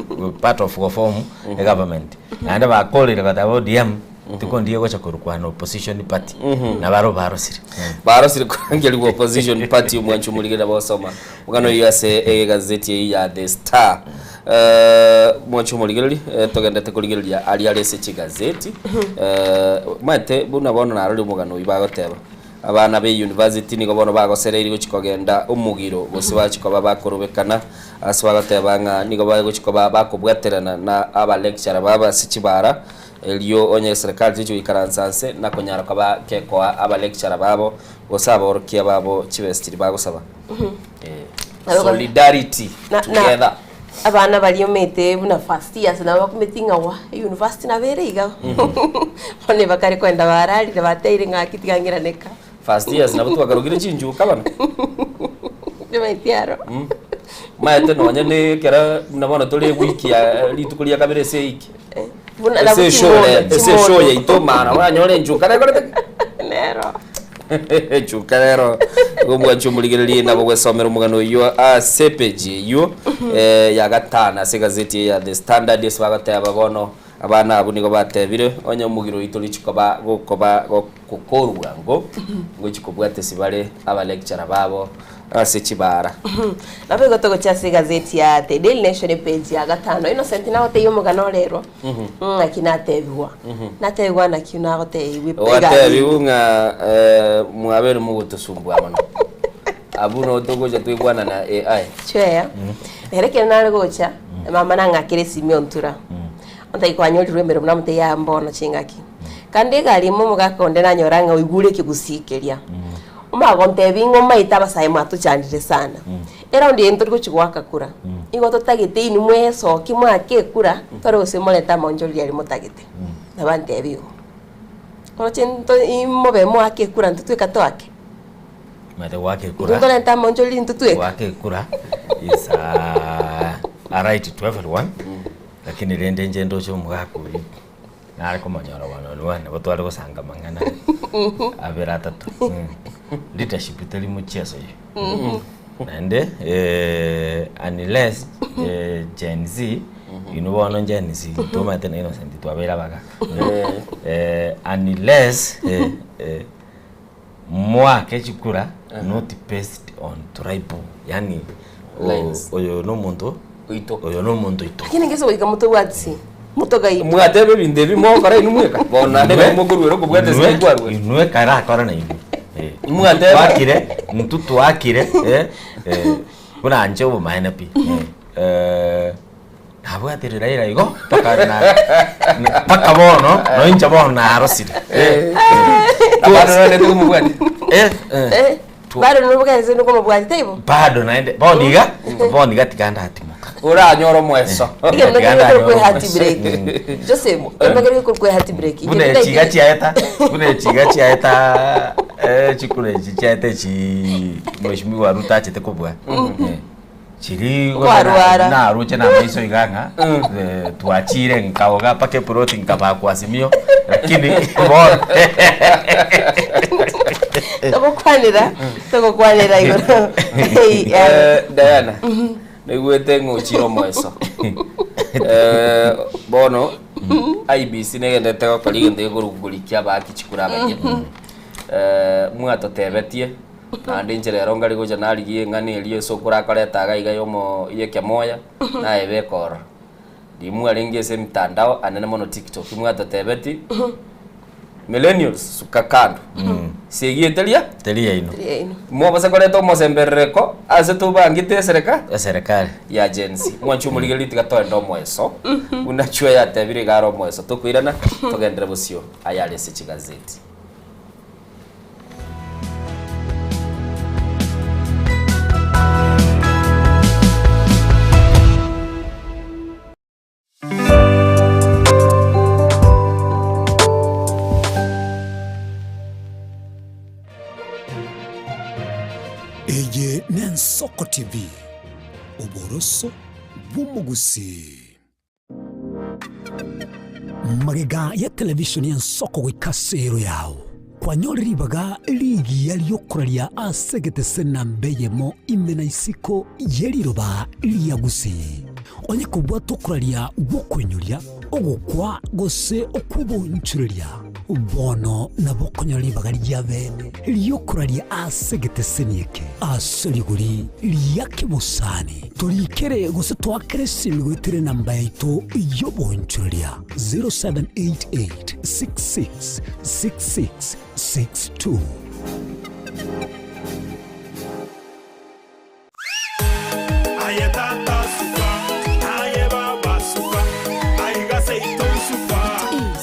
part of goform egovernment naende bakorire goteba ODM tikondiye gocha korokwa an opposition party nabaro barosire Barosire korangerigwa opposition party omwancho omorigereria bosoma Omogano oyio ase egazeti eyio ya The Star. Eh, mwanche omorigereria, eh, togendete korigereria aria are ase chigazeti. Eh, omanyete buna bono narorire omogano oyio bagoteba, abana be university nigo bono bagosereiri gochia kogenda omogiro gose bachia koba bakorobekana ase bagoteba ng'a nigo bagochia koba bakobwaterana na aba lecturer babo ase chibara, erio onye eserekari techi goikaransa nse nakonyara koba kekoa aba lecturer babo gose aborokia babo chibesa chiria bagosaba. Solidarity together. Abana baria omanyete buna first years nabo bakumeti ng'a wa university nabo ere iga bono bakare kogenda bararire bateire ng'a aki tiga ng'irane ka. First years nabo twakarokire chinchuka bana. Omanyete aro. Omanyete nonye na ekero buna bono tore ewiki ya rituko ria kabere ase ewiki. Buna nabo Ase eshow chimono, ase eshow chimono. yaito maana oranyore enchuka nekorete ki? Nero. Enchuka rero igo omwanchi omorigererie nabo gwesomera omogano oyio ase epeji eyio eh, ya gatano ase egazeti eye ya The Standard ase bagoteba bono abana abwo nigo batebire onye omogiro oito richi koba gokoba gokorwa bwango ngochi kobwatesi bare aba lecturer babo ase chibara. Nabo igo togochia ase egazeti ya The Daily Nation epage ya gatano. Innocent nagotebia omogano orerwa ng'aki natebigwa. Natebigwa naki nagotebigwa Gwatebiwu ng'a eh, mwabere mogotosumbua mono. Abwo no togocha toigwana na AI. Chweya. Nere ekero nare gocha, mama nang'akera esimi ontura. Ontebia kwanyorirwe emeremo namotebia yaya mbono ching'aki. Kande egari ime omogaka onde nanyora ng'a oigure ekegusii keria. Omagontebia ng'a omaete abasae mwatochandire sana. Eround eye ntori gochia goaka kura. Igo totagete inwe mwesokie mwake ekura, tore gose morete amaonchoreria aria motagete. Nabo antebia igo. Oroche nto imobe moake ekura intwe tweka toake? Omanyete goaka Intwe ekura, ntorente amaonchoreria intwe tweka? goaka ekura is a, a right to everyone, lakini rende inche ndoche omogaka oyio. Nare komonyora one on one, nabo tware gosanga amang'ana abere atato. Leadership teri mochieso eyio. Naende unless Gen Z, inwe bono Gen Z tomanyete na Innocent twabeire abagaka. Unless moake chikura not based on tribal, yaani Lines. oyo nomonto oyo nomonto oito. Lakini ngese goika motobwatisi motogaitwa. Mwateba ebinto ebi mogokora inwe mweka bono naende nabo mokoruera okobwata ase Inwe- kwarure. inwe karakora na inwe Eh. Mwateba. Twakire intwe twakire eh, eh, buna inche obomaene pi Eh, eh, nabwatire Raila igo mpaka na mpaka bono noinche bono narosire Eh, Abana naende tikomobwati. eh, eh. Eh, bado nobogense nokomobwati taibo? Bado naende bono iga bono iga tiga ndatimoka. Oranyore omweso. Egento Tiga kere ndanyore kwe heart omweso. break. Joseph, egento kere kwe heart break. Buna echiga chiaeta buna echiga chiaeta eh, chikura echi chiaeta echi mheshimiwa Ruto achete kobua Eh, chiri Kwarwara. naroche na amaiso iga ng'a eh, twachire nkaoga mpaka eploti nkabakwa Azimio lakini bono Togokwanera, togokwanera igoro. Hey, Eh, Diana, naigwete ng'a ochire omoeso. Eh, bono IEBC negendete gokora egento gekorwa korikia abaaki chikura abayia. Eh, mwatotebetie. Naende inche rero nkare gocha narigie eng'ana eria esokoro akoreta iga iga yomo yekemoya, nayebeka ororo. Riria mwarenge ase emitandao anene mono TikTok, mwatotebeti, millennials suka kando, segi eteria Teri yaino. Mobase koreta omosemberereko ase tobangete esereka Eserekari. ya Gen Z. Mwanche omorigereria tiga toende omoeso buna chwe yatebire iga are omoeso tokoirana togenderere bosio ayare ase chigazeti. Eye n'Ensoko TV, oboroso bw'omogusii. Magega ya televisheni y'Ensoko goika ase ero yao, kwanyore ribaga rigiya ri'okoraria ase egetese namba eyemo ime na isiko ye riroba ria Gusii. Onye kobwata okoraria gw'okoinyoria, ogokwa, gose okw'oboonchoreria, bono nabo okonyora ribaga ria bene ri'okoraria ase egeteseni eke ase rigori ria kebosani. Torikere gose toakere esimi goetera enamba yaito y'oboonchoreria 0788 66 66 62. Aye tata suka, aye baba suka, aiga seito suka.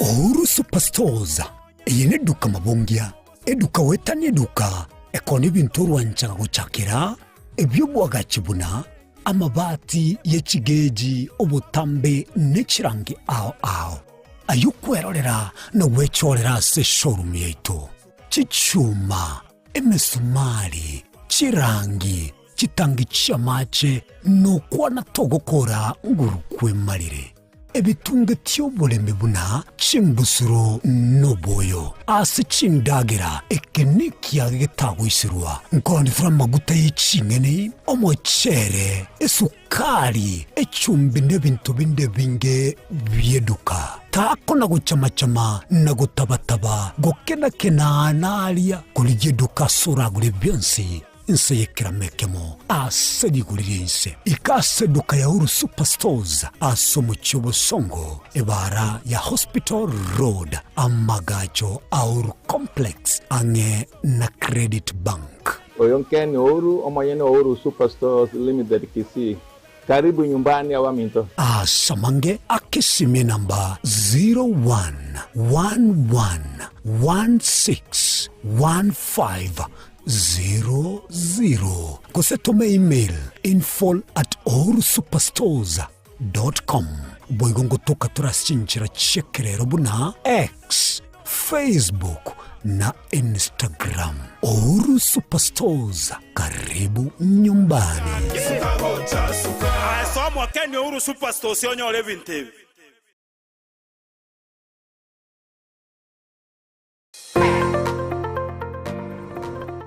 Uhuru Superstores, eye neduka mabongia, eduka goetania eduka, ekona ebinto orwanchaga gochakera, ebi'obwagachi buna, amabati ye chigeji, obotambe ne chirangi ao ao. Ayio kwerorera na gwechorera ase eshowroom yaito. Chichuma, emesumari, chirangi, chitangi chi'amache, nokwana togokora nguru kwemarire. Ebitunge ti'oboremi buna chimbusuro noboyo ase chindagera, eke nekiage getagoiserwa. Nkoonetera amaguta ye ching'eni, omochere, esukari, echumbi na ebinto binde ebinge bi'eduka. Takona gochama-chama na gotaba-taba, gokena-kena naria, korigia eduka ase oragore bionsi inse y'ekerama ekemo ase rigori ri'ense. Ika ase eduka ya Uhuru Superstores ase omochie o Bosongo, ebaara ya Hospital Road, amagacho a Uhuru Complex ang'e na Credit Bank. Oyo Ken Ouru, omonyene o Uhuru Superstores Limited Kisii. Karibu nyumbani abaminto. Asamange akesimie namba 0111161500 gose tome email info at uhurusuperstores dot com. Boigo ngotoka tore ase chinchera chi'ekerero buna X, Facebook na Instagram. Uhuru Superstores, karibu nyumbani. Aye soa Kenya Uhuru Superstores onyore ebinto ebi.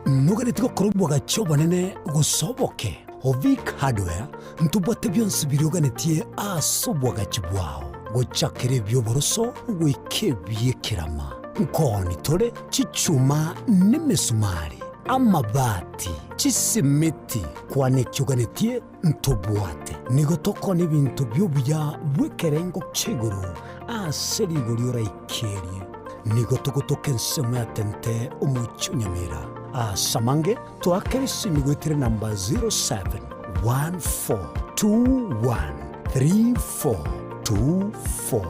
Noganeti gokora obwagachi obonene gose oboke? Ovic Hardware ntobwate bionsi biria oganetie ase obwagachi bwao, gochakera ebi'oboroso goika ebi'ekerama. Nkooni tore chichuma nemesumari, amabati, chisimiti, kwana eki oganetie ntobwate. Nigo tokona ebinto bi'obuya bw'ekerengo kia igoro ase rigori oraikerie. Nigo togotoka ensemo ya Tente omochie o Nyamira. Ase amange toakere esimi goetera enamba 0714213424.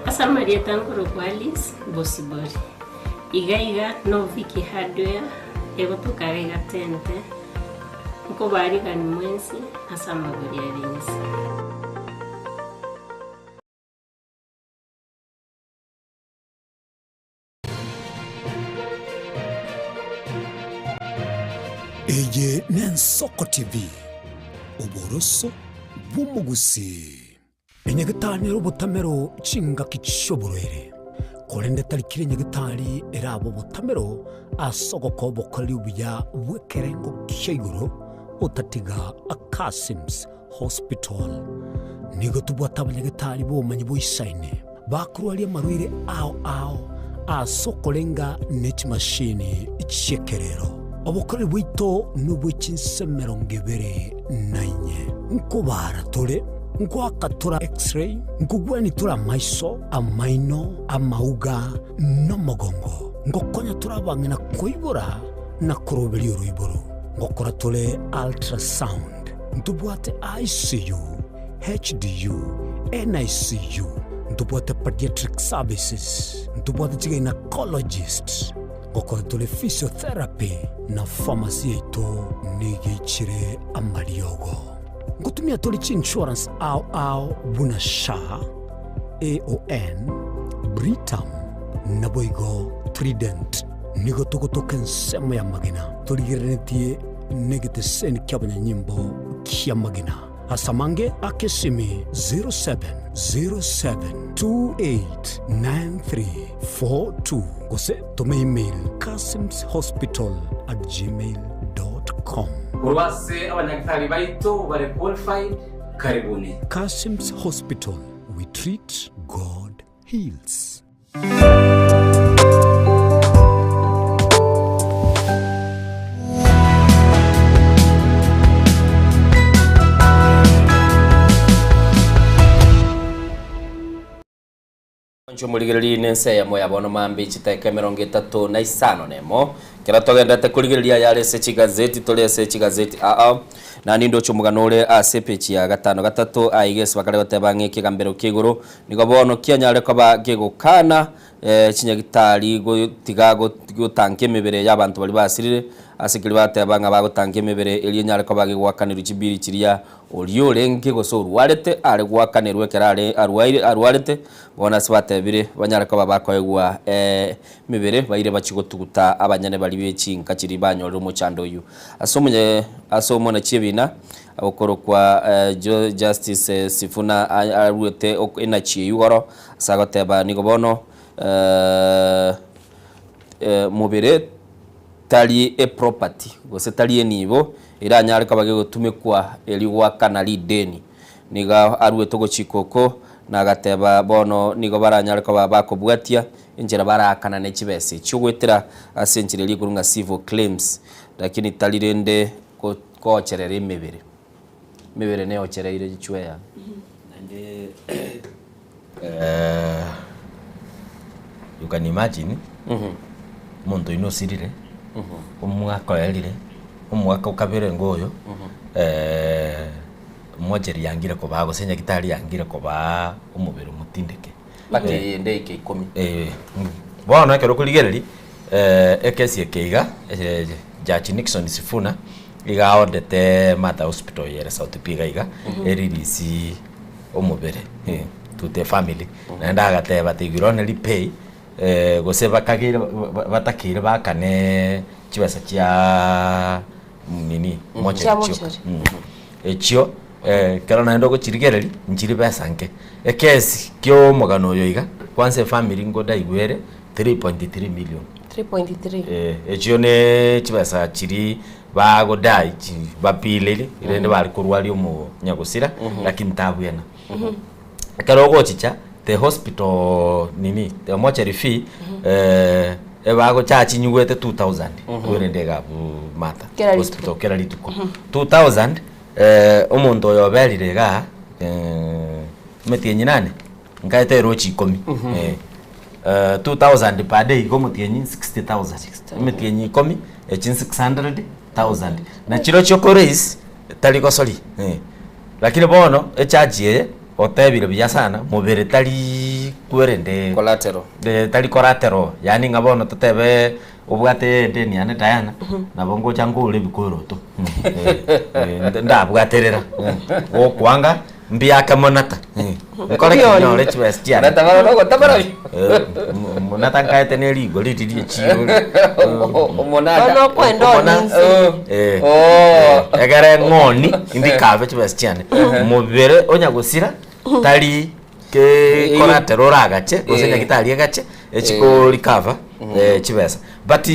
Ase amarieta nkorokwa Alice Bosibori. Iga iga no Vicky Hardware egotoka iga iga Tente. Nkobaarigani mwensi ase amagori are inse. Eye n'Ensoko TV, oboroso bw'omogusii. Enyagetari nere obotamero chingaki chi'oborwaire, korende tari kera enyagetari erabe obotamero ase ogokoa obokoreri obuya bw'ekerengo kia igoro otatiga Akasims Hospital. Nigo tobwate abanyagetari b'obomanyi boisaine bakorwaria amarwaire ao ao ase okorenga ne chimashini chi'ekerero. Obokoreri bwaito nobwe chinse 24. Nkobaara tore, nkoaka tore X-ray, nkogwenia tore amaiso, amaino, amauga, na omogongo. Ngokonya tore abang'ina koibora na koroberia oroiboro. Ngokora tore ultrasound. Ntobwate ICU, HDU, NICU. Ntobwate pediatric services. Ntobwate chigynecologist. Gokora tore physiotherapy na pharmacy yaito nigo eichire amariogo. Ngotumia tore chiinsurance ao ao buna SHA, AON, Britam naboigo Trident. Nigo togotoka ensemo ya magena torigereretie negeteseni ki'abanyanyimbo ki'amagena. Ase amange aka esimi 0707289342 gose toma email kasimshospital@gmail.com. Korwa ase abanyagitari baito bare qualified, karibuni. Kassims Hospital, we treat, God heals. Inche omorigereria nense eyemo ya bono mambia chitaeka 35 Ekero togenderete korigereria ayare ase chigazeti tore ase chigazeti aa na nindoche omogano ore ase epeji ya gatano gatato aiga ase bakare goteba ng'a ekegambero kia igoro nigo bono kianyare koba kegokana chinyagitari gotiga gotanka emebere y'abanto baria basirire ase keria bateba ng'a bagotanka emebere eria enyare koba gegoakanerwa chibiri chiria Oria orenge gose orwarete are goakanerwa ekero are arwaire arwarete, bono ase batebire banyare koba bakoegwa emebere baire bachie gotuguta abanyene baria be chinka chiria banyorire omochando oyio. Ase omonye ase omonachi ebina okorokwa Jo Justice Sifuna aruete enachi eyio igoro ase agoteba nigo bono mobere tari eproperty gose tari enibo eranyare koba gegotumekwa erio goakana rideni. Nigo aruete ogochika oko, na agateba bono nigo baranyare koba bakobwatia enchera baraakanane chibesa echio goetera ase enchera eria ekorwa ng'a civil claims, lakini tari rende gocherera emebere. Emebere neochereire chichweya. Naende you can imagine omonto oyio nosirire, omwaka oerire, omwaka okabere iga oyo, mocheri yangire kobaa gose nyagetari yangire kobaa omobere omotindeke. Mpaka eyende eike ikomi. Bono ekero okorigereria ekesi eke iga, Judge Nixon Sifuna iga aordete Mater Hospital eye ere South B iga iga, eririsi omobere to the family. Naende agateba they will only pay gose bakageire batakeire baakane chibesa chia nini mochari Chia chioka. mochari. Echio ekero naende ogochirigereria nchiri besa nke. Ekesi kia omogano oyo iga, kwanza efamiri ngodaigwere 3.3 million. 3.3. Eh, echio ne chibesa chiri bagodai chi bapiliri rende bare korwaria omonyagosira lakini tabwena. Ekero ogochicha the hospital nini the mortuary fee ebagochachi nyigwete 2000 kwerende iga abwo Martha Kera rituko. hospital kera rituko 2000 omonto oyo oberire igaa emetienyi nane nkaete erochi ikomi 2000 per day igo omotienyi 60000 emetienyi ikomi echi 600000 na chirochio okoraise tari gosori Lakini bono echarge eye otebire buya sana mobere tari kwerende Collateral. Eh, tari collateral yaani ng'a bono totebe obwate edeni yane Diana nabo ngocha ngore ebikoroto Eh, eh, ndabwaterera gokwanga mbiake monata nkore ki nyore chibesa chiane Monata bono nogotabara Eh, monata nkaete ne rigori riria echiro Omonada. Bono okwenda Omona- oninse. Eh. Oh. Ekere ng'oni indikabe chibesa chiane mobere onya gosira tari ke collateral oragache gose Eh. nyagitari egache echiko recover chibesa but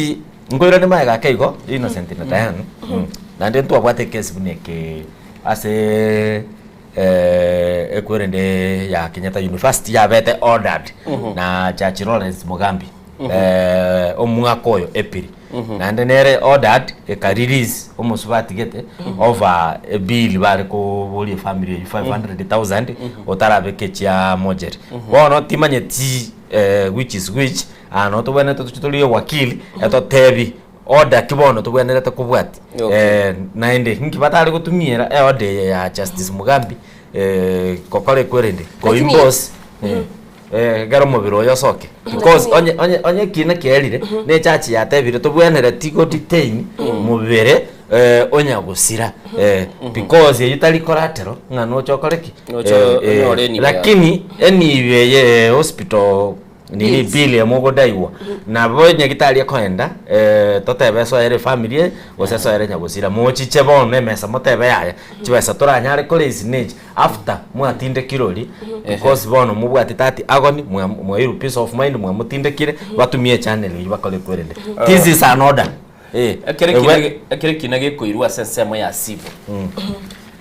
nkoirane magega ake igo Innocent na Diana naende ntwabwate ekesi buna eke ase ekwerende ya Kenyatta University yabete ordered na Judge Lawrence Mugambi. eh, omwaka oyo April. Naende nere ordered eka release omosubati gete over ebill bare koboria efamiri eywo 500,000 otarabeka echia mortuary. Bono timanyeti eh, which is which, aa nabo tobwenerete toche torie owakili etotebi order ki bono tobwenerete kobwatia. Okay. Eh, naende nki batare gotumiera eorder eye ya Justice Mugambi eh, gokora ekwerende Lakini- koimpose eh, eh, ekero omobere oyo osoke because onye onye onye ekina kiaerire na echachi yatebire tobwenereti go detain mobere eh, onya gosira eh, because eyio tari collateral ng'a noche okore ki Noche onyore enibo yaye. lakini enibo eye eh, hospital nini Bills. bill emogodaiwa nabo nyagitari ekoenda eh, totebe esoere efamiri eye gose esoere nyagosira mochiche bono emesa motebe yaya chibesa toranyare kore isi na echi after mwatindekire oria because bono mobwate tati agony mwa mwairwe peace of mind mwamotindekire batumie echannel eywo bakore ekwerende this is an order eh Ekere ewe- kina ekere kina gekoirwa ase ensemo ya civil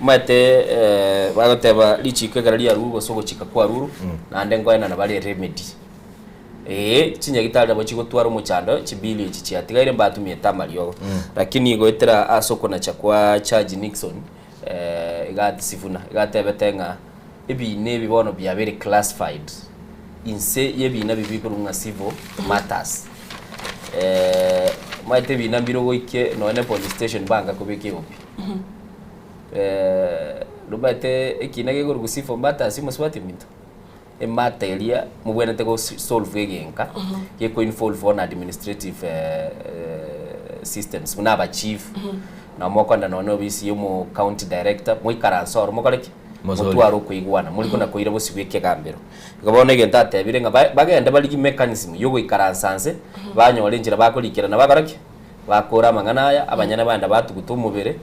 omanyete eh, bagoteba richiko ekero riarurwe gose ogochika kwarurwe naende nkoenana bare remedy ee chinyagitari nabo chigotwara omochando chibili echi chiatigaire mbatumiete amariogo lakini goetera ase okonacha kwa Judge Nixon eh, iga Sifuna iga atebete ng'a ebina ebi bono biabeire classified inse y'ebina bibi bikorwa ng'a civil matters eh, omanyete ebina mbire ogoike nonya ne police station banga kobeka eobi eh, nomanyete ekina gekorwa civil matters omosubati ominto ematter eria mobwenerete go solve egenka geko involve on administrative eh, eh, systems buna aba chief na mokonda nonya obisi ya omo county director moikaranse oro mokore ki Mosori. motware okoigwana mori kona koira bosio bwa ekegambero igo bono egento atebire ng'a ba- bagende barigie mechanism ya ogoikaransa nse banyore enchera bakorikerana bakora ki bakora amang'ana aya abanyene baenda batuguta omobere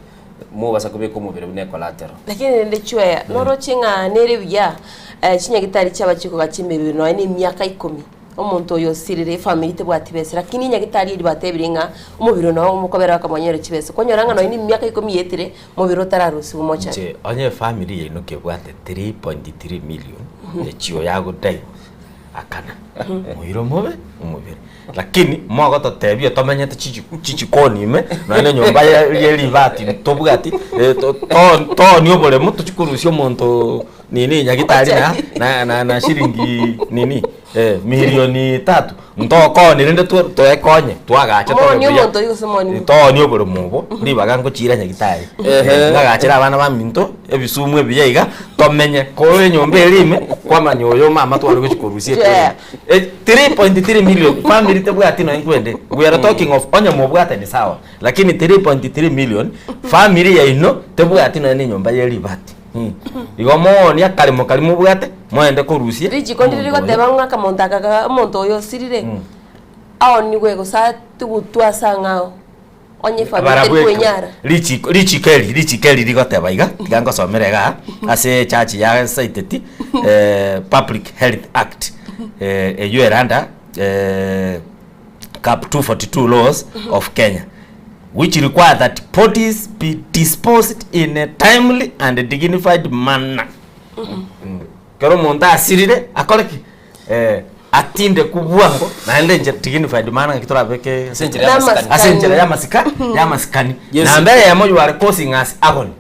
mobasa kobeka omobere buna ecollateral. Lakini rende chweya, noroche ng'a nere buya eh, chinyagitari chiaba chikogacha emebere nonya na emiaka ikomi, omonto oyo osirire efamiri tebwati besa, lakini enyagitari eria batebire ng'a omobere noo omokobera bakamonyora chibesa, kwanyora ng'a nonya na emiaka ikomi yaetire, mobere otararusiwa mochari. Inche onye efamiri yaino kebwate 3.3 million echio yagodaiwa akana moire omobe omobere lakini mogototebia tomenyete chichi chichikoni ime nonya na enyomba ya ya ribati tobwati eh, to- to- tooni oboremo tochi korusia omonto nini nyagitari na na na na shilingi nini eh, milioni tatu ntokoni rende twe twekonye twagacha tobe Moni buya. omonto oyo gose moni Tooni oboremo obo ribaga ngochiira nyagitari Ehe. ng'agachere abana baminto ebisumu ebiya iga tomenye korwa enyomba ere ime kwamanya oyo mama tware gochi korusia Yeah. Eh, 3.3 million family tebwati nonya nkwende we are talking of onye mobwate ni sawa lakini 3.3 million family yaino tebwati nonya na enyomba ye ribati Mm. Igo mooni akaremo karia mobwate moende korusia Richiko ndire omonto oyo. rigoteba ng'a akamonto aka ga omonto oyo osirire aonigwe gose atugutwe ase ang'ao onye efamiri teri Barabwo kwenyara. richiko richiko eri richiko eri rigoteba iga tiga ngosomere igaa ase echachi ya saiteti eh, Public Health Act eh, eywo ere under eh, Cap 242 laws of Kenya which require that bodies be disposed in a timely and dignified manner. Kero omonto asirire akore ki? Eh, atindekwe bwango naende enchera dignified manner ng'aki torabeke Ase enchera ya amasikani. ase enchera ya amasika ya amasikani. Yes. Namba eyemo you are causing us agony.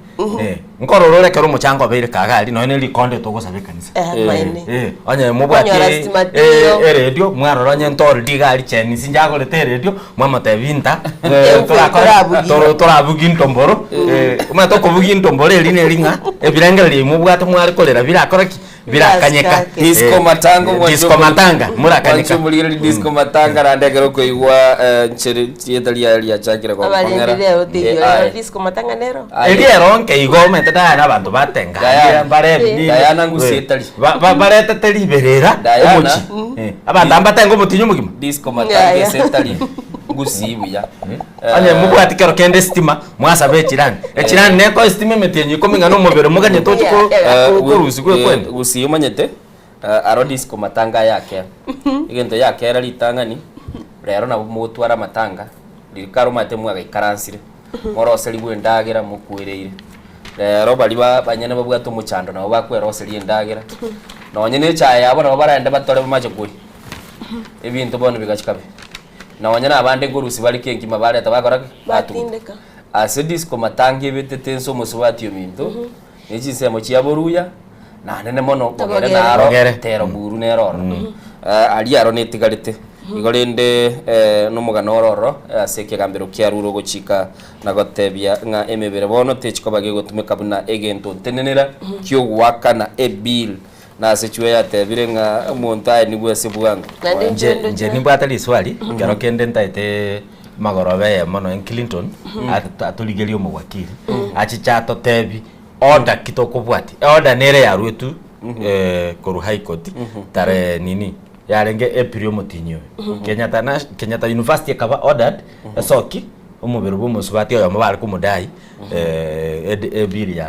Eh, nkorora ore ekero omochango obeire kaga aria nonya ne rikonde togosaba ekanisa. Eh, maene. Eh, onye mobwate Kwanyora stima eh, tiyo. eredio mwarora onye ntorori iga aria chenisi njagorete eredio mwamotebia inta eh, Ebuku torakora torabugia. toro- torabugia ntomboro eh, omanyete okobugia ntomboro eri neri ng'a ebirengererio mobwate mware korera birakora ki? Birakanyeka. Disco Eh, matanga eh, disco matanga morakanyeka. mwancho morigereria disco matanga naende ekero okoigwa eh, nchere rieta riaye riachakire Abarende gokong'era rero Eh, teiyo aye. rero disco matanga nero. Eri eronke igo omanyete Diana abanto batenga Diana. mbare Eh. Diana ngusie etari. baretete riberera Diana. omochi Eh, abanto aba mbatenga omotinyi omogima disco matanga ase etari ngusie buya Onye mobwati kero kende estima mwasaba echirani echirani neko estima emetienyi ikomi ng'a na omobere moganyete oche ko- korusigwa ekwende gusii omanyete eh, aro disco matanga yakera egento yakera ritang'ani rero nabo mogotwara amatanga ririkare omanyete mwagaikaransire moroserigwe endagera mokwereire rero baria ba banyene babwate omochando nabo bakweroseria endagera nonye na echae yabo nabo baraende batore bamache koria. Ebinto bono bigachika be. Nonya na abande nkorusia bare kengima bareta bakora ki? Batuguta. Batindeka. Ase disco matanga ebetete ense omosubati ominto, ne chinsemo chia boruya, nanene mono bogere Bogere. naro Bogere. tero buru nero ororo. Aria aro netigarete. Igo rende nomogano ore ororo ase ekegambero kiarure ogochika na gotebia ng'a emebere bono techikoba gegotumeka buna egento ntenenera ki'ogoakana ebill. Na ase chwe yatebire ng'a omonto aye nigwe ase bwango. Inche inche nimbwate riswali, ekero kende ntaete magoroba eyemo nonya Clinton, atorigerie omowakili, achiche atotebi order ki tokobwatia. Eorder nere yaruetwe korwa high court tarehe nini, yarenge April omotinyi oyo. Kenyatta Nash Kenyatta University ekaba ordered esoki omobere bwa omosubati oyomo bare komodai ebill ya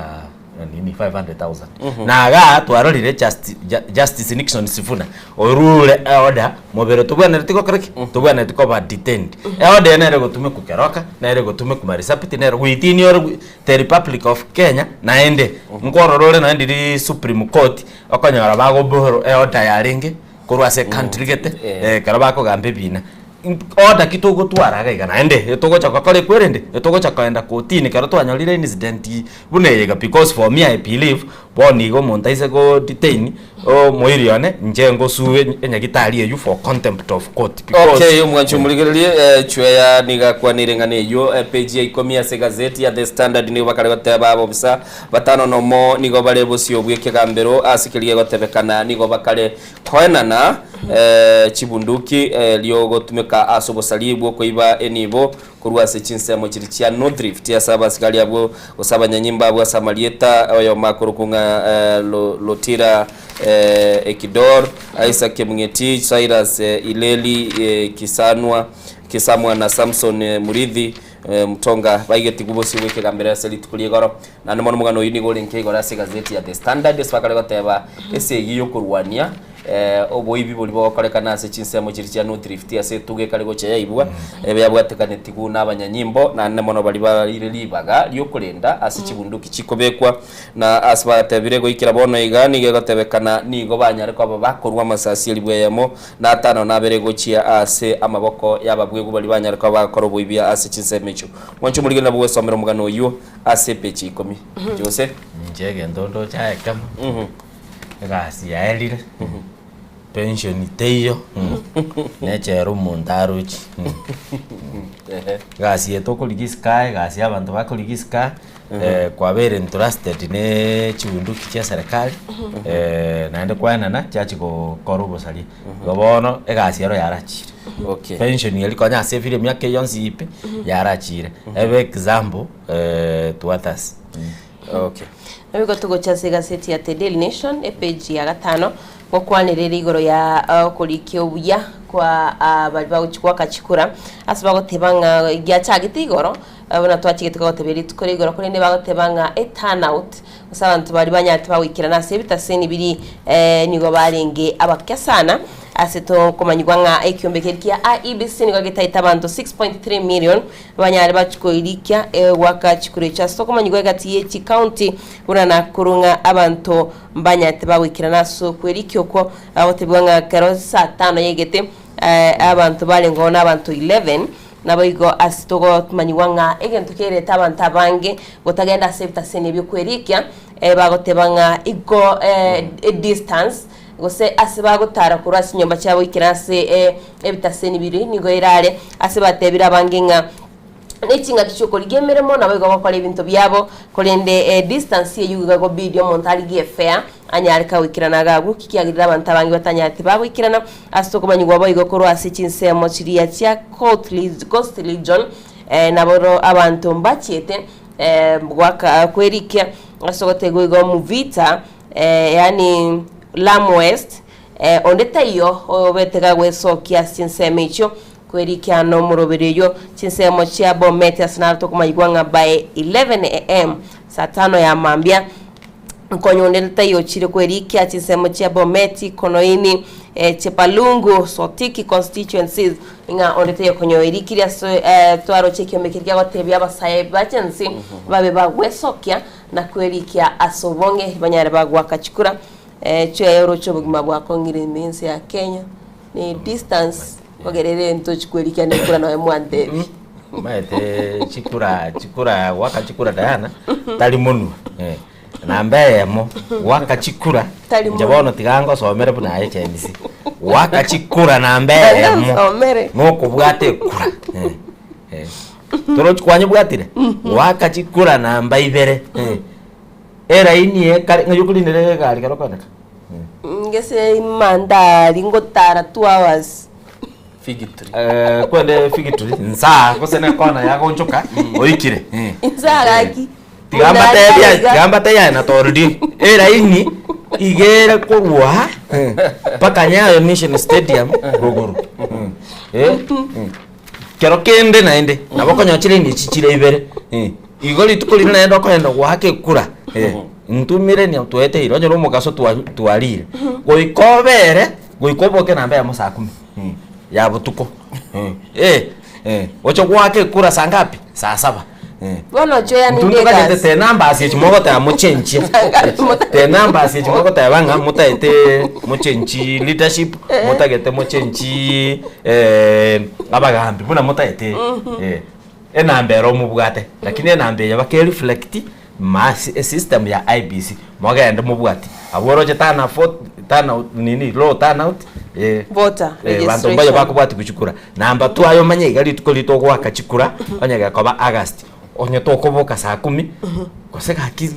nini 500,000. Na igaa twarorire Justi Justice Nixon Sifuna orure eorder mobere tobwenereti gokora ki? Tobwenereti koba detained. Eorder eye nere egotumekwa Keroka, nere egotumekwa Marsabit, nere goitinia ore the Republic of Kenya naende nkorora ore naende riria Supreme Court okonyora bagobohorwa eorder yarenge korwa ase ecountry gete ekero bakogamba ebina. Order ki togotwara iga iga naende etogocha gokora ekwerende etogocha kogenda kotini ekero twanyorire incident buna eye iga because for me I believe bono iga omonto aise go detain omoiri one inche ngosue enyagitari eywo for contempt of court because Okay, omwanchi omorigererie eh, chweya nigo akwanire eng'ana eywo eh, page ya ikomi ase egazeti ya The Standard nigo bakare goteba abobisa batano nomo nigo bare bosio bw'ekegambero ase keria gegotebekana nigo bakare Koenana chibunduki erio gotumeka ase obosaria bw'okoiba enibo korwa ase chinsemo chiria chia North Rift ase abasigari abwo gose abanyanyimbo abwo ase amarieta oyomo akorokwa ng'a Lotira Ekidor, Isaac Kemng'eti, Cyrus Ileli Kisanwa Kisamwa na Samson Murithi Mutonga baigetigwe bosio bw'ekegambero ase rituko ria igoro. Naende mono omogano oyio nigo orenge igoro ase egazeti ya The Standard ase bakare goteba esegi y'okorwania oboibi boria bogokorekana ase chinsemo chiria chia North Rift ase etugo ekare gocha yaibwa ebe yabwatekanetigwe nabanyanyimbo naende mono baria barire ribaga riokorenda ase chibunduki chikobekwa na ase batebire goikera bono iga nigo egotebekana nigo banyare koba bakorwa amasasi elifu eyemo na atano na abere gochia ase amaboko y'ababwegwa baria banyare koba bagokora oboibi ase chinsemo echio. Mwanche omorigeri nabo gwesomera omogano oyio ase epeji ikomi. Jose. Inche egento ndoche aye kemo, egasi yaerire, pension teiyo, nechera omonto arochi. Egasi eye tokorigia isiko aye, egasi ya abanto bakorigia isiko aye, kwabeire entrusted ne chibunduki chia eserekari, naende kwaenana chiachia gokora obosaria. Igo bono egasi ero yarachire. Okay. Pension eria konya ase efiri emiaka eyio yonsi pi, yarachire. Ebe example to others. Okay. Naboigo togocha ase egaseti ya The Daily Nation epage ya gatano gokwanerera igoro ya okorikia obuya kwa baria bagochi goaka chikura ase bagoteba ng'a giachagete igoro buna twachigete gotebia rituko ria igoro korende bagoteba ng'a eturnout gose abanto baria banyarete bagoikerana ase ebitaseni biria nigo barenge abake sana ase tokomanyigwa ng'a ekiombe keria kia IEBC nigo getaete abanto 6.3 million Banyare bachie koirikia goaka chikura echio ase okomanyigwa egati ye chikaunti, buna nakorwa ng'a abanto mbanyarete bagoikerana ase okwerikia okwo, bagotebigwa ng'a ekero saa tano yaigete abanto barengeo na abanto 11, naboigo ase togomanyigwa ng'a egento kerete abanto abange gotagenda ase ebitaseni ebi'okwerikia, bagoteba ng'a igo edistance gose ase bagotara korwa ase chinyomba chiabo goikera ase ebitaseni biria nigo erare ase batebire abange ng'a neching'aki chi'okorigia emeremo nabo igo bagokora ebinto biabo korende edistance eyio igo egobidi omonto arigie efare anyare kagoikerana iga abwo ki kiagerire abanto abange batanyareti bagoikerana ase okomanyigwa boigo korwa ase chinsemo chiria chia Coast Region nabo abanto mbachiete goaka kwerikia ase ogotegwa igo Mvita yaani Lamu West, onde taiyo obete gagwesokia ase chinsemo echio, kwerikia nomoroberi oyio chinsemo chia Bomet ase naro tokomayigwa ng'a by 11 am, saa tano ya mambia, nkonya onde taiyo ochire kwerikia chinsemo chia Bomet, Konoini, Chepalungu, Sotiki constituencies, ng'a onde taiyo konya oerikirie ase twaroche ekiombe keria kiagotebia abasae ba chensi babe bagwesokia na kwerikia ase obonge banyare bagoaka chikura, chweye oroche obogima bwakong'ire ime ense ya Kenya. Ni distance ogerere ntochi kwerikia nekura noe mwantebi. Omanyete chikura chikura gwaka chikura Diana tari monwe eh. Namba eyemo gwaka chikura Tari inche monwe. bono tiga ngosomere buna aye HNC gwaka chikura namba eyemo Nsomere. nokobwata ekura eh, eh. Torochi kwanyebwatire gwaka chikura namba ibere eh. Eraini ekare ng'ai okorinera egari ekero okoendeka Ngese imandari ngotara 2 hours. Eh, kwende figitri nsaa gose ne kona yagonchoka oikire eh. Insaa gaki. Tiga mbatebia tiga mbatebia na torudi eraini igere korwa mpaka Nyayo Nation Stadium rogoro. Eh, kero kende naende nabo okonyora chiraini echi chire ibere. Igo rituko riria naende okogenda goaka ekura ntumire ni tweteire onye omogaso twarire goika obere goika oboke namba eyemo saa kumi ya botuko oche goaka ekura saa ngapi? Saa saba. Bono choya Ntuntu ninde kagete egasi. te numbers echi mogoteba mochenchie te numbers echi mogoteba ng'a motaete mochenchi leadership motagete mochenchi abagambi buna motaete enamba ero mobwate lakini enamba eye bake reflect ma esystem ya IEBC mogende mobwati abwo oroche turn out turn out nini low turnout Voter banto mbayo registration. bakobwati gochikura namba two aye omanye iga rituko ritogoaka chikura onye gekoba August onye tokoboka saa kumi gose gaki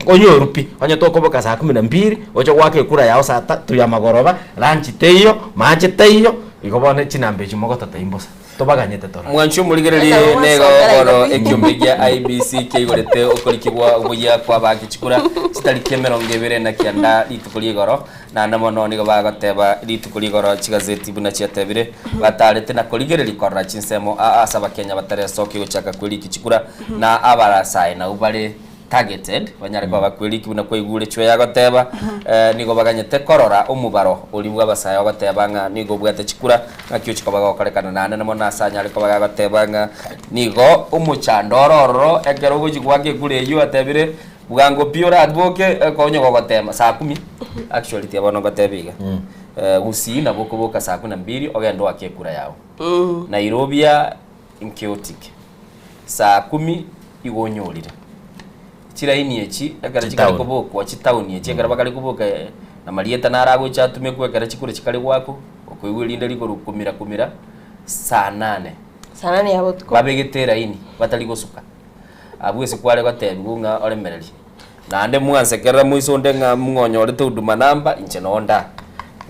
onyoru pi onye tokoboka saa kumi na mbili oche goaka ekura yao saa tatu ya magoroba lunch teiyo mache teiyo igo bono chinamba echi mogotata imbosa tobaganyete toro Mwanchi omorigereri nego bono ekiombe gia IEBC kiaigorete okorikigwa obuya kwa baki chikura chitariki 29 rituko ria igoro naende mono nigo bagoteba rituko ria igoro chigazeti buna chiatebire batarete na korigereria korora chinsemo ase abakenya bataresokia gochaka kweriki chikura na abarasae nabo bare targeted banyare koba bakweriki buna kwaigure chwe yagoteba nigo baganyete korora omobaro ori bwa abasae ogoteba ng'a nigo obwate chikura ng'aki ochikoba gokorekana naende namo ase anyare koba gagoteba ng'a nigo omochando ororo ekero ogochi goaka ekura eywo atebire bwango pi oratwoke konya gogotema saa kumi actually tiga bono ngoteba iga gusii nabo okoboka saa kumi na mbili ogende oake ekura yao Nairobia chaotic saa kumi igo onyorire chiraini echi ekero chikare Chitaoni. kobokwa chitaoni echi ekero bakare koboka na marieta naragocha atumekwa ekero chikura chikare gwako okoigwa erinde rigoru kumira kumira saa nane Saa nane ya botuko. Babegete eraini batari gosuka abwo ase kware gotebiwa ng'a oremereri naende mwansekerera moisonde ng'a ng'onyorete huduma namba inche nonda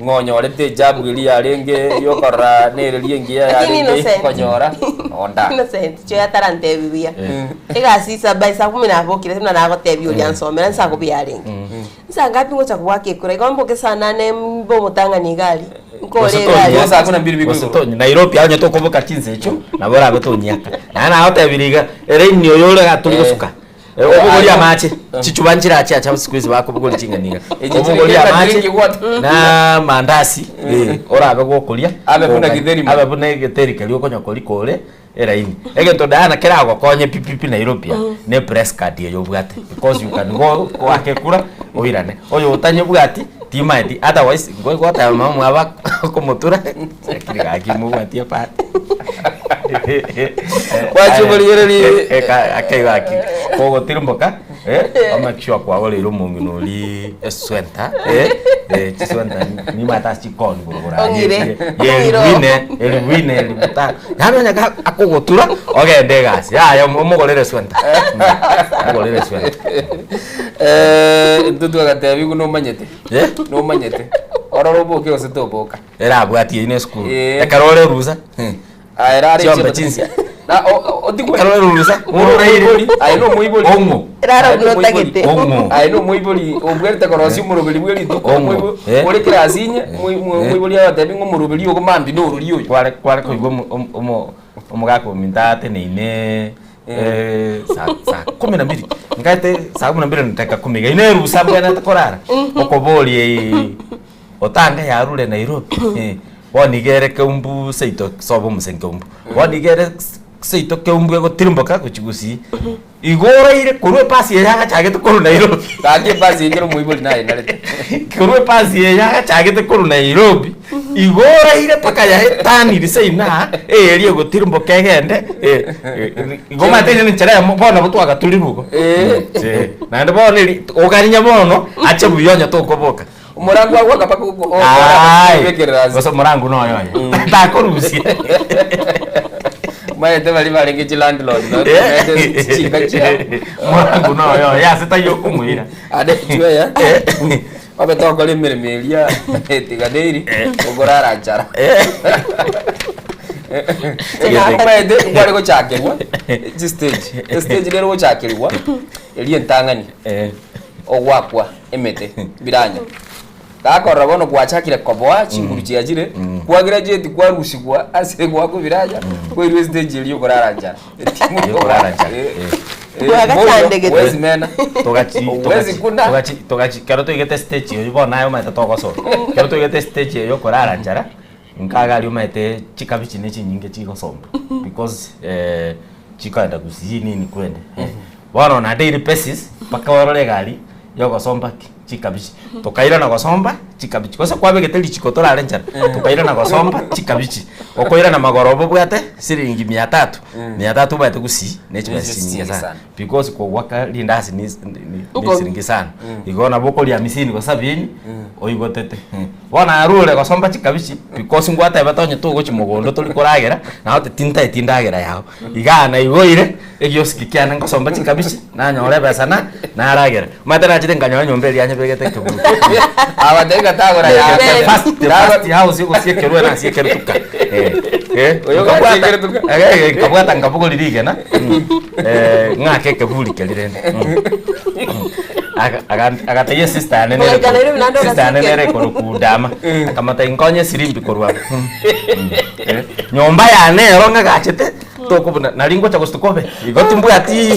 ng'onyorete ejabu eria yarenge yokorora nereri engiya Lakini yarenge Innocent. konyora nonda. Innocent choya tarantebi buya. Egasi isaba isa kumi nabokire buna nagotebi oria nsomera nsago yarenge. Nsa ngapi ngocha kubwaka ekura igo mboke saa nane mbe omotang'ani igari. Nkore egari. Gose tonyi Nairobi onye tokoboka chinsa echo nabo orabe tonyiaka naende nagotebire iga eraini oyo ore gaturi gosuka obogoria amache chichuba nchirachiacha siku hizi bakobogoria ching'ani iga Echi obogoria chiri amache drink water. na mandasi orabe gokoria Abe buna githeri mo. abe buna egetheri keria okonya koria kore eraini egento Diana keragokonye pi pi pi Nairobi ne press card eyo obwate because you can go goaka ekura oirane oyo otanyebwati timaeti otherwise goteba mama mwaba okomotura lakini gaki mobwati epati. Gwachiborigereria. Akaigo aki kogotirimboka omake sure kwagoreire omong'ina ori eswenta chiswenta nimate ase chikoni korogoro Ong'ire. elibu ine elibu ine elibu tano yaani onye akogotura ogende egasi yaya omogorere swenta omogorere swenta. Ntutu agatebi nomanyete nomanyete orora oboke gose toboka. Erabwati ine esukuru ekero ore rusa Aye, chiombe chinsia na otigwe ekero ore rusa omoibori aye no omoibori ong'o Erara otagete. Ong'o. Aye no omoibori obwerete korosia omoroberi bwe rituko Ong'o. Ore kirasi inye omoibori agotebi ng'a omoroberi ogo mambi norori oyo kware kware koigwa omogaka ominto ateneine saa kumi na mbili nkaete saa kumi na mbili na dakika kumi iga ine rusa mbwenete korara okoboria otanga yarure Nairobi bono igere keumbu seito sobo omose keumbu bono igere. Seito keumbwe gotirimboka gochia gusii. Igo oraire korwa epasi eye agachagete korwa Nairobi. Gaki epasi eye kera omoibori nayenarete. Korwa epasi eye agachagete korwa Nairobi, igo oraire mpaka yaetaniri seino aa, eeri egotirimboka egende, eh, eh, igo omanyete onye nenchera eyemo bono nabo twagaturirwe igo. Eh, naende bono eri ogarinya bono, ache buya onye tokoboka. Omorango agwaka mpaka Aye. obekerera ase. Gose omorango noyo oye. Takorusia. Maete bari barenge chilandlord no maete chinka chiabo. Omorango noyo oye ase taiyo okomoira. Ade chweya. Obe tokora emeremo eria etiganeiri okorara nchara. Maete kware gochakerwa chistage. Estage nere gochakerwa eria entang'ani. Ogwakwa. emete biranya. Gakorora bono gwachakire koboa chinguru chiachire, kwagraduate kwarusigwa ase gwakwa ebiranya, kwairwa estage eria okorara nchara. Yokorara nchara, Eh, eh. eh, Bwagachandegete. huwezi mena. Togachi- Huwezi togachi- kuna. togachi- togachi kero toigete stage eywo bono naye omanyete togosoka kero toigete stage eyo yokorara nchara nkaga aria omanyete chikabichi ne chinyinge chigosomba because eh, chikoenda gusii nini kwende Bono on a daily basis mpaka orore egari yogosomba ki? Chikabichi. Tokairana gosomba chikabichi. Gose kwabegete richiko torare nchara, tokairana gosomba chikabichi. Okoirana magoro obobwate siringi mia tatu, mia tatu obwate gusii ne chibesa Niche chinyinge chinyinge sana. sana. Because kogwaka rindasi ni ni- ni Uko- siringi sana. Igo nabo okoria hamsini gose sabini, oigotete. Bono arure gosomba chikabichi because ngwatebete onye togochia mogondo tori koragera, nagote tintaeti endagera yao. Igaa naigoire. Egiosiki kiane ngosomba chikabichi, nanyora ebesa na naragera. Omanyete nachete nkanyora enyomba eria nyebegete ekeburu. Abatebia tagora The yake. first, the first house egosiekerwa nasiekerwa tuka. Eh, eh, Oyo nkabwata- gasiekerwa tuka. Eh, eh, nkabwata nkabogoria rigena, eh, ng'ake ekeburi keria rende. Aga- aga- agatebia esister yane nere Ogaika Nairobi naende sister yane ogasiekerwa. nere korwa kundama, akamotebia nkonye esirimbi korwa abwo. Eh, nyomba yane ero ng'agachete. Tokobuna nari ngocha gosuka obe igo timbwati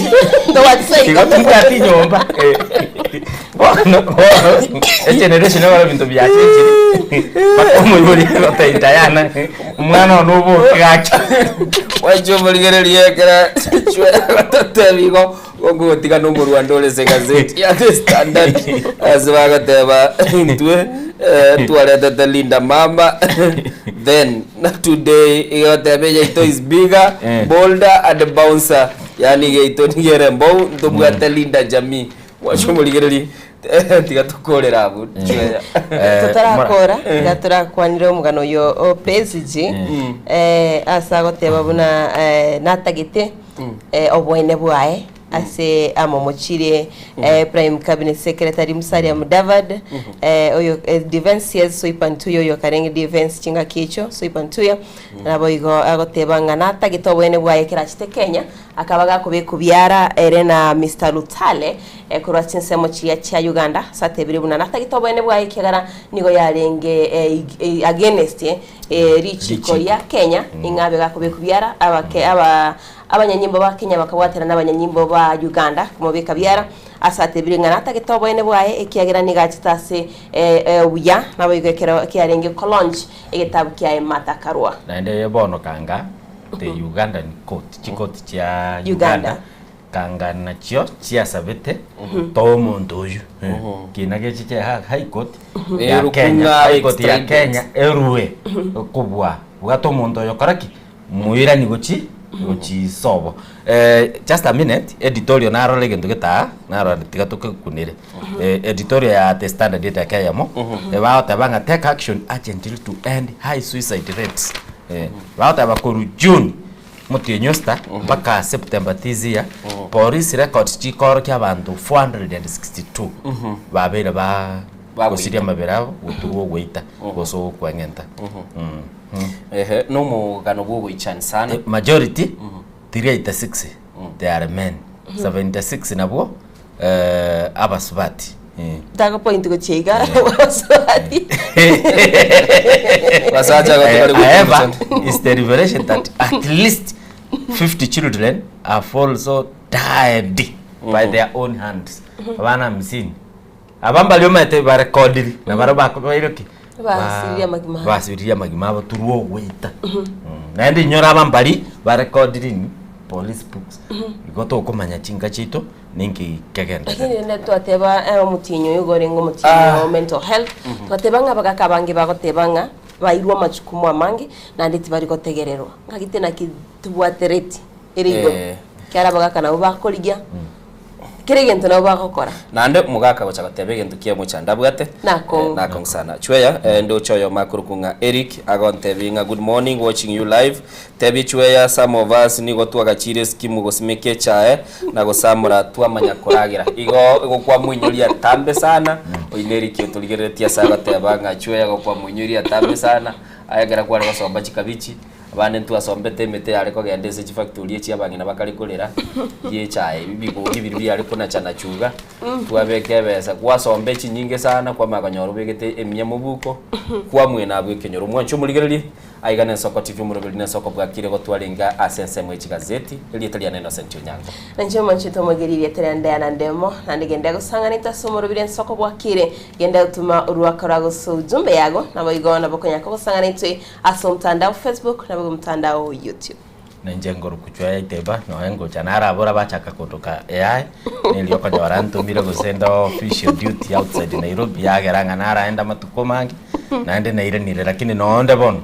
igo timbwati nyomba Eh, bono bono egeneration ekero ebinto biachenchire mpaka omoibori agotebia Diana omwana one oboke gaki Gwacha omorigereria ekero chwe igo gogotiga na omorwando ore ase egazeti ya The Standard ase bagoteba intwe eh, twaretete Linda Mama then na today egoteba eyaito is bigger Eh. bolder and bouncer yani geito nigo ere mbou ntobwate Linda Jamii gwacha omorigereria tiga tokorera abwo chweya totarakora iga torakwanire omogano oyo o Besigye eh, ase agoteba buna eh, natagete eh, oboene bwaye ase amomochirie eh, Prime Cabinet Secretary Musalia Mudavadi eh, oyo eh, Defence CS Soipan Tuya oyo karenge Defence chingaki echo Soipan Tuya naboigo agoteba ng'a natagete oboene bwaye ekero achete Kenya Akaba gakobekwa biara ere na Mister Lutale korwa chinsemo chiria chia Uganda ase atebire buna natagete oboene bwaye ekiagera nigo yarenge against richiko ria Kenya ing'a abe gakobekwa biara abake aba abanyanyimbo ba Kenya bakabwatana na abanyanyimbo ba Uganda komobeka biara ase atebire ng'a natagete oboene bwaye ekiagera nigo achete ase obuya naboigo ekero kiarenge kolaunch egetabu kiaye Martha Karua. Naende bono kanga the Ugandan court, chikoti chia Uganda. Uganda kanga nachio chiasabete toa omonto oyio kina gechi chia high court ya Eru Kenya kung'a high court ya extradite. Kenya erue kobua bwata omonto oyo kora ki moirani gochi gochi sobo eh, just a minute editorial narora egento getaa narora tiga tokekunere eh, editorial ya the standard edaka eyemo ebagoteba ng'a take action urgently to end high suicide rates Eh, bagoteba korwa June motienyi osita mpaka September this year, police records chikorokia abanto 462 babeire ba gosiria amabere abo goturwa ogoita gose okweng'enta. Ehe, nomogano bwogoichani sana. Majority 386 they are men, 76 nabwo eh, abasubati. Eh. Tagopoint gochia iga abasubati. Basacha gote bari However, gotuguchana. is the revelation that at least 50 children have also died by their own hands. Abana hamsini. Aba mbari omanyete barekodiri na baria bakobaire ki? Basiririe amagima abo. Basiririe amagima abo through ogoita. Naende inyora aba mbari barekodiri in police books. Igo tokomanya chinka chiaito ninki kegendererete. Lakini rende twateba eh, omotienyi oyo igo orenge omotienyi o mental health, twateba ng'a abagaka abange bagoteba ng'a bairwe amachukumu amange naende tibari gotegererwa. Ng'aki naki tobwatereti ere igoro, ekiagera abagaka nabo bakorigia kera egento nabo bagokora. Naende omogaka agocha goteba egento kia omochando abwate Nakong'u. Nakong'u sana. Chweya, ndoche oyomo akorokwa ng'a Eric agontebia ng'a good morning watching you live. Tebia Chweya some of us nigo twagachire eskimu gosimeka echae na gosamora twamanya koragera. Igo igo kwamoinyoria atambe sana, oyio Eric otorigereretie ase agoteba ng'a Chweya igo kwamoinyoria atambe sana, aye ekero kware gosomba chikabichi, Abande ntwasombete emete yare kogenda ase chifactori echi abang'ina bakare korera, y'echae, ebigogi biria biare konachanachu iga, twabeka ebesa, gwasomba echinyinge sana kwamanya konyora obegete emia mobuko, kwamwena abwo ekenyoro. Mwanche omorigererie, aiga na Ensoko TV omoroberi na Ensoko bwakire gotwarenge ase ensemo ye chigazeti, erieta riane Innocent Onyango. Nainche mwanchete omogeri erieta ria Diana Ndemo, naende genda gosang'anete ase omoroberi Ensoko bwakire, genda gotuma oruaka rwa gose ujumbe yago, naboigo nabo okonyaka gosang'ana intwe Ase omotandao Facebook naboigo omotandao YouTube. Nainche nkorokwa Chwaya Iteba, nonya ngocha narabora bachaka kondoka AI, nerio okonyora ntomire gose inde official duty outside Nairobi yagera ng'a naraende amatuko amange, naende nairanire lakini nonde bono.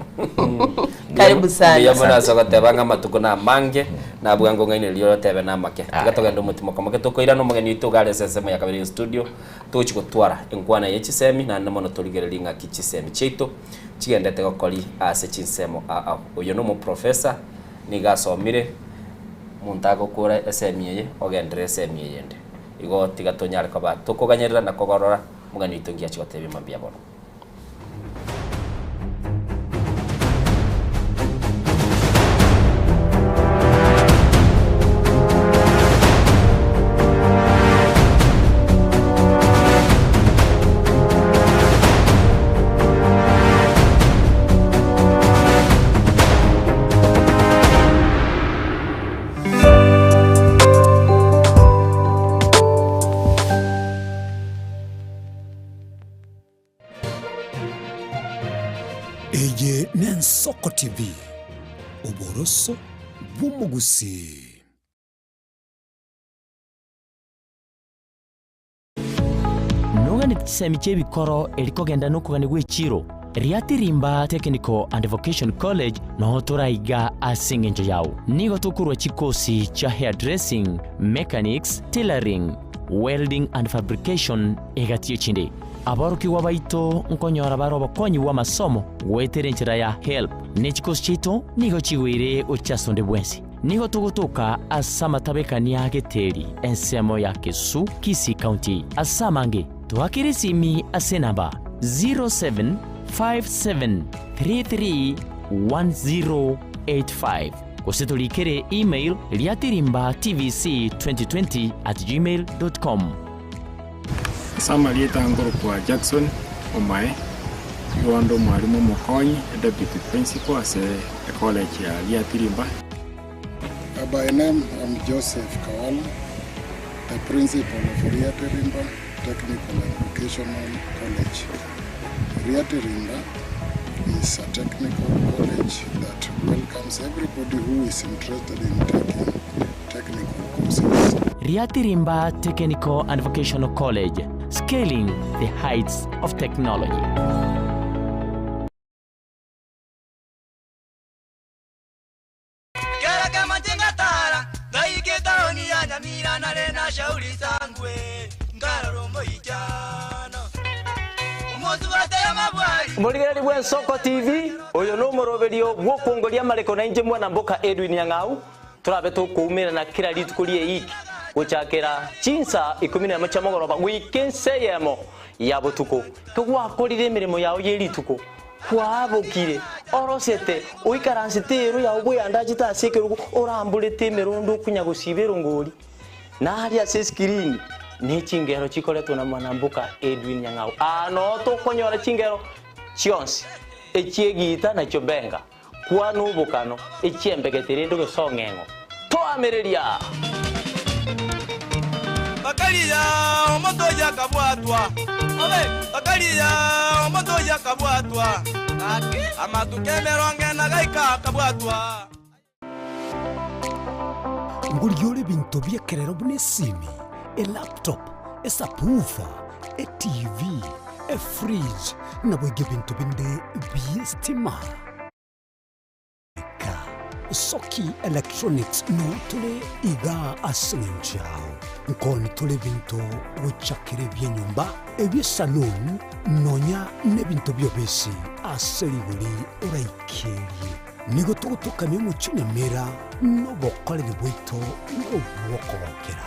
Karibu sana. Mbuya mono ase ogoteba ng'a amatuko na amange, na bwango ng'aini riria orotebe na amake. Tiga togende omotimo komoke tokoirana omogeni oito iga are ase ensemo ya kabere ya studio, togochi gotwara enkwana ye chisemi, naende mono torigererie ng'aki chisemi chiaito chigendete gokori ase chinsemo ao. Oyo nomoprofesa, nigo asomire, omonto agokora esemi eye, ogenderere esemi eyende. Igo tiga tonyare koba tokoganyerera na kogorora omogeni oito ngiachi gotebia mambia bono. Eye n'Ensoko TV, oboroso bw'omogusii. Noganeti chisemi chi'ebikoro eri kogenda nokogania gw'echiro, Riatirimba Technical and Vocation College noo toraiga ase engencho yao. Nigo tokorua chikosi chia hairdressing, mechanics, tailoring, welding and fabrication egati y'echinde. Aborokigwa baito nkonyora bare obokonyi bw'amasomo goetera enchera ya HELB, ne chikosi chiaito nigo chigoire gochia ase onde bwensi. Nigo togotoka ase amatabekania a Geteri, ensemo ya Kesu, Kisii County. Ase amange, toakere esimi ase enamba 0757331085 gose torikere email riatirimbatvc2020@gmail.com. Ase amarieta nkorokwa Jackson Omae, nigo ande omwalimu omokonyi, deputy principal ase ecollege ya Riatirimba. By name I'm Joseph Kawala, the principal of Riatirimba Technical and Vocational College. Riatirimba is a technical college that welcomes everybody who is interested in taking technical courses. Riatirimba Technical and Vocational College, scaling the heights of technology. Kera kemanche ngatara, ngaika etaoni ya Nyamira nare na shauri sangwe, nkarora omoichano. Omosubate y'amabwari. Omorigereria bw'Ensoko TV, oyo nomoroberio bw'okwongoria amareko nainche mwana mboka Edwin Nyang'au, Torabe tokoumerana kera rituko ri'eiki, gochakera chinsa ikomi nemo chia mogoroba goika ensa eyemo ya botuko. Kegwakorire emeremo yao ye rituko, kwabokire, orosete, oikaransete eero yao bweandachete ase ekerogo, oramborete emerondo okonya gosiba erongori, na aria ase esikirini ne chingero chikoretwe na mwanamboka Edwin Nyang'au. Aa noo tokonyora chingero chionsi, echi'egiita na chiobenga. Kwana obokano, echiembegete rende gose ong'eng'o. Toamereria! Bakaria omonto oyio akabwatwa. Bakaria omonto oyio. akabwatwa, amatuko emerongo ena gaika akabwatwa. Ngorigia ore ebinto bi'ekerero buna esimi, elaptop, esubwoofer, etv, efridge, naboigo ebinto binde bi'estima. Eka, Soki Electronics noo tore igaa ase eng'encho yao. Nkoni tore ebinto gochakera ebi'enyomba, ebi'esaloon, nonya nebinto bi'obisi ase rigori oraikerie. Nigo togotokania omochie o Nyamira nobokoreri bwaito nobw'okogokera.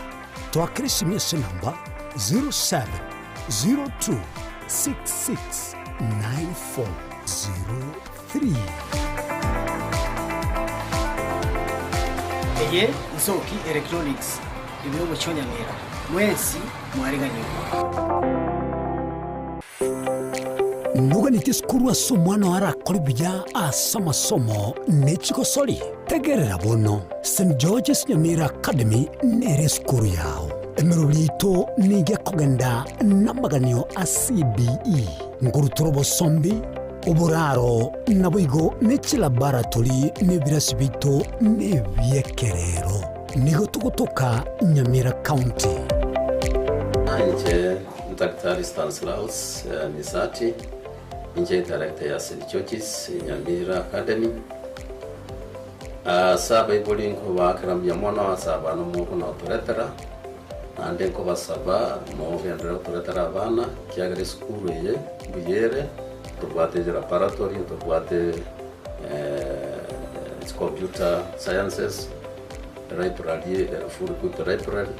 Toakere esimi ase enamba 0702669403. Eye Nsoki Electronics ime omochie o Nyamira. Mwensi mwareganigwe. Noganetie sukuru ase omwana oo arakore buya ase amasomo ne chigosori? Tegerera bono, St George's Nyamira Academy nere esukuru yao. Emeroberi yaito nigo ekogenda namaganio a CBE, nkorutora obosombi, oboraro, naboigo ne chilaboratory na ebirasi biaito nebiekerero. Nigo togotoka Nyamira County. Inche Daktari Stanislaus Misati, inche director ya St George's Nyamira Academy. Ase abaibori nkobaakera mbuya mono ase abana mokonotoretera, naende nkobasaba mogenderere gotoretera abana, ekiagera esukuru eye mbuya ere, ntobwate laboratory, ntobwate computer sciences, library, full equipped library.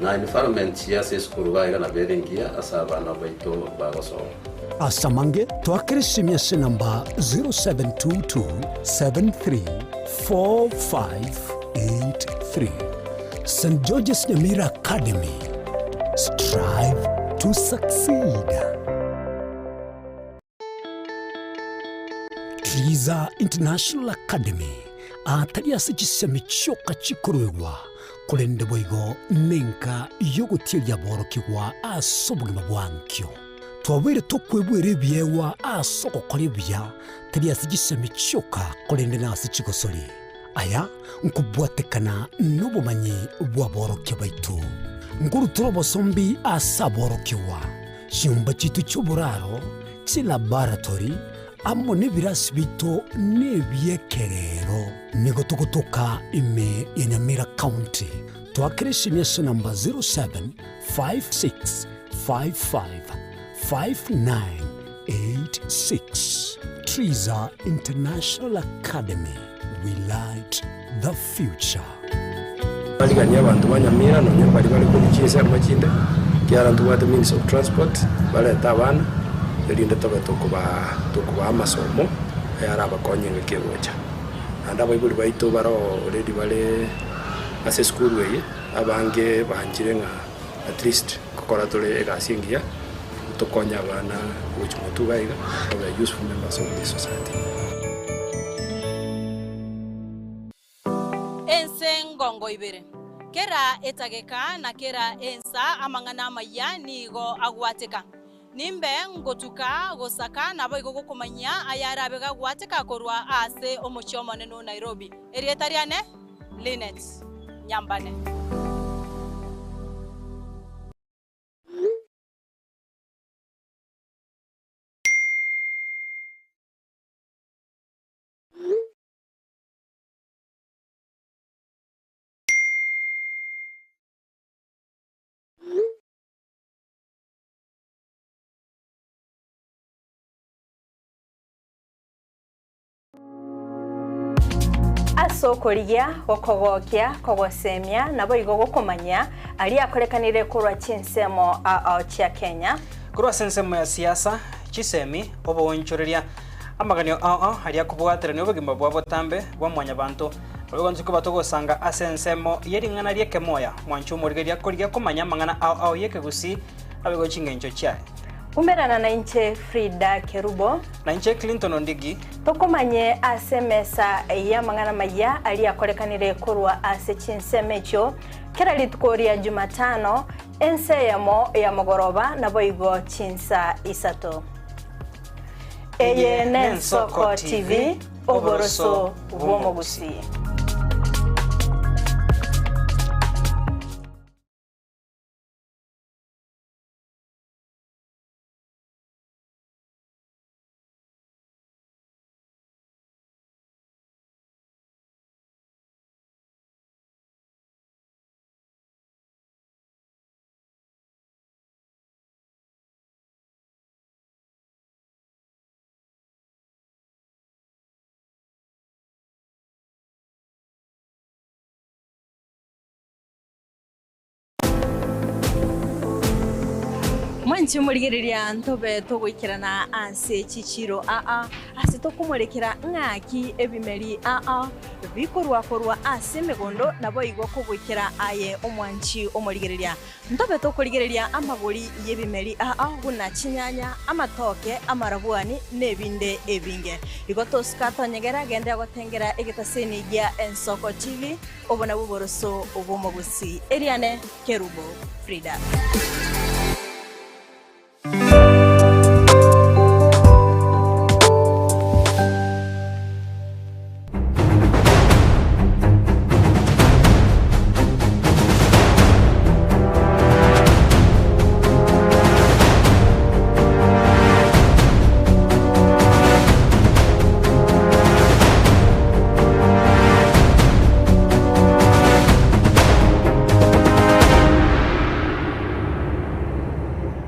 Na environment ase esukuru iga iga nabo ere engiya ase abana baito bagosoma. Ase amange, toakere esimi ase enamba 0722734583. St George's Nyamira Academy, strive to succeed. Triza International Academy atari ase chisemi chioka chikoruegwa, korende boigo nenka y'ogotieria aborokigwa ase obogima bwa ankio. Twabeire tokwebwera ebiegwa ase ogokora ebuya, tari ase chisemi chioka, korende nase chigosori. Aya nkobwatekana nobomanyi bw'aborokia baito. Nkorutora obosombi ase aborokigwa. Chinyomba chiaito chi'oboraro, chilaboratory, amo nebirasi biaito nebi'ekerero. Nigo togotoka ime ya Nyamira County. Toakere esimi ase namba 0756555986. Triza International Academy, we light the future. Bariganie abanto ba Nyamira nonya mbaria bare korwa chinsemo chinde, ekiagera ntobwate means of transport, barete abana, erinde tobe tokobaa tokobaa amasomo ayarabakonye engaki egocha. Naende abaibori baito bare already bare ase esukuru eye, abange banchire ng'a at least nkokora tore egasi engiya, tokonye abana gochia motwe iga iga, babe useful members of this society. Ense ngongo ibere. Kera etageka na kera ensa amang'ana amayia nigo agwateka. Nimbe ngotuka gosaka naboigo gokomanyia ayarabe gagwateka korwa ase omochie omonene o Nairobi. Erieta riane Linet Nyambane. Ase okorigia, gokogokia, kogosemia, naboigo gokomanyia aria akorekanire korwa chinsemo ao chia Kenya. Korwa ase ensemo ya siasa, chisemi, oboonchoreria, Amaganio ao ao aria akobwaterania obogima bwa botambe bwa mwanyabanto, naboigo intwe koba togosanga ase ensemo ye ring'ana ri'ekemoya, mwanche omorigereria korigia komanya amang'ana ao ao y'ekegusii naboigo chingencho chiaye. Umerana nainche Frida Kerubo. Nainche Clinton Ondigi. Tokomanye ase emesa y'amang'ana amayia aria akorekanire korwa ase chinsemo echio kera rituko ria Jumatano, ensa eyemo ya mogoroba naboigo chinsa isato. Eye n'Ensoko TV, oboroso bw'omogusii. Mwanche morigereria ntobe togoikerana ase chichiro aa, ase tokomorekera ng'aki ebimeri aa bikorwa korwa ase emegondo, naboigo kogoikera aye omwanchi omorigereria. Ntobe tokorigereria amagori y'ebimeri aa buna chinyanya, amatoke, amarabwani, na ebinde ebinge. Igo tosuka tonyegera genda gotengera egetaseni gia Ensoko TV, obo nabwo oboroso bw'omogusii. Eriane Kerubo Frida.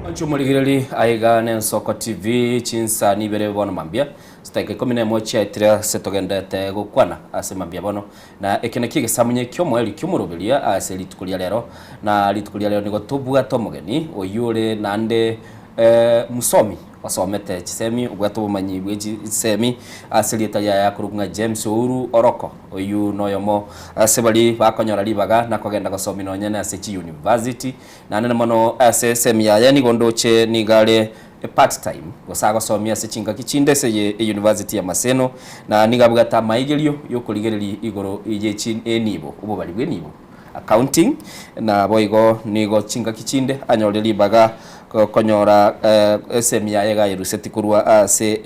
Inche omorigereri aiga n'Ensoko TV chinsa nibere bono mambia chidakika ikomi na emo chiaetire ase togenderete gokwana ase mambia bono na eke nakio egesamunye ki'omoerio ki'omoroberio ase rituko ria rero na rituko ria rero nigo tobwate omogeni oyio ore naende msomi osomete chisemi obwate obomanyi bwe chisemi ase erieta riaye akorokwa ng'a James Ouru Oroko oyio noyomo ase baria bakonyora ribaga na kogenda gosomia nonye na ase chiuniversity Naende mono ase esemi yaye nigo ndoche nigo are part time, gose agosomia ase chingaki chinde ase eye University ya Maseno, na nigo abwate amaigerio y'okorigereria igoro ye enibo, obobari bw'enibo, accounting, na boigo nigo chingaki chinde anyorire ribaga konyora esemi yaye iga ayeruseti korwa ase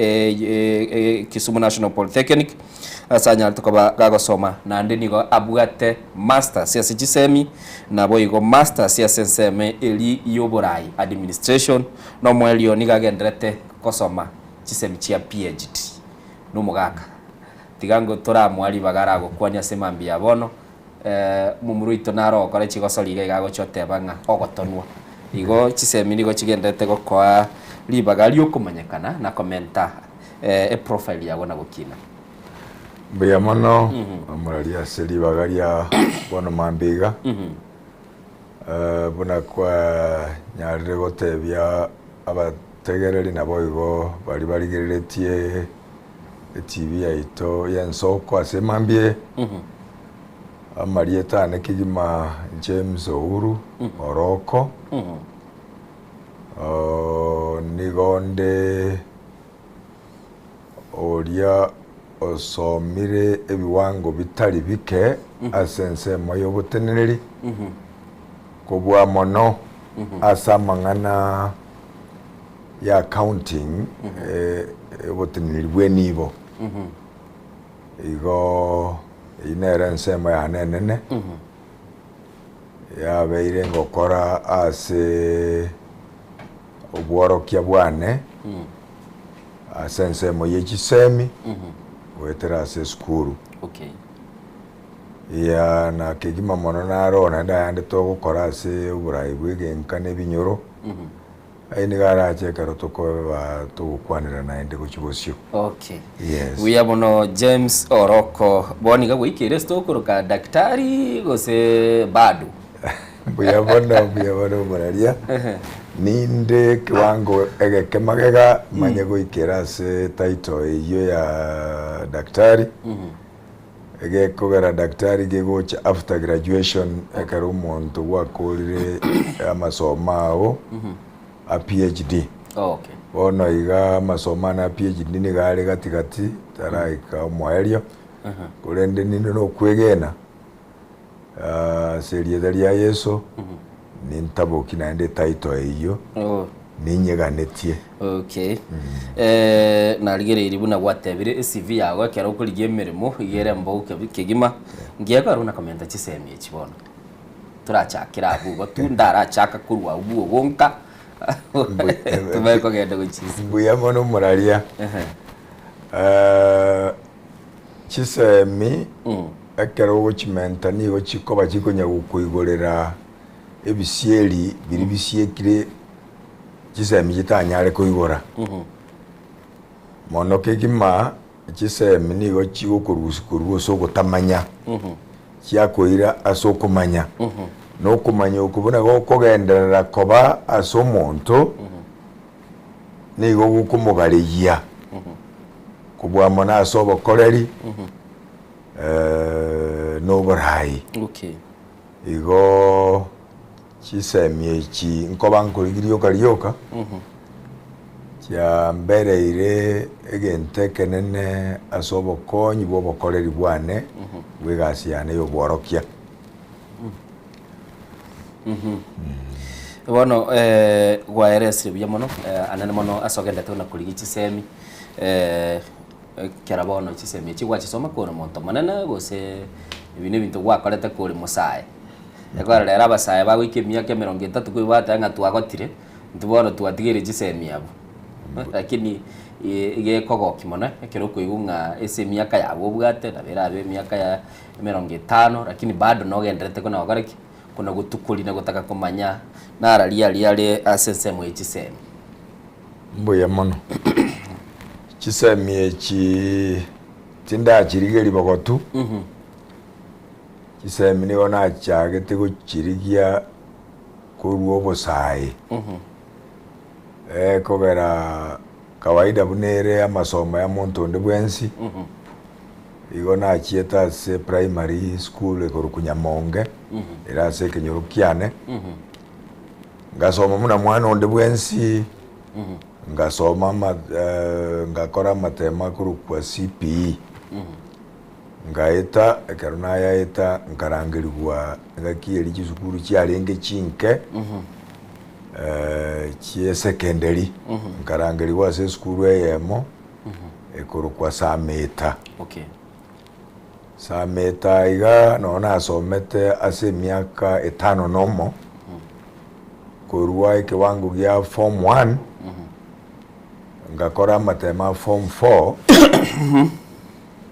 Kisumu National Polythechnic. Ase anyarete koba gagosoma, naende nigo abwate masters ase chisemi, naboigo masters ase ensemo eri y'oborai, administration, na omoerio nigo agenderete gosoma chisemi chia PhD. Nomogaka. Tiga ngo toramoa ribaga aragokwania ase mambia ya bono, momura oito naro ogokora chigosori iga iga agochia oteba ng'a ogotonwa. Igo chisemi nigo chigenderete gokoa ribaga riokomanyekana na komenta eprofile yago na gokina. Mbuya mono omorari ase ribaga ria bono mambia iga. Buna kwanyarire gotebia abategereri naboigo baria barigereretie eTV yaito y'ensoko ase mambia eye. Amarieta ane kegima James Ouru Oroko. Nigo nde oria osomire ebiwango bitari bike ase ensemo y'oboteneneri, kobua mono ase amang'ana ya accounting, oboteneneri bw'enibo. Igo eyio nere ensemo yane enene, yabeire ngokora ase obworokia bwane ase ensemo ye chisemi goetera ase esukuru. Okay. Ya na kegima mono naro naende ayande togokora ase oborai bwa egenka na ebinyoro, aye nigo arache ekero tokoba togokwanera naende gochia bosio. Okay. Yes. Buya mono James Oroko. Bono iga gwaikeire ase tokoroka daktari gose bado? Mbuya mono, mbuya mono omoraria. Ninde ekewango egeke magega manye goikera ase title eyio ya daktari. Egekogera daktari gegocha after graduation ekero omonto gwakorire amasomo ao a PhD. Okay. Bono iga amasomo ane a PhD nigo are gati gati taraika omoerio korende ninde nokwegena Ase erieta ria Yeso, nintaboki naende etitle eyio. Oh. Ninyeganetie. Okay. Eh, narigereiri buna gwatebire ecv yago ekero okorigia emeremo iga ere mbogo kegima ngiekora buna komenta chisemi echi bono torachakere abwo igo tu ndarachaka korwa abwo obwo nka tumanye kogenda gochia isiko. Mbuya mono omoraria. Chisemi ekero ogochimenta nigo chikoba chikonya gokoigorera ebisieri biria bisiekire chisemi chitanyare koigora. Mono kegima chisemi nigo chigokorusia korwa ase ogotamanya, chiakoira ase okomanya, na okomanya okwo buna gokogenderera koba ase omonto, nigo gokomogareyia kobua mono ase obokoreri na oborai. Okay. Igo chisemi echi nkoba nkorigia rioka rioka, chiambereire egento ekenene ase obokonyi bwa obokoreri bwane bwa egasi yane ya obworokia. Bono gwaeresire buya mono anene mono ase ogendete buna korigia chisemi ekero bono chisemi echi gwachisoma kore omonto omonene gose ebi na ebinto gwakorete kore mosae. Ekero rero abasae bagoika emiaka emerongo etato koigwa bagoteba ng'a twagotire, intwe bono twatigeire chisemi abwo. Lakini iga ekogokia mono ekero okoigwa ng'a ase emiaka yabo obwate nabo erabe emiaka ya emerongo etano lakini bado nogendererete kona gokora ki? Kona gotukoria na gotaka komanya nararia aria are ase ensemo ye chisemi. Mbuya mono. Chisemi echi tindachirigeria bogotu, chisemi nigo nachagete gochirigia korwa obosae. Ekogera kawaida buna ere amasomo ya monto onde bwensi, igo nachiete ase primary school ekorokwa Nyamonge, ere ase ekenyoro kiane, ngasoma buna mwana onde bwensi, ngasoma ama ngakora amatemo akorokwa CPE, ngaeta, ekero nayaeta nkarangerigwa engaki eria chisukuru chiarenge chinke, chie secondary, nkarangerigwa ase esukuru eyemo ekorokwa Sameta. Okay. Sameta iga nonye nasomete ase emiaka etano na omo, korwa ekewango gia form one, ngakora amatemo a form four,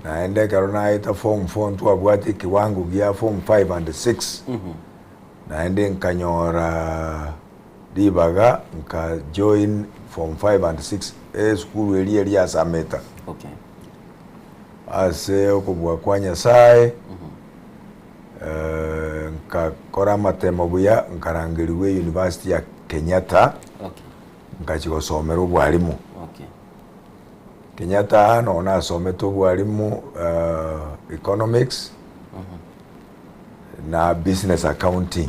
naende ekero naeta form four ntwabwate ekewango gia form five and six, naende nkanyora ribaga nka join form five and six esukuru eria eria ya Sameta. Okay. Ase okobua kwa Nyasaye, nkakora amatemo buya, nkarangerigwa eyunivasiti ya Kenyatta, Okay. nkachia gosomera obwalimu. Okay. Kenyatta aa noo nasomete obwalimu economics na business accounting.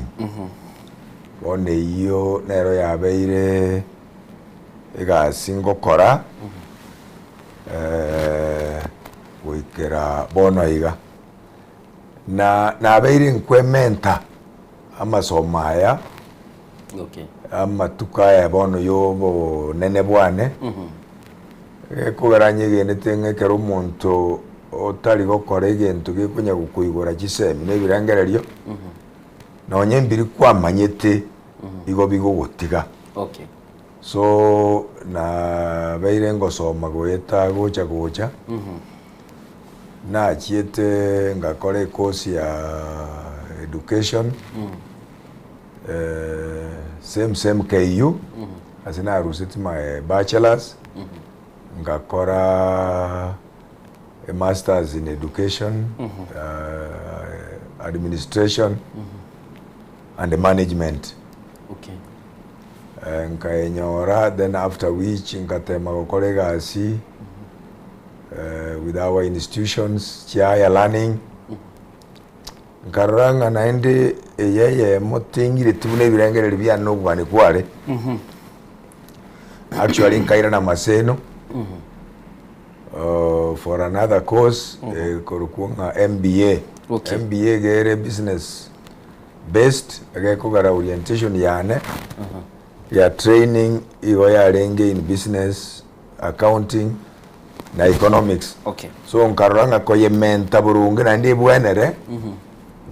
Bono eyio nero yabeire egasi ngokora goikera bono iga. Na nabeire nkwementa amasomo aya Okay. amatuko aya bono ya obonene bwane, gekogera nyegenete ng'a ekero omonto otari gokora egento gekonya gokoigora chisemi na ebirengererio, nonye mbiri kwamanyete igo bigogotiga. Okay. So nabeire ngosoma goeta gocha gocha, nachiete ngakora ecourse ya education, same same KU, ase naruseti my bachelors, ngakora a masters in education, administration and management. Okay. Nkaenyora then after which ngatema gokora egasi with our institutions chia higher learning, nkarora ng'a naende eye eyemo tingireti buna ebirengererio biane na obogani kware. Actually nkairana Maseno for another course ekorokwa ng'a MBA. Okay. MBA iga ere business based, egekogera orientation yane. Ya training igo yarenge in business, accounting na economics. Okay. So nkarora ng'a koyementa boronge naende ebwenere,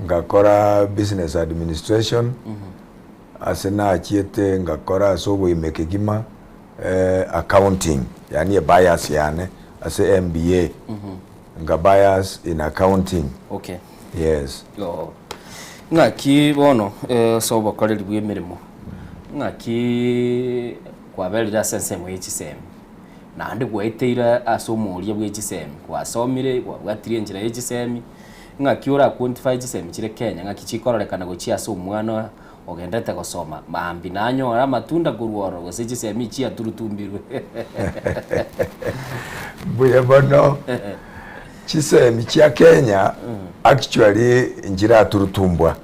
ngakora business administration, ase nachiete ngakora ase oboime kegima accounting, yaani ebias yane ase MBA, nka bias in accounting. Okay. Yes. Oh. Ng'aki bono ase obokoreri bw'emeremo, ng'aki kwaberire ase ensemo ye chisemi, naende gwaeteire ase omoria bwe chisemi, gwasomire, gwabwatirie enchera ye chisemi, ng'aki ora quantify chisemi chire Kenya, ng'aki chikororekana gochia ase omwana ogenderete gosoma, mambia nanyore amatunda korwa ororo gose chisemi chiaturutumbirwe. Mbuya mono. Chisemi chia Kenya actually nchiraturutumbwa.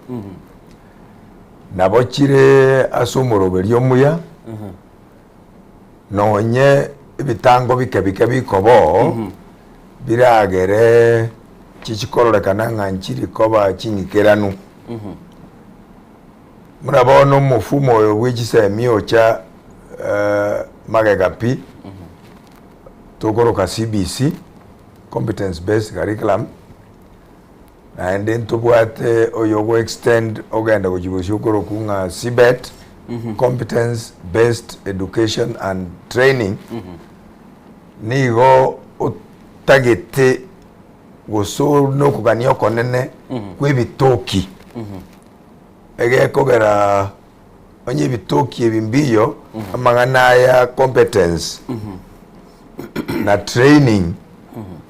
Nabo chire ase omoroberio omuya, nonye ebitango bike bike bikoba oo, biragere chichikororekana ng'a nchiri koba ching'ikeranu. Buna bono omofumo oyo bwe chisemi ocha magega pi, tokoroka CBC, Competence Based Curriculum, naende ntobwate oyo ogo extend ogenda gochia bosio okorokwa ng'a CBET, Competence Based Education and Training, nigo otagete gose ore na okogania okonene kwa ebitoki, egekogera onye ebitoki ebi mbiyo, amang'ana aya competence na training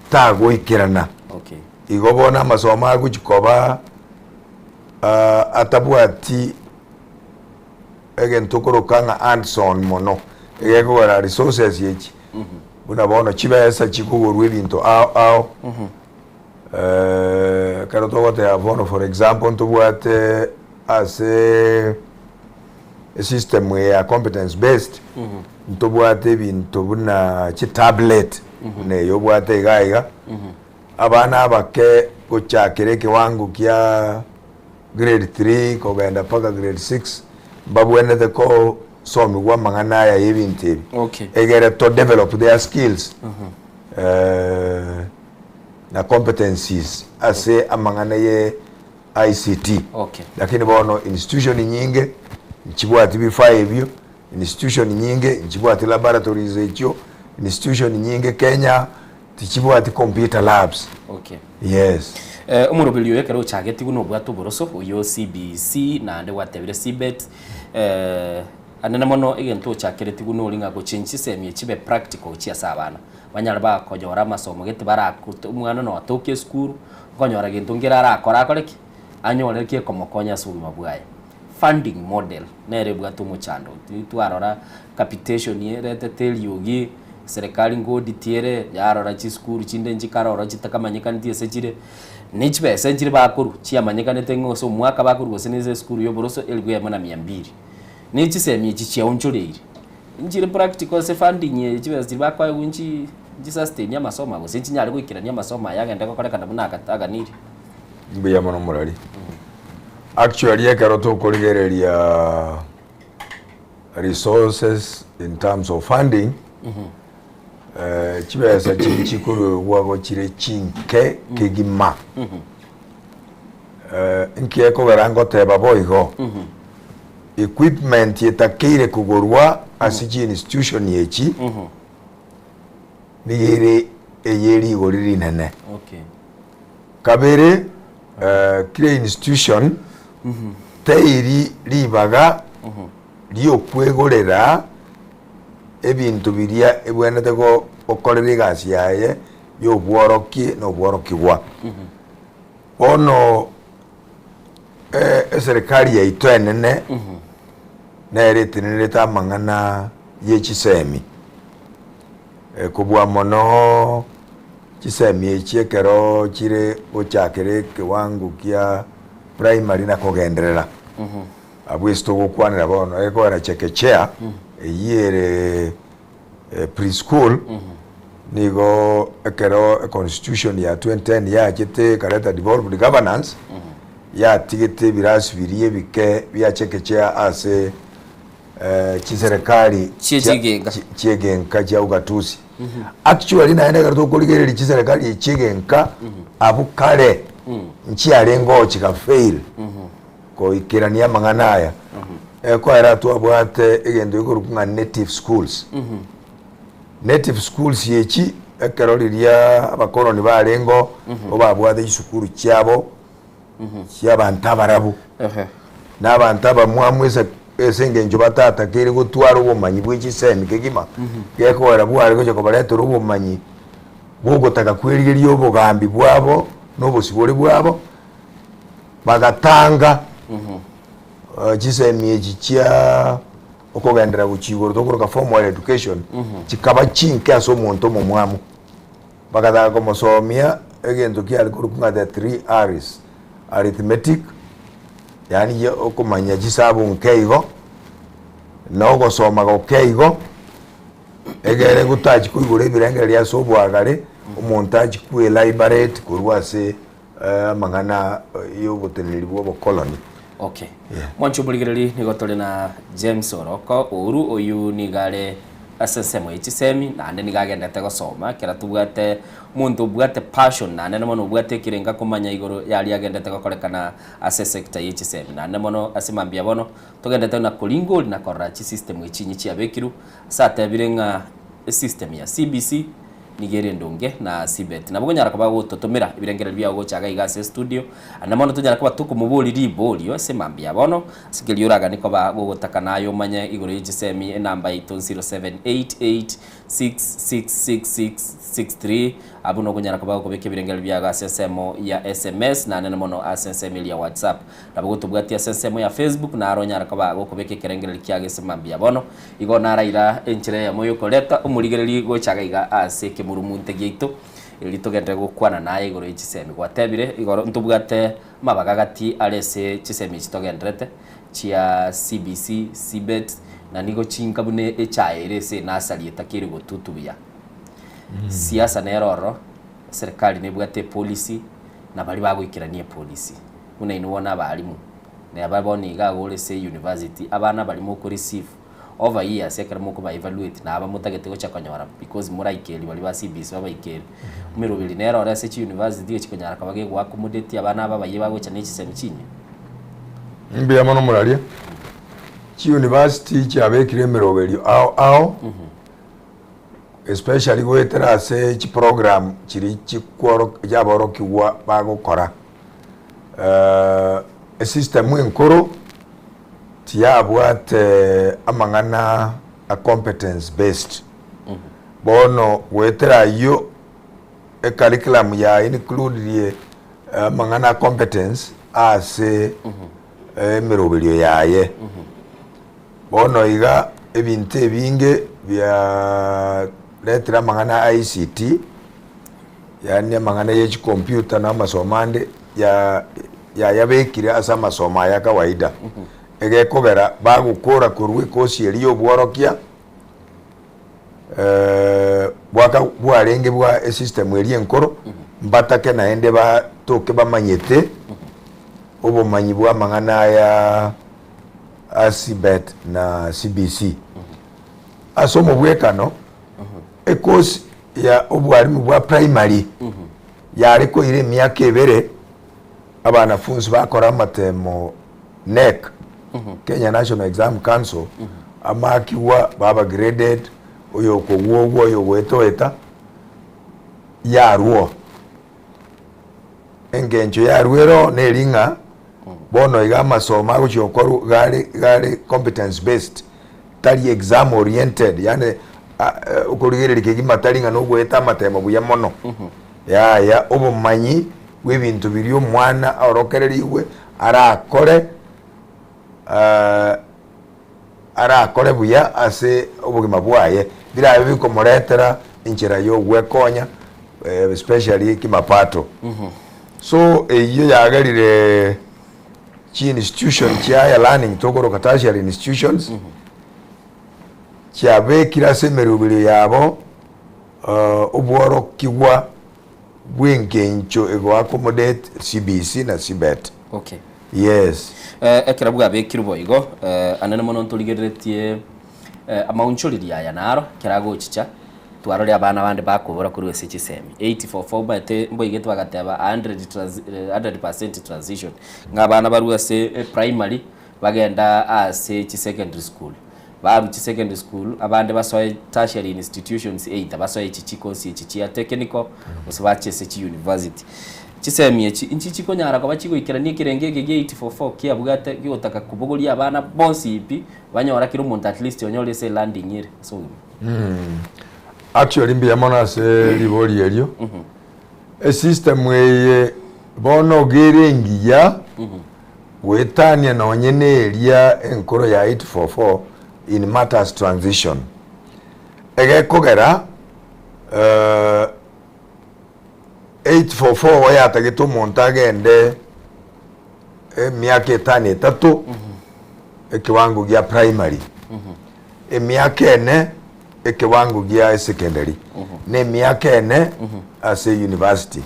tagoikerana. Okay. Igo bono amasomo agochi koba atabwati egento okoroka ng'a hands on mono, egekogera resources echi buna bono chibesa chikogorwa ebinto ao ao, ekero togoteba bono for example ntobwate ase esystem eye ya competence based, ntobwate ebinto buna chitablet buna eye obwate iga iga, abana abake gochakera ekewango kia grade 3 kogenda mpaka grade 6 mbabwenerete kosomigwa amang'ana aya ya ebinto ebi Okay. egere to develop their skills na competencies ase amang'ana ye ICT. Okay. Lakini bono institution nyinge nchibwati vifaa ebio, institution nyinge nchibwati laboratories echio, institution nyinge Kenya tichibwati computer labs. Okay. Yes. Eh, omoroberi oyo ekero ochagetigwe nobwate oboroso oyo CBC naende gwatebire CBET eh, anene mono egento ochakeretigwe nori ng'a gochange chisemi echi chibe practical gochia ase abana banyare bakonyora amasomo gete barakot omwana notoke esukuru okonyora gento nkere arakore akore ki? Anyore gekomokonya ase obogima bwaye. Funding model nere ebwate omochando, twarora capitation eretete eriogi, serikali nkoaudit ere, yarora chisukuru chinde nchikare ororo chitakamanyekaneti ase chire, ne chibesa nchire bakorwa chiamanyekanete ng'a ase omwaka bakorwa gose nese esukuru ya oboroso elifu eyemo na mia mbiri. Ne chisemi echi chiaonchoreire, nchire practical ase funding eye chibesa chiria bakoegwa nchi nchisustain amasomo aya gose nchinyare goikerania amasomo aya agende gokorekana buna aka aganirie. Mbuya mono morari. Actually ekero tokorigereria resources in terms of funding, eh, chibesa chiri chikoruegwa chire chinke kegima. Eh, nki ekogera ngoteba boigo, equipment etakeire kogorwa ase chi institution echi, nigo ere eye rigori rinene. Okay. Kabere, kera institution teiri ribaga riokwegorera ebinto biria ebwenerete gokorera egasi yaye ya obworoki na obworokigwa. Bono eserikari yaito enene nere etenenerete amang'ana ye chisemi, kobua mono Chisemi echi ekero chire gochakera ekewango kia primary na kogenderera, abwo ase togokwanera bono ekogera chekechea eyio ere preschool nigo ekero econstitution ya 2010 yachete ekareta devolved governance yatigete ebirasi biria ebike bia chekechea ase. Chiserekari Chi'egenka. chi'egenka chia ugatuzi. Actually naende ekero tokorigereria chiserekari echi chi'egenka abwo kare nchiarenge oo chiga fail goikerania amang'ana aya. Ekoera twabwate egento gekorokwa ng'a native schools. Native schools echi ekero riria abakoloni barenge oo, nigo babwate chisukuru chiabo chi'abanto abarabu, na abanto abamwamu ase ase engencho batatakeire gotwara obomanyi bwe chisemi kegima, gekogera bware gocha kobaretera obomanyi bw'ogotaka kwerigeria obogambi bwabo na obosibore bwabo, bagatanga chisemi echi chia okogenderera gochia igoro tokoroka formal education, chikaba chinke ase omonto omomwamu. Bagataka komosomia egento kiare korokwa ng'a the three R's, arithmetic, yaani ya okomanya chisabu nke igo, na ogosoma goke igo, egere gotachi koigora ebirengererio ase oboagare, omonto achi koeliberate korwa ase amang'ana ya oboteneneri bwa obokoloni. Okay. Mwanche omorigereri nigo tore na James Oroko Ouru oyu nigo are ase ensemo ye chisemi naende nigo agendete gosoma ekero tobwate omonto obwate passion naende mono obwate ekerenga komanya igoro yaria agendete gokorekana ase esector ye chisemi naende mono ase mambia bono togendete na koringori na korora chisystem echi inye chiabekirwe ase atebire ng'a esystem ya CBC Nigo ere endonge na Sibeti. Nabo okonyara koba gototomera ebirengererio biao gocha iga iga ase estudio, naende bono tonyare koba tokomoboria riborio ase mambia bono, ase keria oraganie koba gogotaka naye omanye igoro ye chisemi enamba yaito 0788666663 abwo nokonyara koba gokobeka ebirengererio biago ase ensemo ya sms naende mono ase ensemo eria ya WhatsApp. Nabo gotobwatia ase ensemo ya Facebook naro onyare koba gokobeka ekerengererio kiago ase mambia bono. Igo naraira enchera eyemo y'okoreta omorigereria gocha iga iga ase ekemurumunte giaito, erio togenderere gokwana naye igoro ye chisemi. Gwatebire, igoro ntobwate amabaga gati are ase chisemi echi togendererete, chia CBC, CBET, na nigo chinka buna echae ere ase enasari etakeire gotutu buya. Siasa nere ororo, eserekari nebwate epolicy, na baria bagoikerania epolicy, buna inwe bono abalimu. Neba bono iga agore ase university, abana baria moko receive over years ekero mokoba evaluate naba motagete gocha konyora because moraikeria baria ba CBC babaikerie. Emeroberi nere ore ase chi university echi konyara koba gego accommodate abana aba abayia bagocha ne chisemi chinyia. Mbuya mono moraria. Chi university chiabekire emeroberio ao ao, especially goetera ase chiprogram chiria chikworo chiaborokigwa bagokora. Esystem enkoro tiyabwate amang'ana a competence based. Bono goetera ayio ecurriculum ya includirie amang'ana a competence ase emeroberio yaye. Bono iga ebinto ebinge biaretire amang'ana a ICT. Yaani amang'ana ye chikompiuta na amasomo ande ya yayabekire ase amasomo aya kawaida. Egekogera bagokora korwa ekosi eria ya obworokia bwaka bwarenge bwa esystem eria enkoro, mbatake naende batoke bamanyete obomanyi bwa amang'ana aya a CBET na CBC. Ase omobwekano, ekosi ya obwarimu bwa primary yare koira emiaka ebere abanafunsi bakora amatemo KNEC, Kenya National Exam Council, amakigwa baba graded, oyo okogwa ogwa oyo ogoeta oeta, yarwo. Engencho yarwo ero neri ng'a bono iga amasomo agochia gokorwa gare gare competence based tari exam oriented yaani okorigereria kegima tari ng'a nogoeta amatemo buya mono yaya obomanyi bwa ebinto biria omwana aorokererigwe arakore arakore buya ase obogima bwaye birabe bikomoretera enchera ya ogwekonya especially kimapato. So eyio yagerire chi institution chia higher learning tokoroka tertiary institutions chiabekire ase emeroberio yabo obworokigwa bw'engencho ego accommodate CBC na CBET. Okay. Yes. Eh, ekero bwabekirwe boigo, eh, anene mono ntorigereretie eh, amaunchoreri aya naro ekero agochicha, twarore abana bande bakobora korwa ase chisemi. 844 omanyete mboigete bagateba 100 trans 100% transition, ng'a abana barwe ase eprimary bagenda ase chisecondary school. Barwa chisecondary school, abande basoe tertiary institutions either basoe echi chikosi echi chia technical gose bache ase chiuniversity. Chisemi echi inchi chikonyara koba chigoikerania ekerengo eke gia 844 kiabwate giotaka kobogoria abana bonsi pi, banyora kera omonto at least onyore ase elanding ere ase obogima. Actually mbuya mono ase ribori erio. Esystem eye bono iga ere engiya goetania nonye na eria enkoro ya 844 in matters transition. Egekogera eh, 844 oyatagete omonto agende emiaka etano etato ekiwango gia primary, emiaka ene ekiwango gia secondary, na emiaka ene ase university.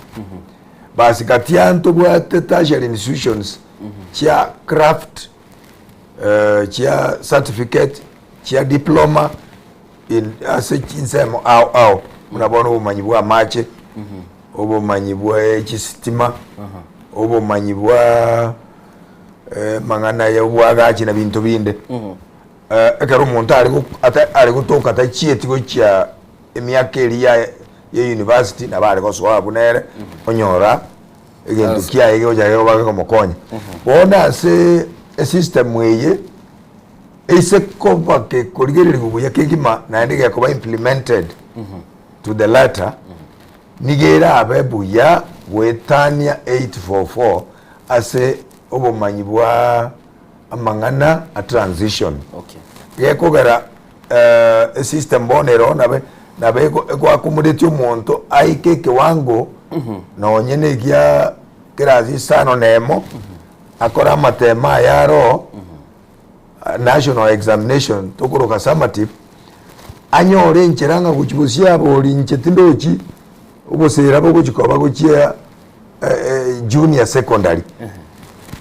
Basi gati aa ntobwate tertiary institutions chia craft, eh, chia certificate, chia diploma in ase chinsemo ao ao buna bono obomanyi bwa amache, obomanyi bwa chisitima, obomanyi bwa amang'ana ya obwagachi na binto binde. Eh, ekero omonto are go- ata- are gotoka tachieti gochia emiaka eria ya ya university nabo are gosoa abwo nere onyora egento kiaye gegocha gekoba gekomokonya. Bono ase esystem eye, Ase koba gekorigererigwa buya kegima naende gekoba implemented to the letter, nigo erabe buya goetania 844 ase obomanyi bwa amang'ana a transition. Gekogera eh, esystem bono ero nabe nabe ego- egoaccommodate omonto aike ekewango nonye na egia kerasi isano na emo, akore amatemo aya aro. National examination tokoroka summative, anyore enchera ng'a gochia bosio abori inche tindochi obosera bogochi koba gochia junior secondary.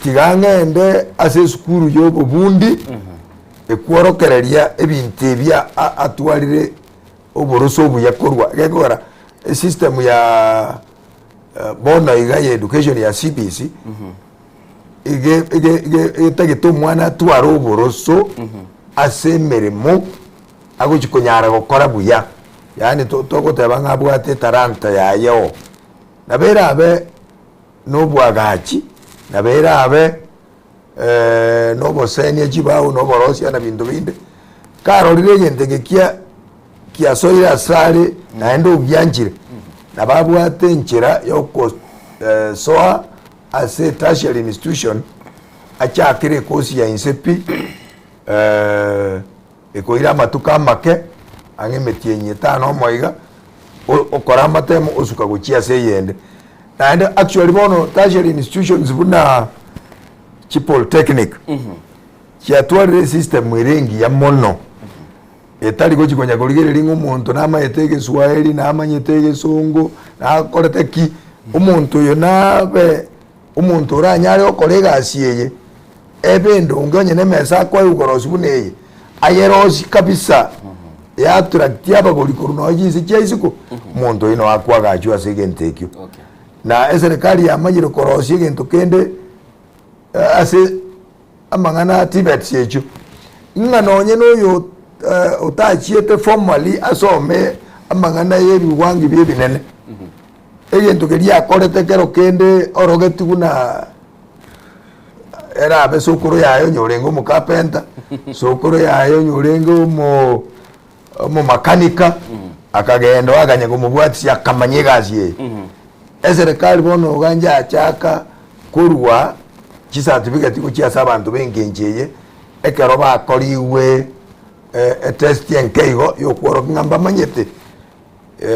Tiga ng'ende ase esukuru ya obobundi ekworokereria ebinto ebi a- atwarire oboroso obuya korwa. Gekogera esystem ya bono iga ya education ya CBC. Ege- ege- ege- etagete omwana atware oboroso ase emeremo agochi konyara gokora buya, yaani to- togoteba ng'a abwate etalanta yaye oo. Nabo erabe na obwagachi, nabo erabe na obosenia chibao na oborosia na binto binde, karorire egento eke kia kiasoire asare naende ogianchire, nabo abwate enchera ya okosoa Ase tertiary institution achakere ekosi ya inse pi ekoira amatuko amake ang'e emetienyi etano omoiga okora amatemo osuka gochia ase eyende. Naende actually bono tertiary institutions buna chi polytechnic chiatwarire esystem ere engiya mono etari gochi konya korigereria ng'a omonto namanyete egeswahili, namanyete egesongo, nakorete ki, omonto oyo nabe omonto oranyare gokora egasi eye, ebe endonge onye na emesa akoegwa korosia buna eye, ayerosie kabisa, ya attract abagori korwa nonye chinse chia isiko, omonto oyio noo akoagachwa ase egento ekio. Na eserekari yamanyire korosia egento kende ase. Amang'ana a TVETs echio, ng'a nonye na oyo otachiete formally asome amang'ana ya ebiwangi bia ebinene, egento keria akorete kero kende orogetie buna erabe sokoro yaye onye orenge omocarpenter, sokoro yaye onye orenge omo omomakanika, akagenda akanya komobwatisia akamanya egasi eye. Eserekari bono iga njachaka korwa chicertificate gochia ase abanto b'engencho eye, ekero bakorigwe etest enke igo ya okworokia ng'a mbamanyete,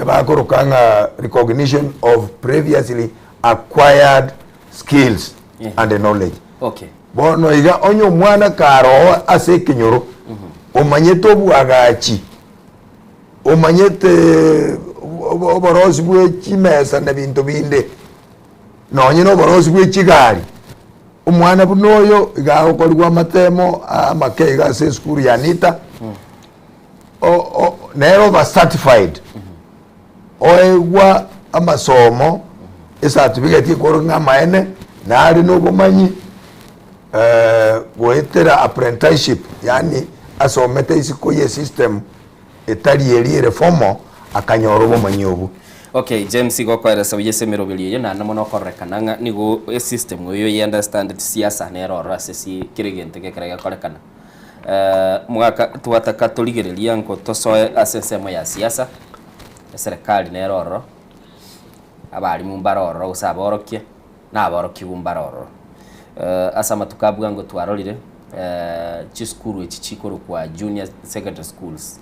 bakoroka ng'a recognition of previously acquired skills and knowledge. Okay. Bono iga onye omwana karoo ase ekenyoro, omanyete obwagachi, omanyete oborosi bwe chimesa na binto binde, nonye na oborosi bwe chigari. Omwana buna oyo iga agokorigwa amatemo amake iga ase esukuru ya NITA, o- o- nere oba certified, oegwa amasomo, ecertificate ekorokia ng'a amaene, nare na obomanyi goetera apprenticeship yaani asomete isiko ye esystem etari eria ere formal, akanyora obomanyi obwo. Okay, James igo okoeresa buya ase emeroberi eye naende mono okororekana ng'a nigo esystem eyo ye understand siasa nere ororo ase si kera egento gekere gekorekana. Omogaka twataka torigereria nko tosoe ase ensemo ya siasa, eserekari nere ororo, abalimu mbare ororo gose aborokia, na aborokigwa mbare ororo. Ase amatuko a bwango twarorire chisukuru echi chikorokwa junior secondary schools,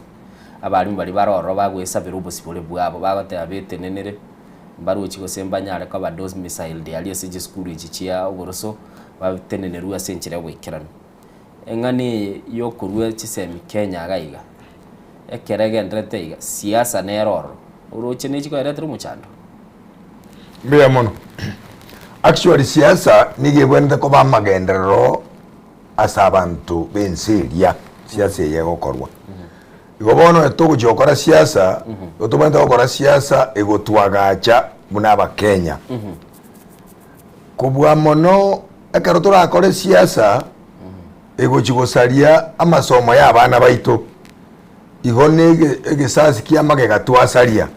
abalimu baria bare ororo bagoesabera obosibore bwabo, bagoteba betenenere, mbarochi gose mbanyare koba domiciled aria ase chisukuru echi chia oboroso, batenenerwe ase enchera ya oboikeranu. Eng'ana eye ya okorua chisemi Kenya iga iga, ekero egendererete iga, siasa nere ororo, oroche nechi koeretera omochando? Mbuya mono. Actually siasa nigo ebwenerete koba amagenderero ase abanto b'ense eria siasa eye egokorwa. Igo bono ekero togochia gokora siasa, igo tobwenerete gokora siasa egotwagacha buna abakenya. Kobua mono ekero torakore siasa egochi gosaria amasomo ya abana baito, igo na egesasi kia amagega twasaria,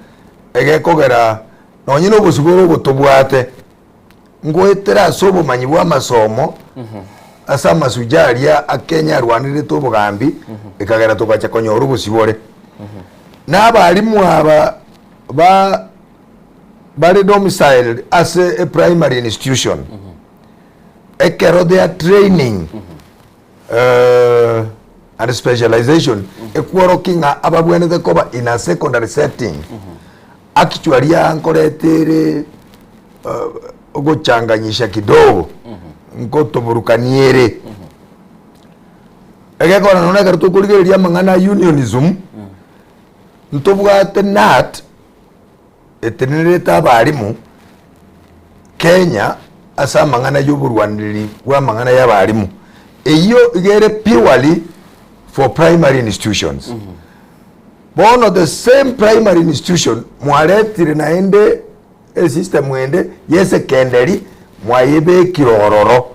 egekogera nonye na obosio bore obo tobwate, ngoetera ase obomanyi bwa amasomo, ase amasuja aria a Kenya arwanerete obogambi, ekagera togacha konyora obosibore. Na abalimu aba ba bare domiciled ase e primary institution, ekero their training and specialization ekworokia ng'a ababwenerete koba in a secondary setting, actually aa nkoreta ere ogochanganyisha kidogo, nkotoburukania ere. Egekora nonya ekero tokorigereria amang'ana a unionism, ntobwate KNUT etenenerete abalimu Kenya ase amang'ana y'oborwanereri bw'amang'ana y'abalimu. Eyio iga ere purely for primary institutions. Bono the same primary institution mwaretire naende esystem ende y'esecondary mwayebekire ororo.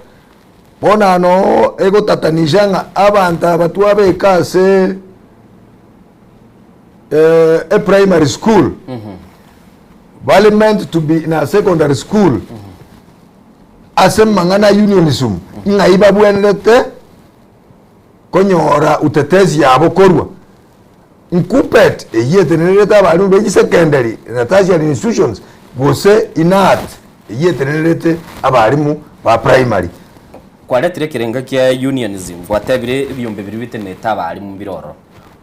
Bono aa noo egotatanisha ng'a abanto aba twabeka ase e primary school bare meant to be in a secondary school ase amang'ana a unionism ng'ai babwenerete konyora utetezi yabo korwa. Nkuppet eyio etenenerete abalimu be chisecondary na tertiary institutions gose KNUT eyio etenenerete abalimu ba primary. Kwaretire ekerenga kia unionism gwatebire ebiombe biria bitenerete abalimu mbire ororo.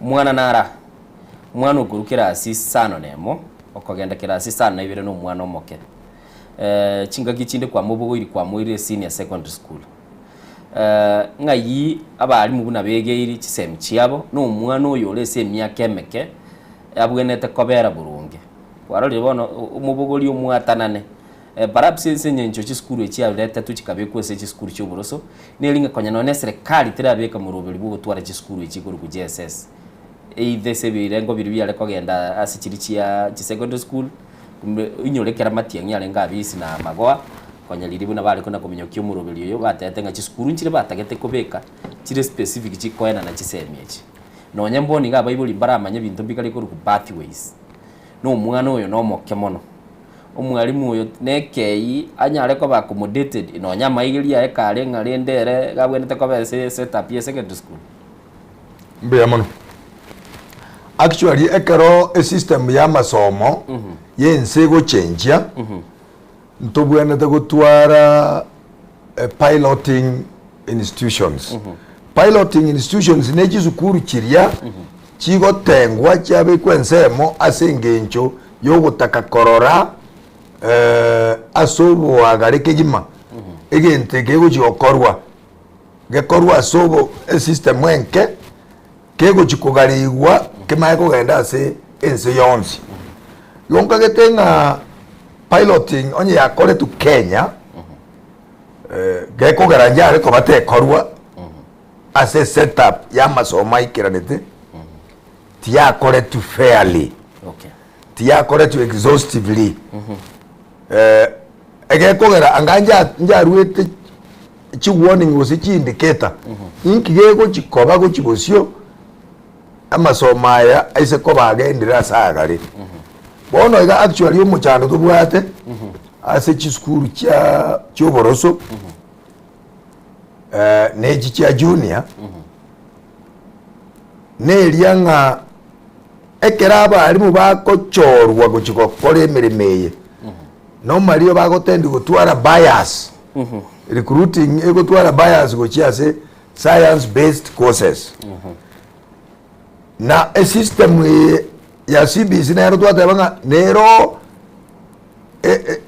Omwana nara, omwana okorwa kerasi isano na emo, okogenda kerasi isano na ibere na omwana omoke. Chingaki chinde kwamobogoiri kwamoirire senior secondary school. Ng'ai abalimu buna begeiri chisemi chiabo, na omwana oyo ore ase emiaka emeke abwenerete kobera boronge. Kwarorire bono omobogori omwatanane, perhaps ase eng'encho chisukuru echi chiaretetwe chikabekwa ase chisukuru chia oboroso, neri ng'a konya nonye na eserekari terabeka moroberi bwa ogotwara chisukuru echi korwa JSS, either ase ebirengo biria biare kogenda ase chiria chia chisecondary school, kumbe inyore ekero amatiang'i arenge abisi na amagoa, Konya riria buna bare kona kominyokia omoroberi oyo, batebete ng'a chisukuru nchire batagete kobeka chire specific chikoenana chisemi echi. Nonya mbono iga abaibori mbaramanye ebinto mbikare korokwa pathways, na omwana oyo nomoke mono. Omwalimu oyo nekei anyare koba accommodated nonya amaigerio aye kare ng'a rende ere iga abwenerete koba ase setup ya secondary school. Mbuya mono. Actually ekero esystem ya amasomo ya ense egochenjia, Ntobwenerete gotwara piloting institutions. Piloting institutions ne chisukuru chiria chigotengwa chiabekwa ensemo ase engencho yogotaka korora ase oboagare kegima egento eke gegochi gokorwa, gekorwe ase obo esystem enke kegochi kogarigwa kemanye kogenda ase ense yonsi. Igo nkagete ng'a piloting onye yakoretwe Kenya, Gekogera njare koba tekorwa ase esetup ya amasomo aikeranete, tiyakoretwe fairly, tiyakoretwe exhaustively. Egekogera anga njaruete chi warning gose chi indicator, inki gegochi koba gochi bosio amasomo aya aise koba agendire ase agare. Bono iga actually omochando tobwate ase chisukuru chia chioboroso na echi chia junior, neria ng'a ekero abalimu bagochorwa gochia gokora emeremo eye, nomario bagotendi gotwara bias, recruiting egotwara bias gochia ase science based courses. Na esystem eye ya CBC nero twateba ng'a nero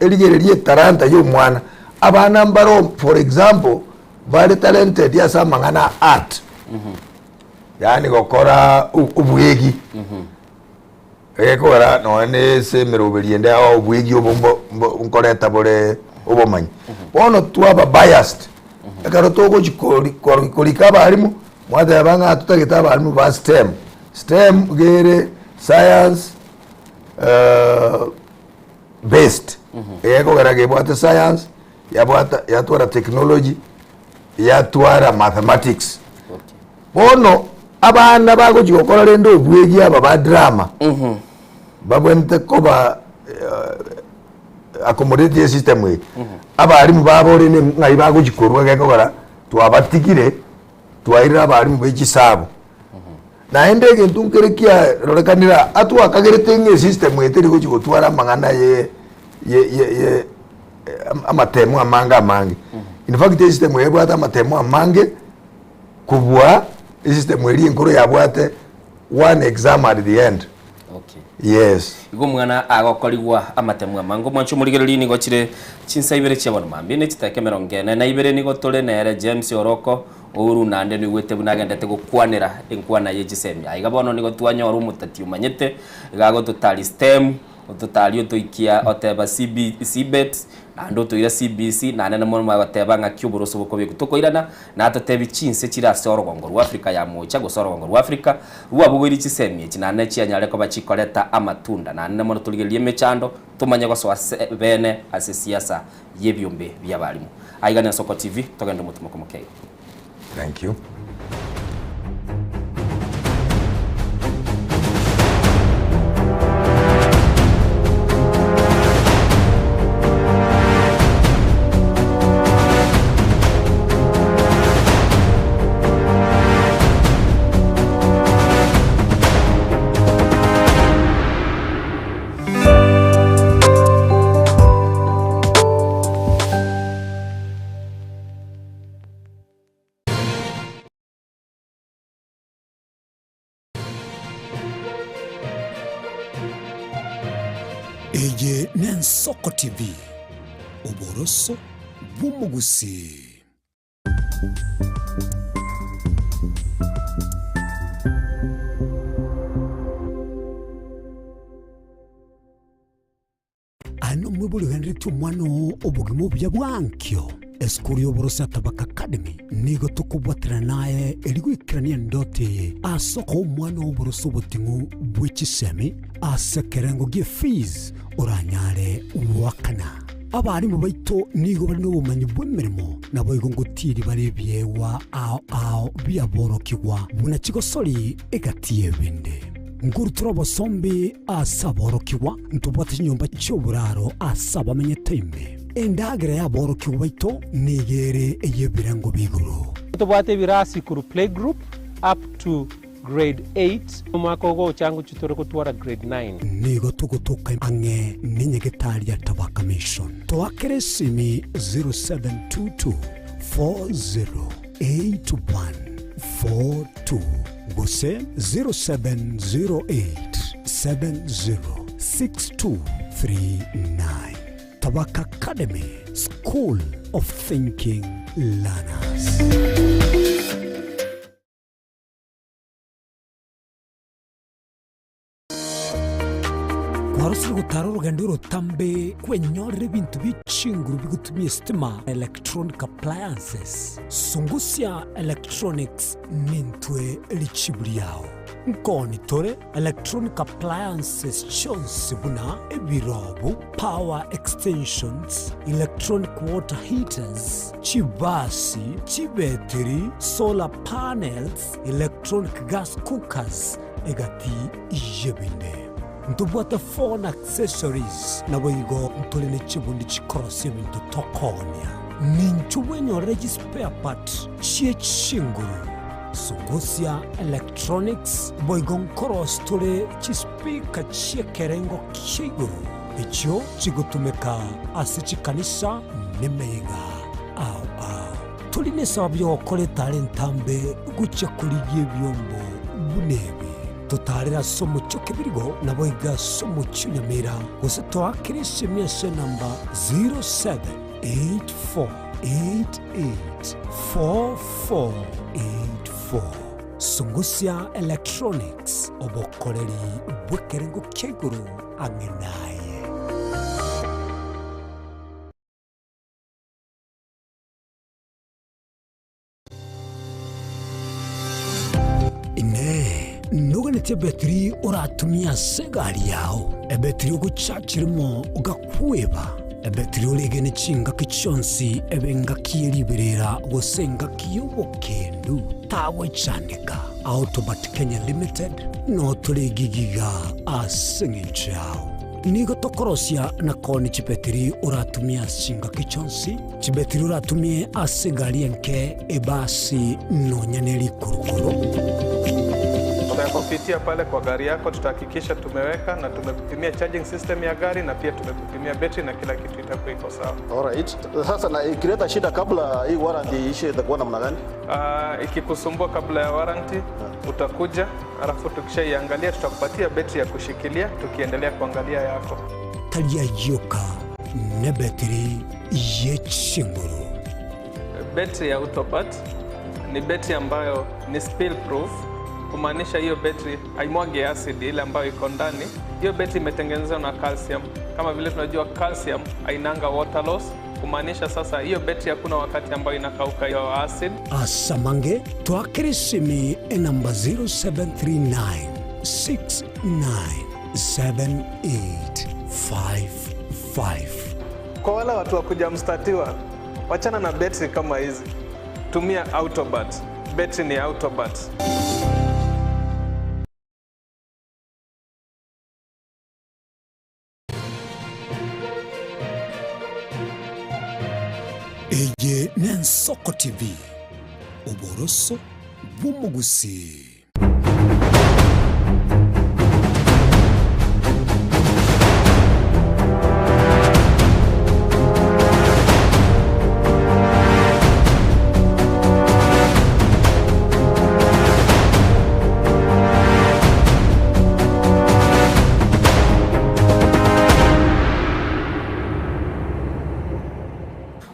erigereria etalanta ya omwana. Abana mbaro for example bare talented ase amang'ana a art, yaani gokora obwegi, egekogera nonye na ase emeroberi ende ao obwegi obo nkoreta bore obomanyi. Bono twaba biased, ekero togochi korika abalimu, mwateba ng'a totagete abalimu ba STEM. STEM iga ere science based, egekogera gebwate science, yabwata yatwara technology, yatwara mathematics. Bono abana bagochi gokora rende obwegi aba ba drama, babwenerete koba accommodate esystem eye. Abalimu babo rende ng'ai bagochi korwa gekogera twabatigire twairire abalimu be chisabu. Naende egento nkere kiarorekanire aa, atwakagerete ng'a esystem eye teri gochi gotwara amang'ana ye ye ye ye amatemo amange amange. In fact esystem eye ebwate amatemo amange kobua esystem eria enkoro yabwate one exam at the end. Okay. Yes. Igo omwana agokorigwa amatemo amange. Omwancho omorigereria nigo chire chinsa ibere chia bono mambia ne chidakika emerongo ene na ibere nigo tore nere James Oroko Ouru naende noigwete buna agendete gokwanera enkwana ye chisemi. Aiga bono nigo twanyora omotati omanyete iga agototari stem, ototari otoikia oteba CB, CBET, naende otoira CBC, naende namo agoteba ng'aki oboroso bokobekwa. Tokoirana natotebi chinse chire ase orogongo rwa Africa ya mocha gose orogongo rwa Africa rwabogoirie chisemi echi naende chianyare koba chikoreta amatunda. Naende mono torigererie emechando tomanye gosoa ase bene ase siasa y'ebiombe bi'abalimu. Aiga n'Ensoko TV, togende omotimoko mokeigo. Thank you. Eye n'Ensoko TV, oboroso bw'omogusii. Aye nomwibori ogenderetie omwana oo obogima obuya bwa ankio. Esukuru y'oboroso ya Tabaka Academy nigo tokobwaterana naye erio goikerania endoto eye ase okoa omwana oo oboroso oboting'u bwe chisemi ase ekerengo gie fees oranyare goakana. Abalimu baito nigo bare nobomanyi bw'emeremo, naboigo ngotiiri bare ebiegwa ao ao biaborokigwa buna chigosori egati y'ebinde. Nkorutora obosombi ase aborokigwa, ntobwate chinyomba chi'oboraro ase abamenyete ime. Endagera y'aborokigwa baito nigo ere ey'ebirengo bi'igoro. Tobwate ebirasi korwa playgroup up to Grade 8, omwaka ogocha ngochia tore gotwara grade 9. Nigo togotoka ang'e nenyagetari ya Tabaka Mission. Toakere esimi 0722 408142 gose 0708 706239. Tabaka Academy, School of Thinking Learners. Kwarosire gotara orogendo orotambe kwenyorera ebinto bie chinguru bigotumia esitima, electronic appliances. Sungusia Electronics nintwe richibu riao. Nkoni tore electronic appliances chionsi buna ebirobu, power extensions, electronic water heaters, chibasi, chibetiri, solar panels, electronic gas cookers, egati y'ebinde. Ntobwate phone accessories, naboigo ntore ne chibundi chikorosia ebinto tokoonia. Ninchu bwenyorere chispare part chie chinguru, Sungusia Electronics, boigo nkorosia tore chispeaker chi'ekerengo kia igoro echio chigotumeka ase chikanisa nemeyega ao ao. Tori nesababu y'ogokora etara entambe gochia korigia ebiombo buna ebi. Totaarere ase omochie o kebirigo, naboigo ase omochie o Nyamira, gose toakere esemi ase enamba 0784884484. Sungusia Electronics, obokoreri bw'ekerengo kia igoro ang'e naye. Inee! Noganetie ebetiri oratumie ase egari yao, ebetiri ogochachirimo ogakweba, ebetiri oregene chingaki chionsi ebe engaki ye riberera gose engaki y'obokendu? Tagwechandeka. Autobat Kenya Limited notore egigiga ase eng'encho yao. Nigo tokorosia na koonia chibetiri oratumie ase chingaki chionsi, chibetiri oratumie ase egari enke, ebasi, nonya ne rikurukuru. Tutakupitia pale kwa gari yako, tutahakikisha tumeweka na tumekupimia charging system ya gari na pia tumekupimia betri na kila kitu itakuwa iko sawa. Alright. Sasa na ikileta shida kabla hii warranty iishe itakuwa namna gani? Ikikusumbua kabla ya warranty utakuja, alafu tukishaiangalia tutakupatia betri ya kushikilia tukiendelea kuangalia yako. Tari ayioka nebetiri ye chinguru. Betri ya Autobat ni betri ambayo ni spill proof, kumaanisha hiyo betri haimwagi acid ile ambayo iko ndani. Hiyo betri imetengenezwa na calcium. Kama vile tunajua calcium hainanga water loss, kumaanisha sasa hiyo betri hakuna wakati ambayo inakauka hiyo acid. Asamange twakere esimi enamba 0739 697855. Kwa wale watu wa kuja mstatiwa, wachana na betri kama hizi, tumia Autobat. Betri ni Autobat. Eye n'Ensoko TV, oboroso bw'omogusii.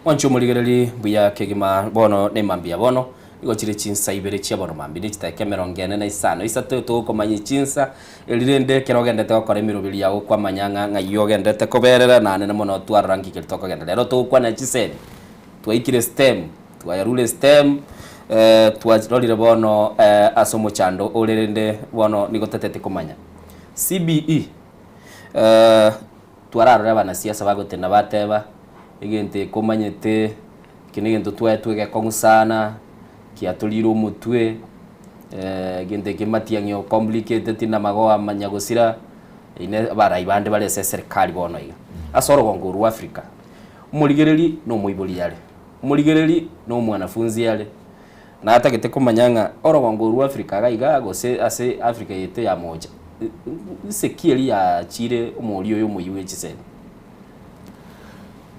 Mwanche omorigereri mbuya kegima bono ne mambia bono igo chire chinsa ibere chia bono mambia ne chidakika emerongo ene na isano isato togokomanya chinsa eri rende ekero ogendete gokora emeroberi yago kwamanya ng'a ng'ai ogendete koberera naende mono twarora nki keri tokogenda. Rero togokwana chisemi twaikire stem twayarure stem twarorire bono ase omochando ore rende bono nigo totete komanya. CBE twararore abanasiasa bagotenda bateba egento eke omanyete eke na egento twaetwe egekong'u sana kiatorire omotwe egento eke matiang'i o complicated na magoa amanya gosira ine abarai bande bare ase eserikari bono iga. Ase orogongo orwa Africa, omorigereri na omoibori are, omorigereri na omwanafunzi are, natagete komanya ng'a orogongo orwa Africa iga iga gose ase Africa yaito ya mocha, nse ki eria yachire omoria oyo omoyia bwe chisemi?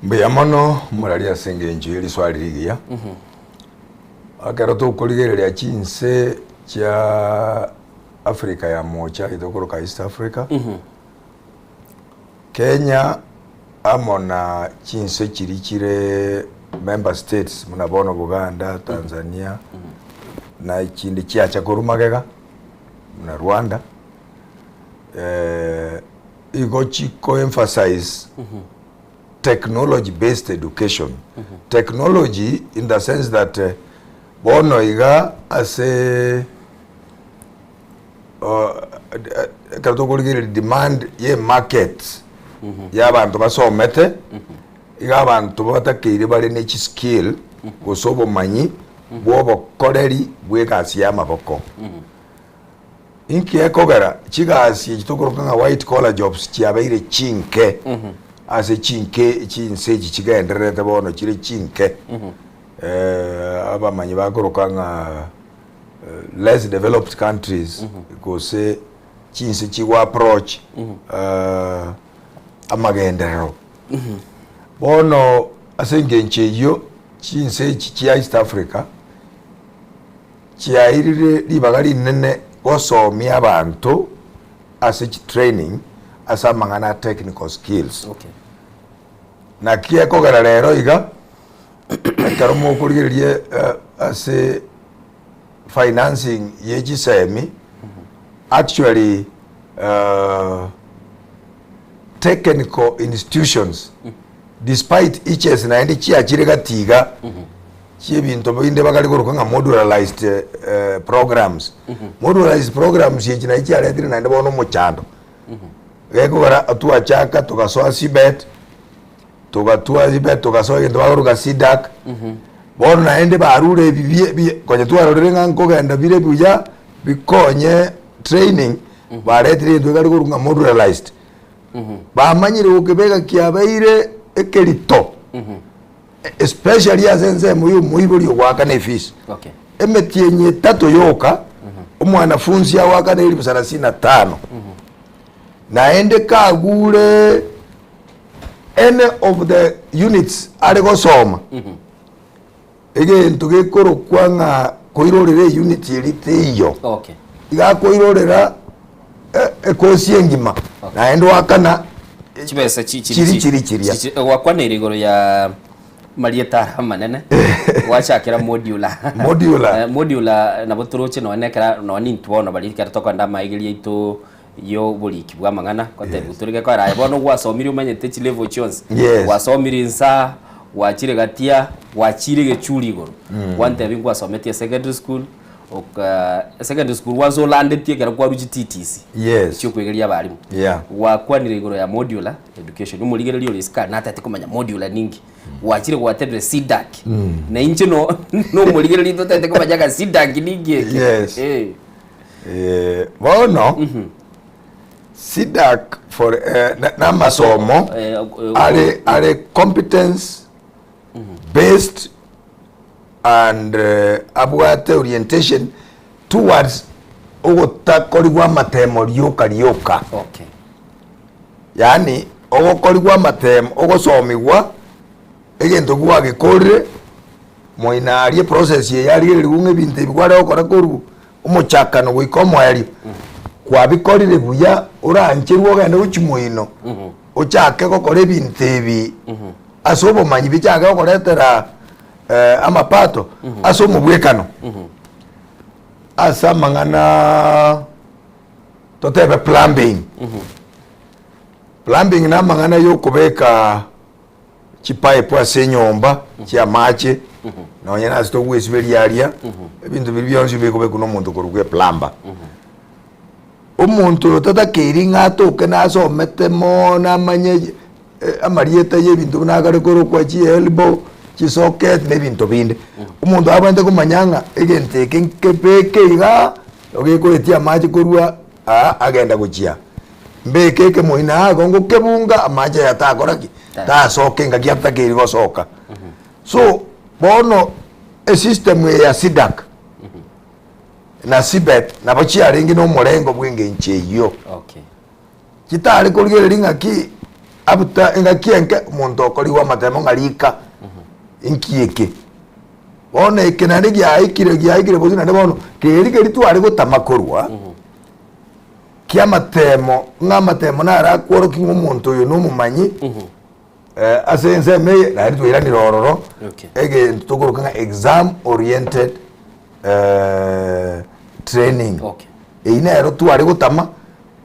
Mbuya mono morari ase engencho ye riswali rigiya. Ekero tokorigereria chinse chia Africa ya mocha eye tokoroka East Africa, Kenya amo na chinse chiria chire member states buna bono Buganda, Tanzania, na echinde chiacha korwa magega buna Rwanda. igo chiko emphasize technology based education. Technology in the sense that eh, bono iga ase ekero tokorigereria demand ye market ya abanto basomete, iga abanto batakeire bare ne chiskill gose obomanyi bwa obokoreri bwa egasi ya amaboko. Inki gekogera chigasi echi tokoroka ng'a white collar jobs chiabeire chinke ase chinke chinse echi chigendererete bono chire chinke abamanyi bakoroka ng'a less developed countries gose chinse chigo approach amagenderero. Bono ase engencho eyio chinse echi chia East Africa chiairire ribaga rinene gosomia abanto ase chitraining ase amang'ana a technical skills. Naki ekogera rero iga, ekero mokorigereria ase financing ye chisemi, actually technical institutions despite eaches naende chiachire gati iga, chi'ebinto binde bakare koroka ng'a modularized programs. Modularized programs echi nachi chiaretire naende bono omochando. Gekogera twachaka togasoa CBET, togatwa CBET togasoa egento bakoroka CDACC, bono naende barure ebi bie bie konya twarorire ng'a nkogenda bire buya bikonye training, baretire egento gekare korokwa ng'a modularized. Bamanyire gokebeka kiabeire ekerito. Especially ase ensemo ya omoibori ogoakana efees. Okay. Emetienyi etato yoka omwanafunsi agoakana elifu sarasini na tano. Naende kagure any of the units are gosoma egento gekorokwa ng'a koirorera eunit eria teiyo. Okay. Iga akoirorera ekosi engima naende oakana Chibesa chi- chiri chiri chiri chiria. chi- gwakwanire igoro ya marieta ara amanene gwachakera modular Modular. Eh, modular nabo toroche nonye ekera nonye intwe bono baria ekero tokogenda amaigeria aito ya oboriki bwa amang'ana gotebiwa tore gekogera aye bono gwasomire omanyete chilevel chionsi Yes. gwasomire insaa gwachire gatia gwachire egechuri igoro Mm. gwantebia nkwasometie secondary school Oka secondary school gwansa olandetie ekero kwarwa chi TTC Yes. chiokwegeria abarimu Yeah. gwakwanire igoro ya modular education omorigereria ore isiko aria natete komanya modular ninki gwachire gwatebire CDACC Mm. na inche no nomorigereria totete komanya ng'a CDACC ninki eke Yes. Eh. Eh, bono CDACC for eh, na- namasomo Eh, eh, are are competence based and abwate orientation towards ogotakorigwa amatemo rioka rioka. Okay. Yaani ogokorigwa amatemo, ogosomigwa egento gwagekorire moino aria eprocess eye yarigererigwe ng'a ebinto ebi kware gokora korwa omochakano goika omoerio, kwabikorire buya orancherwe ogende gochia moino, ochake gokora ebinto ebi ase obomanyi bichake gokoretera amapato ase omobwekano ase amang'ana totebe plumbing. Plumbing na amang'ana ya okobeka chipipe ase enyomba chia amache nonye na ase togwesiberia aria ebinto biria bionsi bikobekwa na omonto korwa eplumber. Omonto oyo tatakeiri ng'a atoke nasomete mono amanye amarieta ya ebinto buna akare korokwa chielbow, chisocket na ebinto binde. Omonto abwenerete komanya ng'a egento eke nkebeke igaa, gekoetia amache korwa aa agenda gochia aa. Mbeke ekemoino aa igo ngokebunga amache aya takora ki? Tasoka engaki atakeire gosoka. So, bono esystem eye ya CDACC na CBET nabo chiarenge na omorengo bwa engencho eyio. Okay. Chitare korigereria ng'aki abuta engaki enke omonto okorigwa amatemo ng'a rika inki eke. Bono eke naende giaikire giaikire bosio naende bono keri keri tware gotama korwa kia amatemo ng'a amatemo naro akworokia ng'a omonto oyo na omomanyi ase ensemo eye naende twairanire ororo Okay. egento tokoroka ng'a exam oriented training. Okay. Eyio nero tware gotama.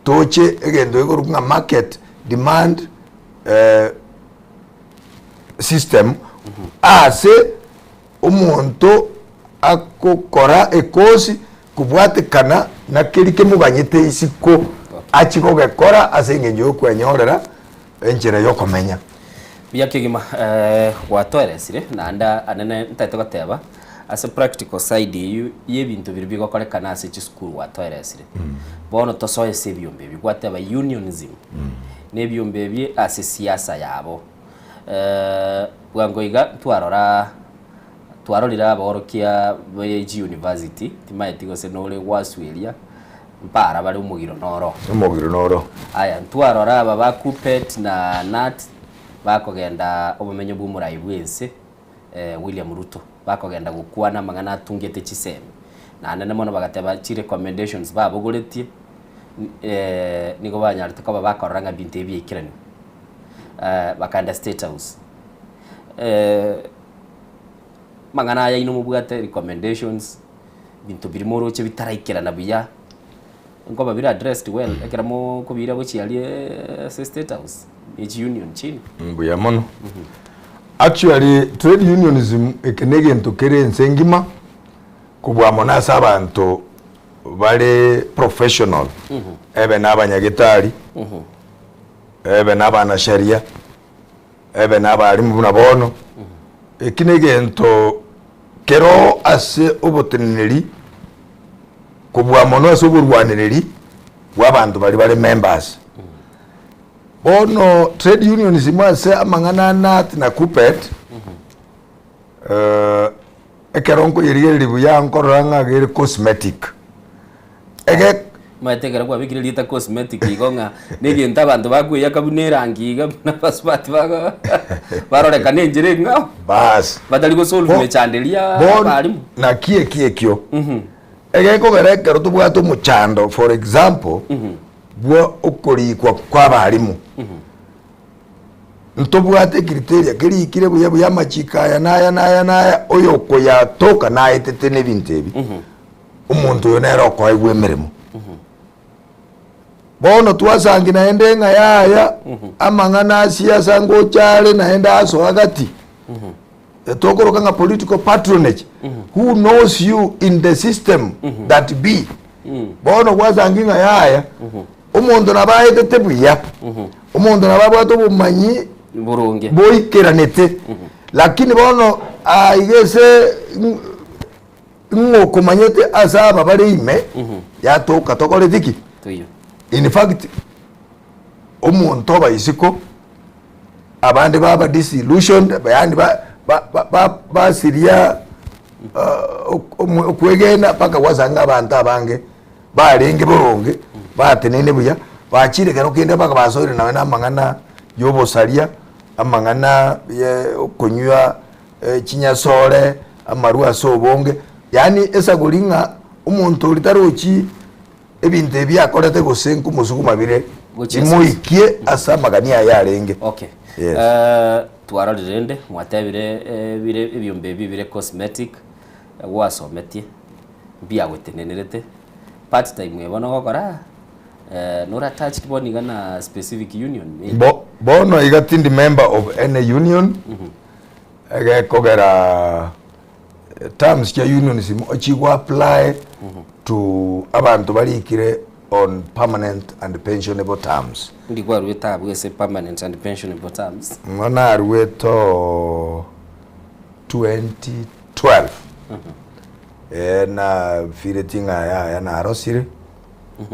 Toche egento gekorokwa ng'a market demand system ase omonto agokora ekosi kobwatekana na keria kemoganyete isiko achie gogekora ase eng'encho ya okwenyorera enchera ya okomenya. Buya kegima gwatoeresire naende anene ntagete goteba ase practical side eywo ya ebinto biria bigokorekana ase chisukuru gwatoeresire. Bono tosoe ase ebiombe ebi gwateba unionism na ebiombe ebi ase siasa yabo. Bwango iga ntwarora twarorire aborokia be chiuniversity timaeti gose nore gwasueria mpara bare omogiro noro. Omogiro noro. Aya ntwarora aba ba Kuppet na Knut bakogenda obomenyo bwa omorai bwense William Ruto bakogenda gokwana amang'ana atungete chisemi naende mono bagateba chirecommendations babogoretie nigo banyarete koba bakorora ng'a ebinto ebi biaikeranigwe. Bakaenda State House. Amang'ana aya inwe mobwate recommendations, ebinto biria moroche bitaraikerana buya, nkoba bire addressed well ekero mokobiira gochia aria ase State House ne chiunion chiaino. Mbuya mono. Actually trade unionism eke na egento kere ense engima kobua mono ase abanto bare professional ebe na abanyagetari, ebe na abanasheria, ebe na abalimu buna bono. Eki na egento kero ase oboteneneri kobua mono ase oborwanereri bwa abanto baria bare members. Bono trade unionism ase amang'ana a KNUT na KUPPET, ekero nkoyerigereria buya nkorora ng'a iga ere cosmetic. Ege Omanyete ekero kwabekire erieta cosmetic igo ng'a na egento abanto bakoeyaka buna erangi iga buna abasubati bago barorekana enchera eng'ao. Baas. Batari gosolve Bo- emechando eria bono abarimu. naki eki ekio egekogera ekero tobwate omochando for example bwa okorikwa kwa abarimu ntobwate ecriteria kerikire buya buya amachiko aya na aya na aya na aya oyo okoyatoka naetete na ebinto ebi omonto oyo nere okoegwa emeremo. Bono twasangi naende ng'a yaya amang'ana a siasa ngocha are naende asoa gati tokoroka ng'a political patronage who knows you in the system that be bono gwasangi ng'a yaya omonto nabo aetete buya omonto nabo abwate obomanyi Boronge. boikeranete lakini bono aiga ase Ng'a okomanyete ase aba bare ime, yatoka tokoreti ki? Toiyo. In fact, omonto oba isiko, abande baba disillusioned, yaani ba- ba- ba- ba- basiria ok- omwe- okwegena mpaka gwasanga abanto abange barenge boronge, bateneine buya, bachire ekero kende mpaka basoire nonye na amang'ana ya obosaria, amang'ana ya okonywa chinyasore, amarwa ase obonge, yaani esaguri ng'a omonto oria tarochi ebinto ebi akorete gose nkomosuguma bire, Gochia ase- bimoikie ase amagani aye arenge. Okay. Yes. Eh, twarorire rende mwatebire eh, bire ebiombe ebi bire cosmetic eh, gwasometie mbiagotenenerete part time ebo nogokora eh, nore attached bono iga na specific union Bo, bono iga tindi member of any union, Egekogera terms chia unionism ochigo apply to abanto barikire on permanent and pensionable terms. Ndi kwaruete abwo ase permanent and pensionable terms? Ng'o naruete oo 2012 eh nafireti ng'a yaya narosire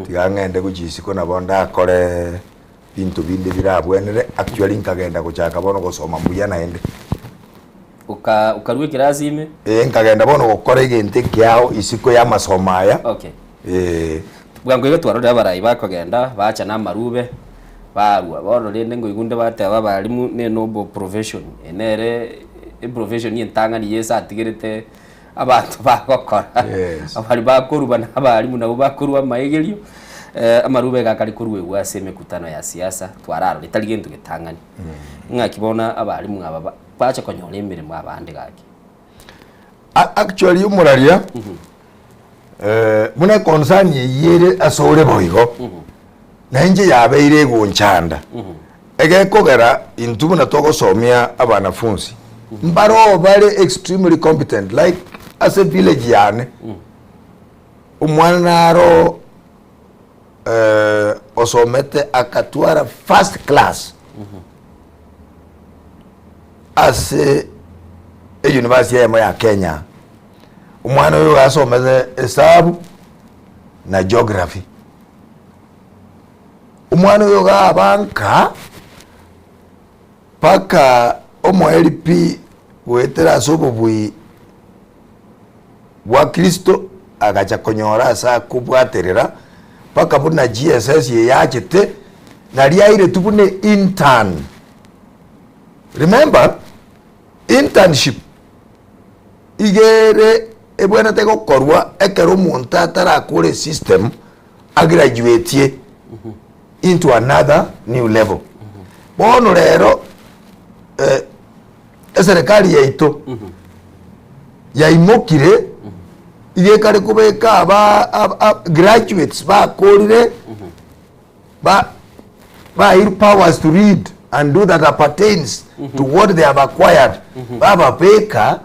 tiga ng'ende gochia isiko nabo ndakore Binto binde birabwenere, actually nkagenda gochaka bono gosoma mbuya naende. Oka okarua ekerasi ime? Ee, nkagenda bono gokora egento ekeao isiko y'amasomo aya. Okay. Ee. Bwango iga twarorire abarai bakogenda, bacha na amarube, barua. Bono rende nkoigwa nde bateba abalimu ne noble profession, eye nere eprofession entang'ani Yeso atigerete abanto bagokora. Yes. Abari bakoruba na abalimu nabwo bakorua amaegerio, amarube iga akare koruegwa ase emekutano ya siasa, twararora etari gento getang'ani. Ng'aki bono abalimu aba ba- bache konyora emeremo abande gaki? A- Actually omoraria buna econcern eyio ere ase ore boigo. Na inche yabeire egonchanda. Egekogera intwe buna togosomia abanafunsi, mbaroo bare extremely competent like ase village yane, omwana naro osomete akatwara first class ase euniversity eyemo ya Kenya. Omwana oyo iga asomete esabu na geography. Omwana oyo iga aba nka mpaka omoerio pi goetera ase obobui bwa Kristo agacha konyora ase akobwaterera mpaka buna GSS eye yachete nari airetwe buna intern. Remember, internship iga ere ebwenerete gokorwa ekero omonto atarakore esystem agraduatie into another new level. Bono rero eh, eserekari yaito yaimokire iga ekare kobeka aba ab- ab- graduates bakorire ba bairwe powers to read and do that appertains to what they have acquired bababeka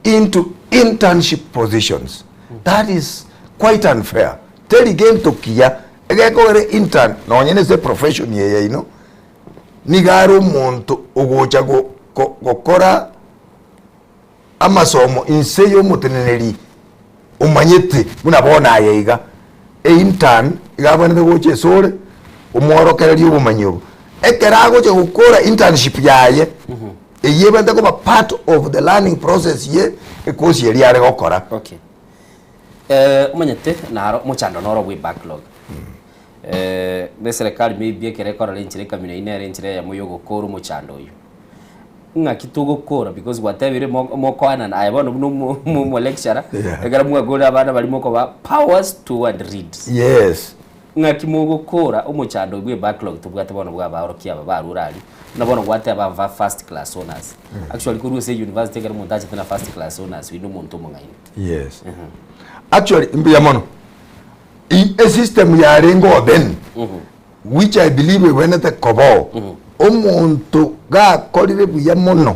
into internship positions that is quite unfair teri gento kiya egekogera intern nonye nese profession eye yaino nigo are omonto ogocha go go gokora amasomo inse y'omoteneneri omanyete buna bono aye iga, eintern iga abwenerete gocha esore omworokererie obomanyi obo. Ekero agocha gokora internship yaye, eyio ebwenerete koba part of the learning process ye ekosi eria are gokora. Okay. Eh, omanyete naro omochando noro bwe backlog. Eh, na eserekari maybe ekero ekorora enchera ekamina eyio nere enchera eyemo ya ogokora omochando oyio. Ng'aki togokora because gwatebire mo mokoanana aye bono buna omo omo omo lecturer, Yeah. ekero mwakorire abana baria mokoba powers to and read. Yes. Ng'aki mogokora omochando oyio bwe backlog tobwate bono bwa abaorokia aba barure aria, buna bono gwateba mva first class honours. Actually korwa ase university ekero omonto achete na first class honours oyio na omonto omong'aini. Yes. Actually mbuya mono. I- Esystem yarenge oo then which I believe ebwenerete koba oo, omonto gakorire buya mono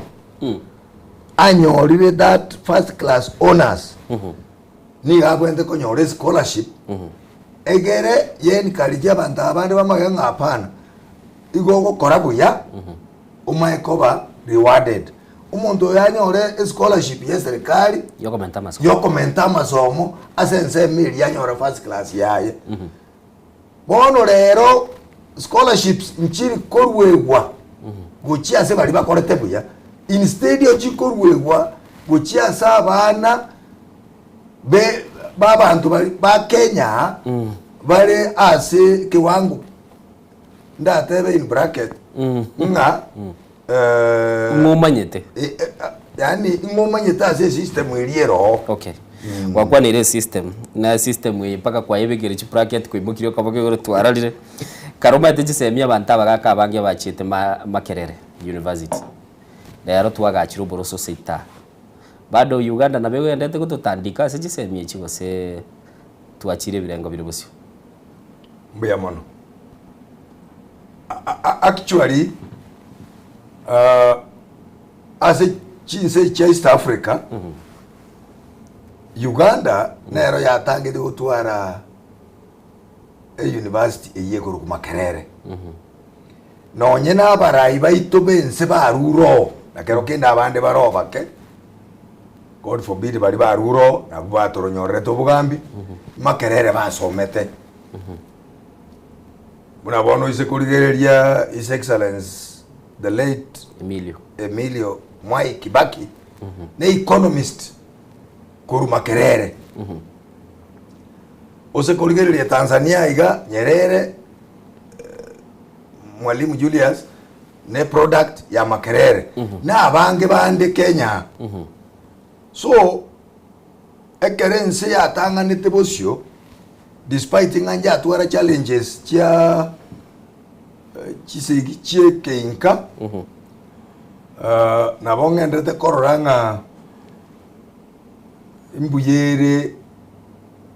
anyorire that first class honours nigo abwenerete konyora escholarship egere ye encourage abanto abande bamanye ng'a hapana igo ogokora buya omaye koba rewarded. Omonto oyo anyore escholarship ya eserikari Yokomenta amasomo. yokomenta amasomo ase ensemo eria anyore first class yaye. Bono rero scholarships nchiri koruegwa gochia ase baria bakorete buya, instead chikoruegwa gochia ase abana be ba abanto bari ba Kenya bare ase kiwango ndatebe in bracket ng'a Ng'omanyete. Yaani ng'omanyete ase esystem eria ere oo. Okay. Gwakwanire esystem, na esystem eye mpaka kwayebekire chibracket kwaimokirie okoboko igoro twarorire. Kare omanyete chisemi abanto abagaka abange bachiete ma Makerere University. Rero twagachire oboroso seita. Bado Uganda nabo egenderete gototandika ase chisemi echi gose twachire ebirengo bire bosio? Mbuya mono. Actually ase chinse echi chia East Africa, Uganda nero yatangete gotwara euniversity eyio ekorokwa Makerere. Nonye na abarai baito b'ense barure oo, na kero kende abande bare oo bake, God forbid baria barure oo nabwo batoronyorerete obogambi, Makerere basomete. Buna bono oise korigereria His Excellence the late Emilio, Emilio Mwai Kibaki ne economist korwa Makerere. Ose korigereria Tanzania iga Nyerere eh, Mwalimu Julius ne product ya Makerere na abange bande Kenya. So ekero ense yatang'anete bosio Despite ng'a njatwara challenges chia chisegi chie ekeinka, nabo ng'enderete korora ng'a mbuya ere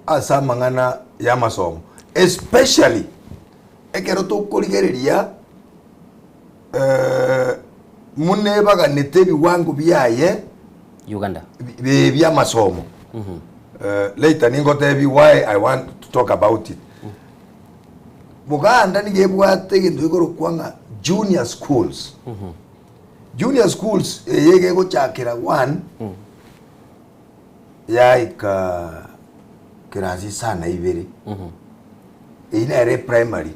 ase amang'ana ya amasomo especially. Ekero tokorigereria muna ebaganete ebiwango biaye Uganda bi- bi'amasomo later ningotebi why I want to talk about it. Buganda nigo ebwate egento gekorokwa ng'a junior schools. Junior schools eye iga egochakera one yaika class isano na ibere eyio nere eprimary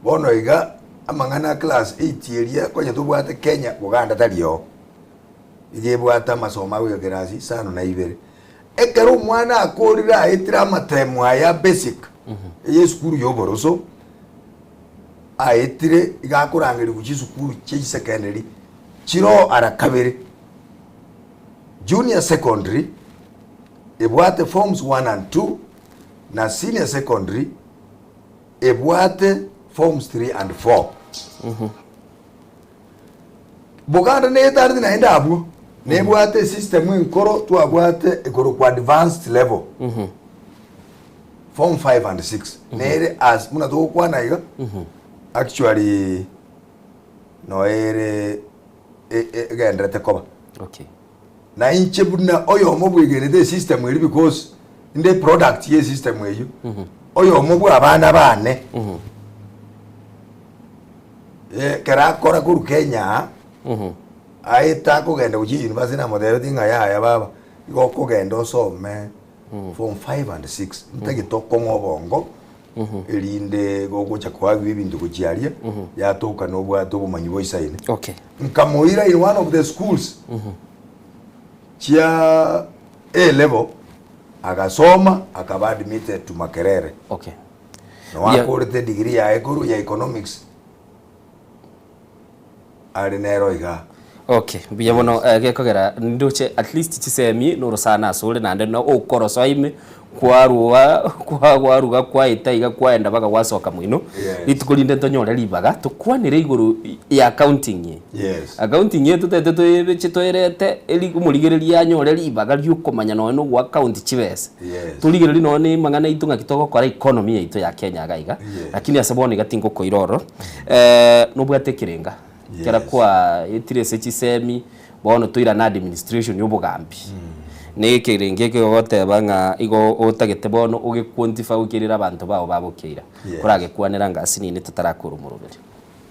bono iga amang'ana a class eight eria konya tobwate Kenya Buganda tari oo iga ebwate amasomo agoika class isano na ibere. Ekero omwana akorire aetire amatemo aya basic eye esukuru ya oboroso aetire iga akorangerigwa chisukuru chia chisecondary chiroo ara kabere. Junior secondary ebwate forms 1 and 2 na senior secondary ebwate forms 3 and 4. Boganda neyetareti naende abwo nebwate esystem enkoro twabwate ekorokwa advanced level form 5 and 6 nere as buna togokwana iga actually noere egenderete koba. Okay. Na inche buna oyomo bwegenete esystem eria because inde eproduct ya esystem eyio, oyomo bwa abana bane, ekero akora korwa Kenya aa, aete akogenda gochia university namotebetie ng'a yaya baba, igo okogenda osome form 5 and 6, ntagete okong'e obongo, erinde gogocha koagwa ebinto gochia aria, yatoka nobwate obomanyi boisaine. Okay. Nkamoira in one of the schools chia A level, agasoma akaba admitted to Makerere. Okay. Noo akorete degree yaye korwa ya economics are nero igaa. Okay, mbuya mono eh, gekogera ndoche at least chisemi norosana asore naende no okorosoa ime kwarua kwa kwaruga kwaeta iga kwaenda mpaka gwasoka moino Yes. rituko rinde ntonyore ribaga tokwanere igoro ya accounting eye. Yes. Accounting eye totete toyebeche toerete eri omorigereria anyore ribaga riokomanya nonye na ogo account chibesa. Yes. Torigererie nonye na amang'ana aito ng'aki togokora economy yaito ya Kenya iga iga, Yes. lakini ase bono iga tingokoira ororo nobwate ekerenga Ekero kwaetire ase chisemi, bono toirane administration ya obogambi. Na ekerenge eke ogoteba ng'a igo otagete bono ogequantify okerere abanto bao bagokeira. Yes. Koragekwanera ngasi nini totarakora omoroberi.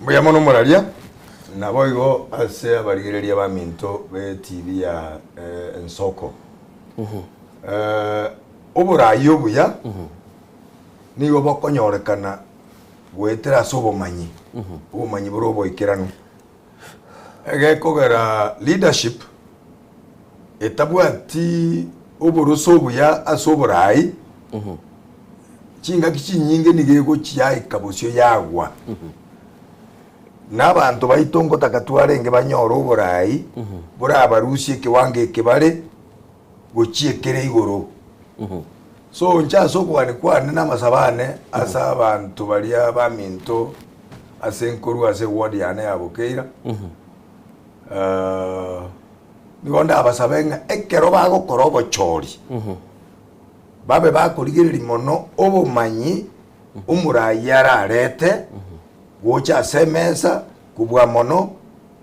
Mbuya mono omoraria, naboigo ase abarigereria baminto be TV ya Ensoko. Oborai obuya nigo bokonyorekana goetera ase obomanyi, obomanyi bore oboikeranu. Egekogera leadership etabwati oboroso obuya ase oborai, chingaki chinyinge nigo egochi yaika bosio yagwa. Na abanto baito ngotaka twarenge banyore oborai borabarusie ekewango eke bare gochia ekere igoro. So inche ase okogania kwane na amasabo ane ase abanto baria baminto ase nkorwa ase eward yane ya Bokeira, nigo ndabasabe ng'a ekero bagokora obochori, babe bakorigereria mono obomanyi omoraia ararete gocha ase emesa kobua mono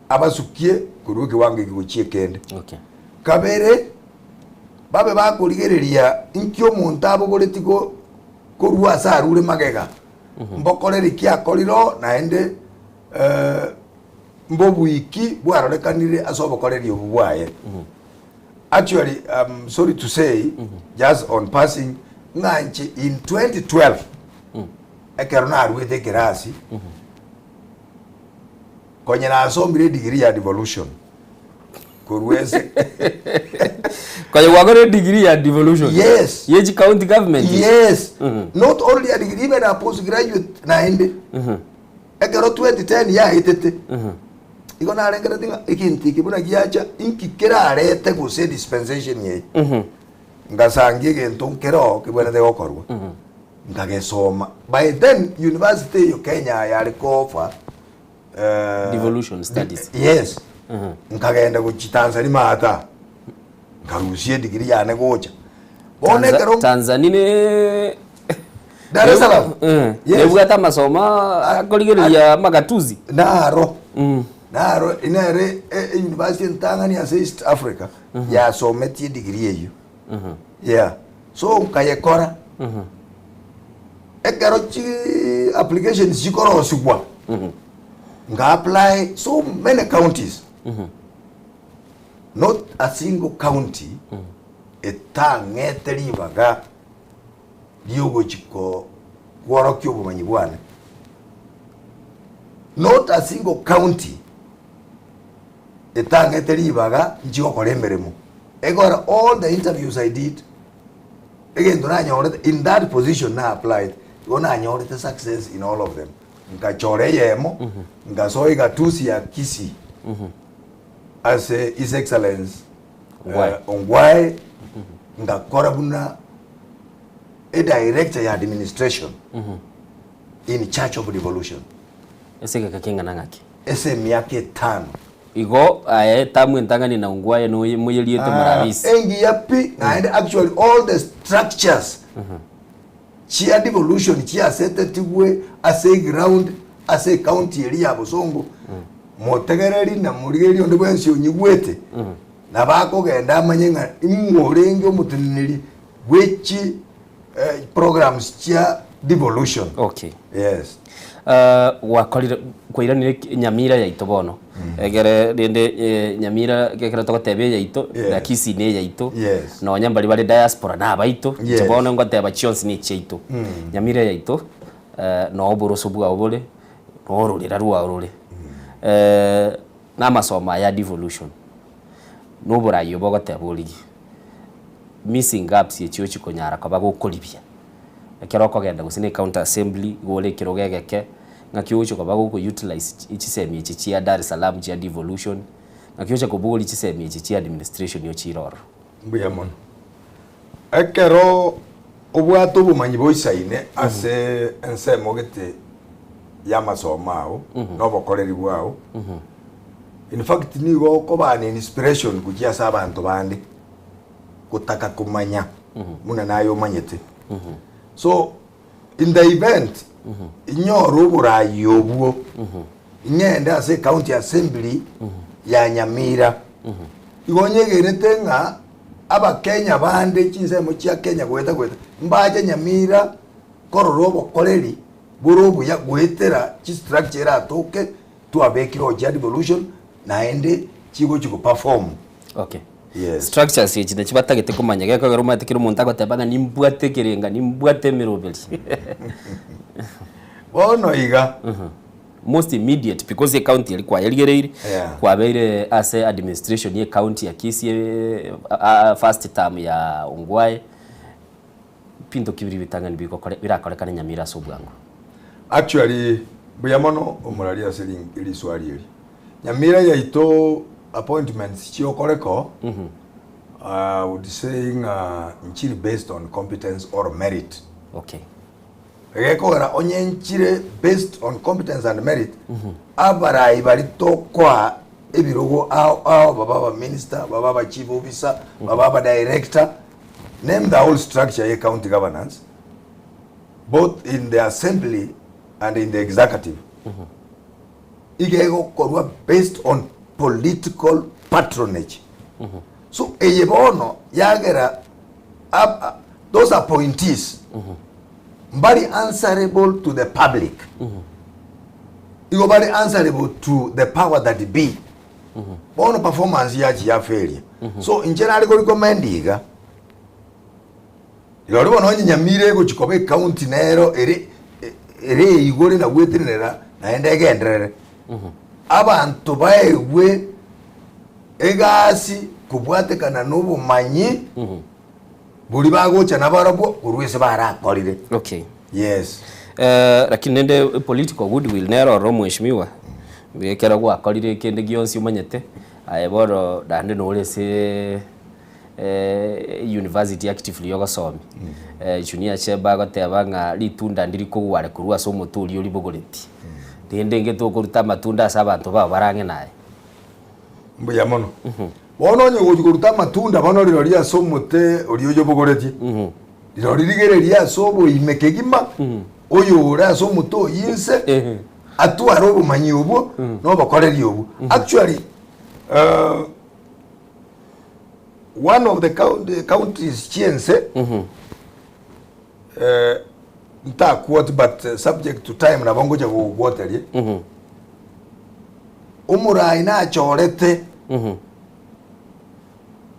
abasukie korwa ekewango eke gochia ekende. Kabere, babe bakorigereria inki omonto abogoretie ko- korwa ase arure magega, mbokoreri ki akorire oo, naende mbobuiki bwarorekanire ase obokoreri obwo bwaye. Actually, I'm sorry to say, just on passing, ng'a inche in 2012, ekero naruete ekerasi, Konya nasomire edegree ya devolution korwa ase Konya gwakora edegree ya devolution? Yes. Ye chi county government? Yes. Not only a degree, even a postgraduate naende. Ekero 2010 yaetete, igo narengereti ng'a egento eke buna giacha, inki kerarete gose dispensation eye. Ngasangia egento nkero kebwenerete gokorwa. Nkagesoma. By then, university eyo Kenya yare ko offer eh, Devolution studies. Yes. Nkagenda gochi Tanzania maata. Nkarusia edegree yane gocha. Bono Tanza- ekero Tanzania ne. Dar es Salaam. Yes. Nebwate amasomo akorigereria amagatuzi. Naro. Naro nere e university entang'ani ase East Africa yasometie edegree eyio. Yeah. So nkayekora. Ekero chi applications chikorosigwa, nka apply so many counties. Not a single county etang'ete ribaga riogochi ko kworokia obomanyi bwane. Not a single county etang'ete ribaga nchi gokora emeremo. Ekogera all the interviews I did, egento nanyorete in that position na applied, igo nanyorete success in all of them. Nkachora eyemo, nkasoa egatusi ya Kisii ase His Excellence Ongwae. Ongwae, ngakora buna edirector ya administration in charge of devolution. Ase egeka keng'ana ng'aki? Ase emiaka etano. Igo aye etamu entang'ani na Ongwae noye moyeriete morabisi. Engiya pi naende actually all the structures chia devolution chiasetetigwe ase eground ase ecounty eria ya Bosongo motegereri na morigereria onde bwensi onyigwete nabo akogenda amanye ng'a ing'o orenge omoteneneri bwe chi programs chia devolution. Okay. Yes. Gwakorire kwairanire Nyamira yaito bono egere rende Nyamira ekero togoteba eyaito Yes. na Kisii ne eyaito Yes. nonya mbari bare diaspora na abaito Yes. inche bono ngoteba chionsi ne echiaito. Nyamira yaito noo oboroso bwao bore noo ororera rwao rore na amasomo aya devolution na oborai obo ogoteba origie missing gaps echio ochikonyara koba gokoribia. Ekero okogenda gose ne county assembly, igo ore ekerogo egeke, ng'aki ogochia koba goko utilize chisemi echi chia Dar es Salaam chia devolution, ng'aki ogochia kobogoria chisemi echi chia administration ochire ororo. Mbuya mono. Ekero obwate obomanyi boisaine ase ensemo gete y'amasomo ao, na obokoreri bwao, in fact nigo okoba an inspiration gochia ase abanto bande. gotaka komanya buna naye omanyete. So in the event inyore oborayi obwo ing'ende ase ecounty assembly ya Nyamira igo nyegenete ng'a abakenya bande chinsemo chia Kenya goeta goeta mbache Nyamira korora obokoreri bore obuya goetera chistructure eratoke twabekire gochia devolution naende chigochi go perform. Okay. Yes. Structures echi nachi batagete komanya gekogera omanyete kera omonto agoteba ng'a nimbwate ekerenga nimbwate emeroberi. Bono iga. Most immediate because ecounty eri kwayerigereire Yeah. kwabeire ase administration ya ecounty ya Kisii first term ya Ongwae binto ki biri bitang'ani bigokore birakorekane Nyamira ase obwango? Actually mbuya mono omorari ase riswali eri. Nyamira yaito appointments chiokoreka oo, I would say ng'a nchiri based on competence or merit. Okay. Egekogera onye nchire based on competence and merit, abarai baria tokoa ebirogo ao ao babe abaminister, babe aba chief officer, babe aba director, name the whole structure ye county governance, both in the assembly and in the executive. Iga egokorwa based on political patronage. So eye bono yagera ab- those appointees mbari answerable to the public. Igo bare answerable to the power that be. Bono performance yachi yaferia. So inche nare ko recommend iga. Rirorio bono onye Nyamira egochi koba ecounty nero ere ere eigore na gwetenenera naende egenderere. Abanto baegwe egasi kobwatekana na obomanyi boria bagocha nabarobwo korwa ase barakorire. Okay. Yes. Eh, lakini rende political goodwill nero ororo mheshimiwa, ekero gwakorire kende gionsi omanyete, aye bono naende nore ase university actively ogosomia. Junior Cheba agoteba ng'a ritunda ndiri kogware korwa ase omote oria oribogoreti. Rende inge tokoruta amatunda ase abanto bao bare ang'e naye. Mbuya mono. Bono onye gochi koruta amatunda bono rirorio ase omote oria oyobogoretie. Rirori rigereria ase oboime kegima, oyore ase omote oyio inse, atware obomanyi obwo na obokoreri obwo. Actually, uh, one of the county, counties chiense eh, ntaquote but eh, subject to time nabo ngocha gogoteria omorai nachorete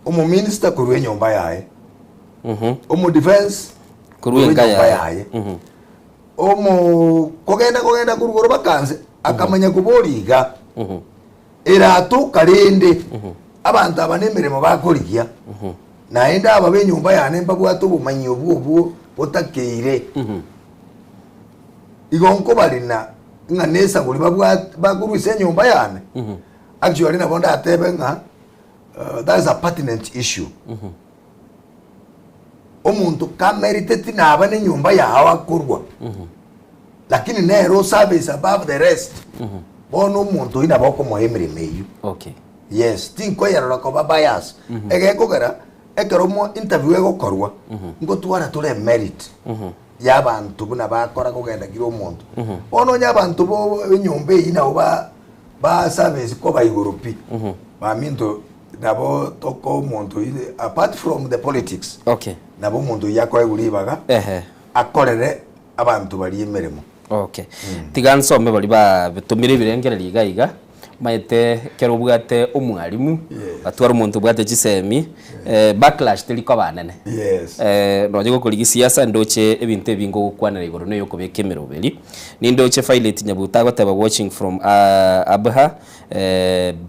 omominista korwa enyomba yaye omodefense Korwa enka enyomba yaye. yaye omo kogenda kogenda korwa igoro mpaka nse akamanya koboria iga eratoka rende abanto aba na emeremo bakorigia naende aba ba enyomba yane mbabwate obomanyi obwo obwo botakeire igo nkobarina ng'a na esaguri babwate bakorwa ase enyomba yane actually nabo ndatebe ng'a uh, that is a pertinent issue omonto kameriteti naba na enyomba yao akorwa lakini nere o service above the rest bono omonto oyio nabo okomoa emeremo eyio Okay. yes tinkoyerora koba bias egekogera ekero mo interview egokorwa ngotwara tore merit ya abanto buna bakora kogenda kira omonto bono onye abanto bo enyomba eyio nabo ba ba service koba igoro pi baminto nabo toko omonto oyio apart from the politics Okay. nabo omonto oyio akoegwa ribaga Ehe. akorere abanto baria emeremo. Okay. Tiga nsome baria batomire ebirengererio iga iga, omanyete ekero obwate omwalimu, batware omonto obwate chisemi, backlash teri koba nene. Yes. Nonye gokorigia siasa ndoche ebinto ebinge ogokwanera igoro na eyokobeka emeroberi. Nindoche Violet Nyabuto agoteba watching from Abha,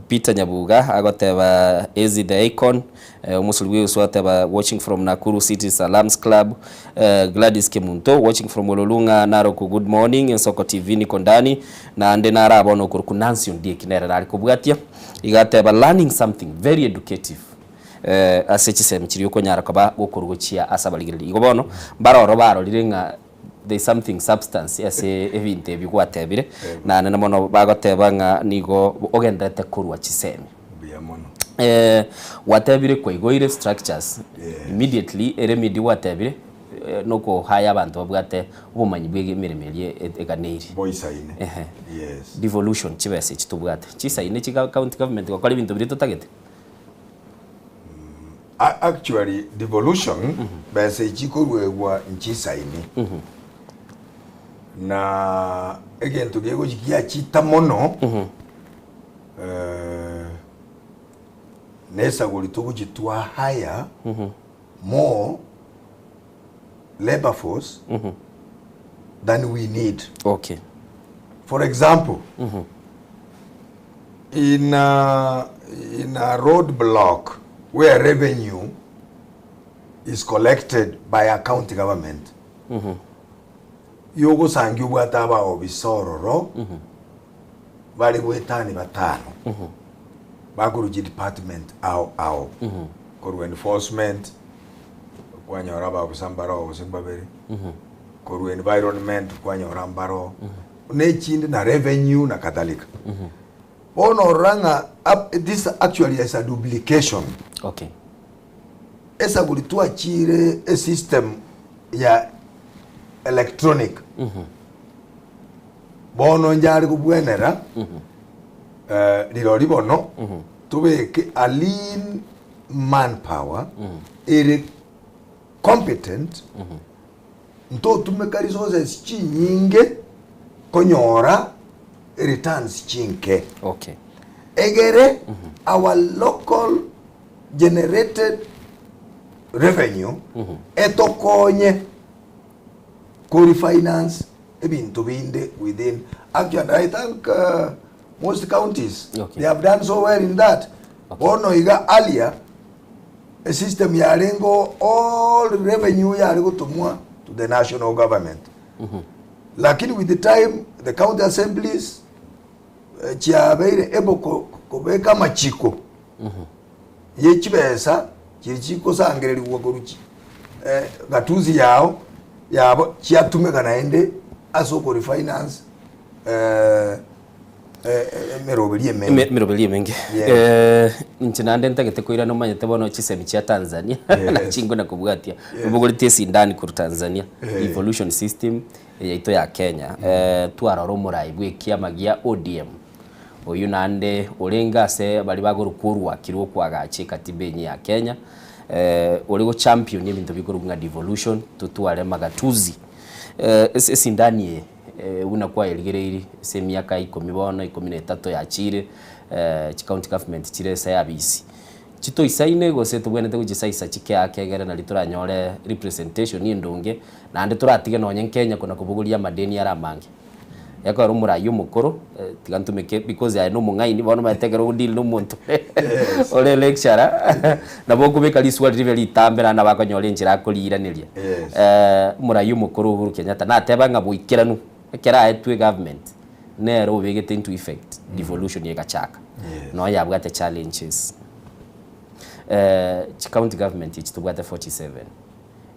Peter Nyabuga agoteba Ezzy the icon, Omosori bw'Egesu ateba watching from Nakuru City Salams Club, Gladys Kemunto watching from Ololung'a Narok good morning Ensoko TV niko ndani naende nara bono okorokwa Nancy Ondieki nere nare kobwatia iga ateba learning something very educative ase chisemi chiria okonyara koba gokorwa gochia ase abarigereria. Igo bono mbare oro barorire ng'a there is something substance ase ebinto ebi gwatebire naende na mono bagoteba ng'a nigo ogendererete korwa chisemi. Mbuya mono. Eh, gwatebire kwaigoire structures immediately ere midi gwatebire eh, nokohaya abanto babwate obomanyi bwa emeremo eria e- eganeiri. Boisaine. Ehe. Yes. Devolution chibesa echi tobwate chisaine chiga county government gokora ebinto biria totagete? Actually devolution besa echi chikoruegwa nchisaini na egento gegochi giachita mono eh, nesagori togochi twa hire more labor force than we need. Okay. For example, in a, in a roadblock where revenue is collected by a county government, yogosangia obwate abaobisa ororo bare goetani batano bakoruchi department ao ao korwa enforcement kwanyora abaobisa mbaro gose mbabere korwa environment kwanyora mbaro nechinde na revenue na kadhalika bono orora ng'a up- this actually is a duplication Okay. esaguri twachire esystem ya electronic bono njare kobwenera eh, rirori bono tobeke a lean manpower ere competent ntotumeka resources chinyinge konyora returns chinke Okay. egere our local generated revenue etokonye korifinance ebinto binde within actually I thank uh, most counties Okay. they have done so well in that bono iga earlier a system yarengo all revenue yare gotomwa to the national government lakini with the time the county assemblies eh, chiabeire able ko- kobeka amachiko ye chibesa chiri chikosangererigwa korwa chi eh, gatuzi yao yabo chiatumeka naende ase okorifinance eh, Emeroberi emenge. Emeroberi emenge. Yes. Eh, inche naende ntagete koirana omanyete bono chisemi chia Tanzania Yes. nachingwe na kobwatia. Yes. Obogoreti esindani korwa Tanzania, Eh. devolution system yaito ya Kenya. Eh, twarora omorai bwa ekiama gia ODM oyio naende orenge ase baria bagorokwa orwaki rwa okoagacha ekatiba enyia ya Kenya, eh, ore gochampion ebinto bikorokwa ng'a devolution totware magatuzi. Eh, ase esindani eye Buna kwayerigereirie ase emiaka ikomi bono, ikomi na etato yachiire, chicounty government chire ase eabisi. Chitoisaine gose tobwenerete gochisaisa chikeake egere nario toranyore representation endonge, naende toratige nonye Kenya kona kobogoria amadeni are amange. Ekero omorai omokoro, tiga ntumeke because aye nomong'aini bono omanyete ekero ogodeal na omonto ore lecturer, nabo okobeka riswali ribe ritambe naende nabo akonyora enchera akoriiraneria. Omorai omokoro Uhuru Kenyatta nateba ng'a boikeranu ekero aetwe egovernment nere obegete into effect devolution egachaka nonya yabwate challenges. Chi county government echi tobwate 47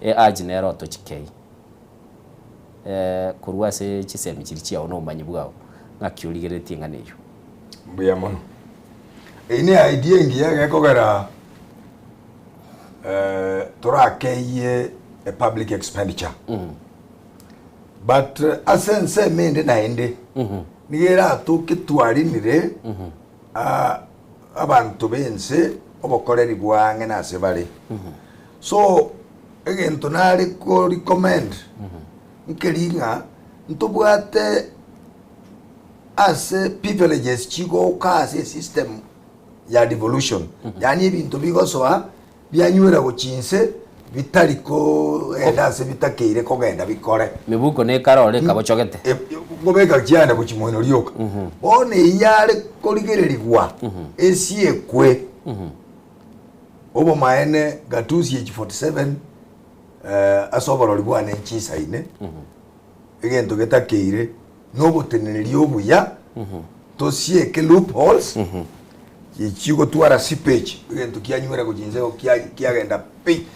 e urge nere otochikei korwa ase chisemi chiria chiao na obomanyi bwao ng'aki origereretie eng'ana eyio. Mbuya mono. Eyio ne idea engiya gekogera torakeyie e public expenditure but ase ensemo ende naende nigo eratoke twarinire abanto bense obokoreri bwa ang'e nase bare so egento nare ko recommend nkeri ng'a ntobwate ase privileges chigoka ase esystem ya devolution yaani ebinto bigosoa bianywera gochia inse bitari kogenda ase bitakeire kogenda bikore. Mebuko nekare ore ekabochogete. Nkobeka chiane gochia moino rioka. Bono eyio yare korigererigwa esiekwe obomaene gatusi echi 47 ase oborori bwane nchisaine egento getakeire noboteneneri obuya tosieke loopholes chigotwara seepage egento kianywera gochia inse igo kiagenda pi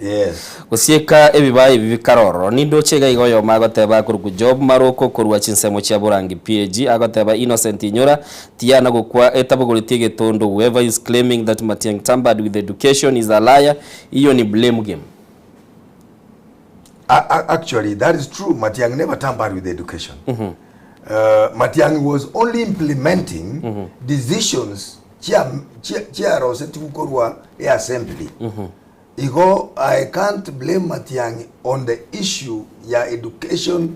yes. Gosieka ebibaa ebi bikare ororo. Nindoche iga iga oyomo agoteba akorokwa Job Maroko korwa chinsemo chia Borangi PAG agoteba Innocent inyora tiyana gokwa etabogoretie egetondo whoever is claiming that Matiang'i tampered with education is a liar iyo ni blame game. Actually that is true Matiang'i never tampered with education Matiang'i was only implementing decisions chiarosetigwe korwa eassembly igo I can't blame Matiang'i on the issue ya education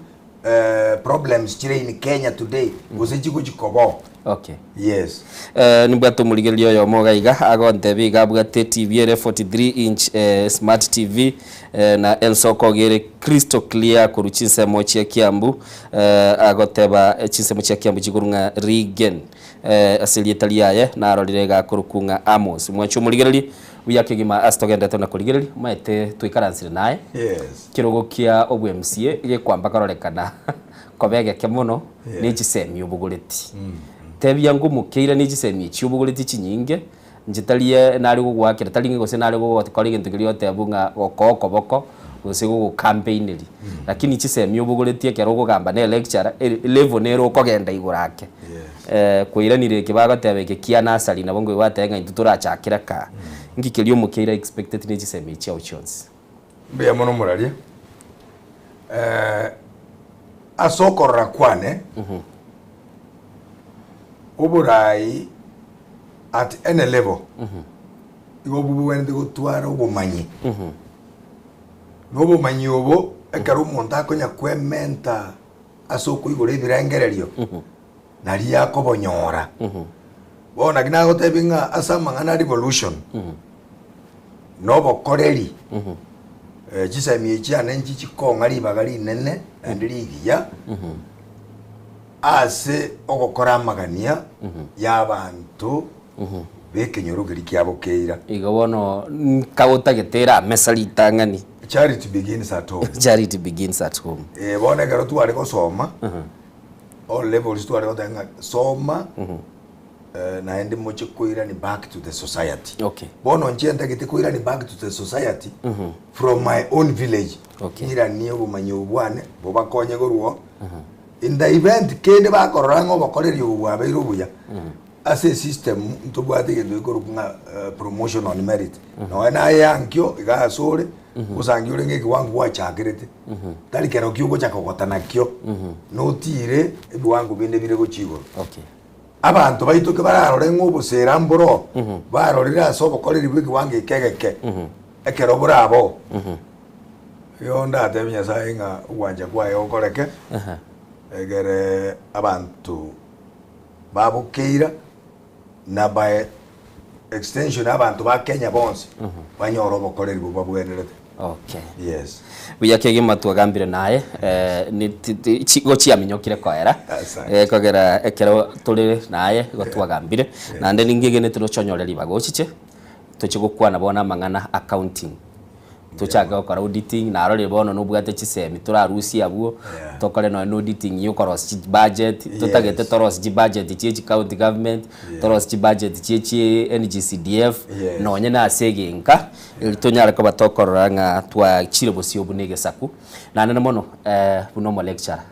problems chire in Kenya today gose chigochi kobao. Okay. Yes. Eh, nimbwate omorigereria oyomo iga iga agontebia iga abwate TV ere 43 inch eh, smart TV eh, na ensoko iga ere crystal clear korwa chinsemo chia Kiambu eh, agoteba eh, chinsemo chia Kiambu chikorwa ng'a Regen eh, ase erieta riaye narorire iga akorokwa ng'a Amos. Mwanche omorigereria buya kegima ase togendete na korigereria omanyete twaikaransire naye Yes. kerogo kia obwa MCA gekwamba kororekana Koba egeke mono ne chisemi obogoreti. Tebia ngomokeira ne chisemi echi obogoreti chinyinge, inche tari nare gogoakera, tari ng'a gose nare gogokora egento keria otebu ng'a gokoa okoboko gose gogocampaineria. Lakini chisemi obogoreti ekero okogamba na electurer, elevel nere okogenda igoro ake. Kwairanire eke bagoteba eke kia nursery nabo nkoigwa bateba ng'a intwe torachakera kaa. Nki keria omokeira expected ne chisemi chiao chionsi? Mbuya mono moraria. Ase okorora kwane, oborai at any level igo bobwenerete gotwara obomanyi. Na obomanyi obo ekero omonto akonya kwementa ase okoigora ebirengererio, nario akobonyora. Bono naki nagotebia ng'a ase amang'ana a revolution, na obokoreri, chisemi echi chiane nchi chikong'a ribaga rinene naende rigiya, ase ogokora amagania y'abanto b'ekenyoro keria kiabo keira. Igo bono nkagotagete ere amesa ritang'ani. Charity begins at home. Charity begins at home. Eh, bono ekero tware gosoma, all levels tware goteba ng'a soma naende moche koirani back to the society. Okay. Bono inche ntagete koirani back to the society from my own village. Okay. Ng'iranie obomanyi obo bwane bobakonye korwa oo. In the event kende bakorora ng'a obokoreri obo bwabeire obuya, ase esystem ntobwate egento gekorokwa ng'a promotion on merit. Nonya naye ankio iga asore, osangi orenge ekiwango gwachakerete, tari kerokio ogocha kogota nakio, notire ebiwango binde bire gochia igoro. Okay. Abanto baito ki bararore ng'a obosera mboro, barorire ase obokoreri bw'ekiwango eke egeke, ekero boraboo. Igo ndatebie Nyasae ng'a ogwancha kwaye gokoreke, egere abanto babokeira na by extension abanto ba Kenya bonsi banyore obokoreri bobabwenerete. Okay. Yes. Buya kegima twagambire naye eh, ni- ti- ti- chi- gochiaminyokire koera Asante. Eh, kogera ekero tore naye igo twagambire naende ningegenete nochonyore ribaga ochiche toche gokwana bono amang'ana accounting tochake gokora auditing narorire bono nobwate chisemi torarusie abwo tokore nonye na auditing ya okorosia chibudget totagete torosie chibudget chia echi county government torosie chibudget chia echi NGCDF nonye na ase egenka eri tonyare koba tokorora ng'a twachire bosio buna egesaku. Naende na mono buna omo lecturer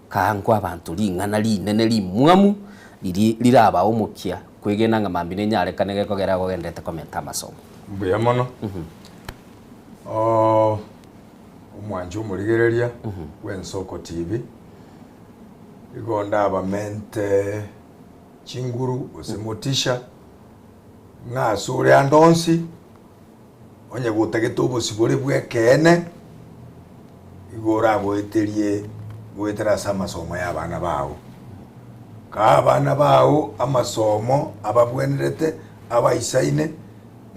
kaangwa abanto ring'ana rinene rimwamu riria rirabao omokia kwegena ng'a mambia nenyarekane gekogera ogenderete komenta amasomo. Mbuya mono. Omwancha omorigereria bw'Ensoko TV, igo ndabamente chinguru gose motisha ng'a ase ore ande onsi, onye gotagete obosibore bw'ekeene, igo oraboeterie goetera ase amasomo ya abana bao. Kaa abana bao amasomo ababwenerete, abaisaine,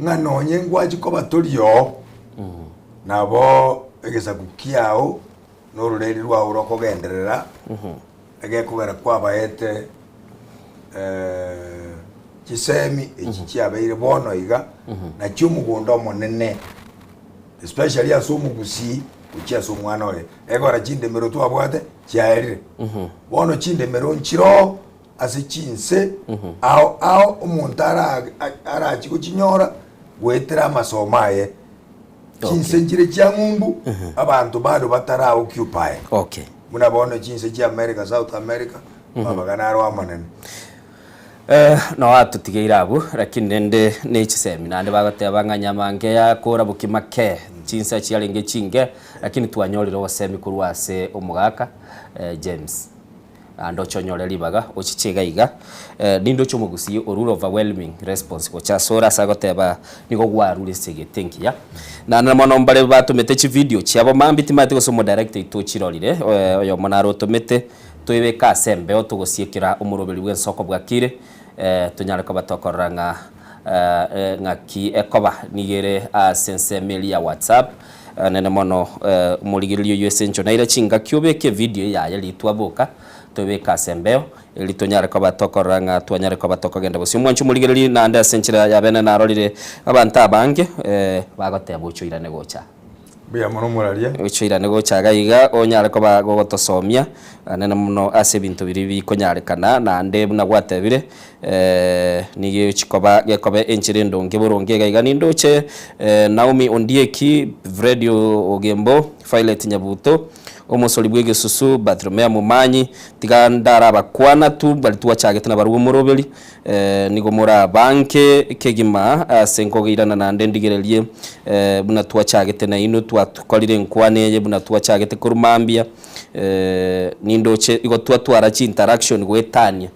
ng'a nonye ngwachia koba tori oo, nabo egesaku kiao na ororeri rwao rokogenderera, egekogera kwabaete chisemi echi chiabeire bono iga, nachio omogondo omonene, especially ase omogusii gochia ase omwana oye. Ekogera chindemero twabwate chiaerire. Bono chindemero nchiroo ase chinse ao ao omonto ara arachie gochinyora goetera amasomo aye. Chinse nchire chia ng'umbu abanto bado batara occupy. Okay. Buna bono chinse chia America, South America, amagana aro amanene. Eh, no atotigeire abwo lakini rende ne chisemi naende bagoteba ng'a nyama nke yakora bokima ke chinsa chiarenge chinke lakini twanyorire obosemi korwa ase omogaka eh, James. Naende oche onyore ribaga ochiche iga iga. Ninde oche omogusii orure overwhelming response gocha asore ase agoteba nigo gwarure esegete engiya. Naende mono mbare batomete chivideo chiabo mambia timanyeti gose omodirector oito ochirorire oyomo naro otomete toebeke ase embeo togosiekera omoroberi bw'ensoko bwakire tonyare koba tokorora ng'a ng'aki ekoba nigo ere ase ensemo eria ya WhatsApp. Nene mono omorigereria oyio ase enchera naira chingaki obeke evidio yaye ritwa boka tobeke ase embeo eri tonyare koba tokorora ng'a twanyare koba tokogenda bosio. Omwancho omorigereria naende ase enchera ya bene narorire abanto abange bagoteba oche oirane gocha. Mbuya mono omoraria. Oche oirane gocha iga iga onyare koba gogotosomia nene mono ase ebinto biria bikonyarekana naende buna gwatebire Nigo egochia koba gekoba enchera endonge boronge iga iga nindoche Naomi Ondieki, Fredy Ogembo, Violet Nyabuto, omosori bw'egesusu Bartholomea Momanyi, tiga ndarabakwana tu baria twachagete nabarabwo omoroberi, nigo morabanke kegima ase nkogeirana naende ndigererie buna twachagete nainwe twakorire enkwana eye buna twachagete korwa mambia, nindoche igo twatwara chiinteraction goetania.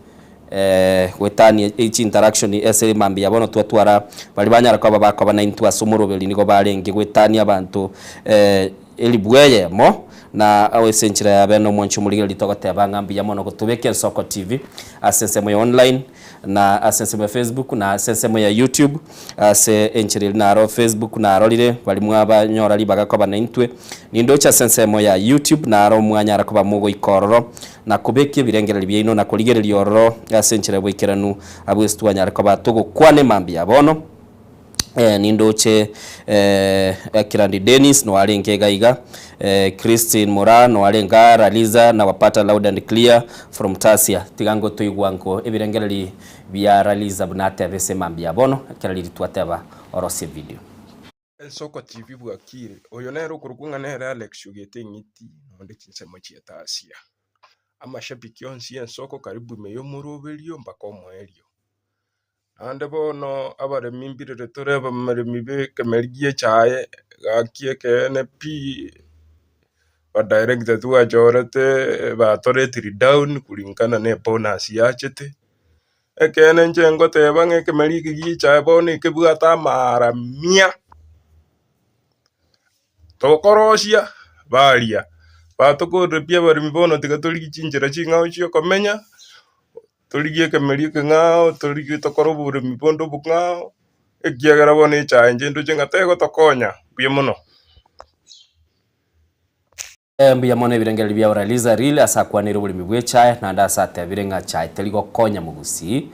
Goetania chiinteraction ase mambia bono twatwara baria banyara koba bakoba naintwe ase omoroberi nigo barenge goetania abanto elibu eyemo na ase enchera ya bene omwanchi omorigereria togoteba ng'a mbuya mono gotobeka Ensoko TV ase ensemo ya online na ase ensemo ya Facebook na ase ensemo ya YouTube ase enchera eria naro Facebook narorire baria mwabanyora ribaga koba naintwe nindoche ase ensemo ya YouTube naro mwanyara koba mogoika ororo na kobeka ebirengererio biaino na korigereria ororo ase enchera y'oboikeranu, abwo ase twanyare koba togokwana emambia ya bono. Nindoche Kirandi Dennis noarenge iga iga, Christine Moraa noarenge aa, Raliza nawapata loud and clear from Tasia. Tiga ngotoigwa nko ebirengererio bia Raliza buna ateba ase emambia ya bono, ekero riria twateba orosie video. Ensoko TV bwakire, oyo nere okorokwa ng'a nere Alex Ogete Eng'iti, nonde chinsemo chi'Etasia. Amashabiki onsi y'ensoko karibu ime y'omoroberio mpaka omoerio. Naende bono abaremi mbirere tore abaremi b'ekemeri gi'echae, gaki ekeene pi, abadirector twachorete batoretiri down kulingana na ebonus yachete, ekeene inche ngoteba ng'a ekemeri eke gi'echae bono ekebwate amaara mia. Tokorosia, baria, batokorire pi abaremi bono tiga torigie chinchera ching'ao chiokomenya. Torigie ekemeri ekeng'ao, torigie tokore oboremi bonde obong'ao, ekiagera bono echae inche ndoche ng'a tegotokonya buya mono. Mbuya mono ebirengererio bia Oraliza Lil ase akwaneire oboremi bwa echae naende ase atebire ng'a chae teri gokonya mogusii.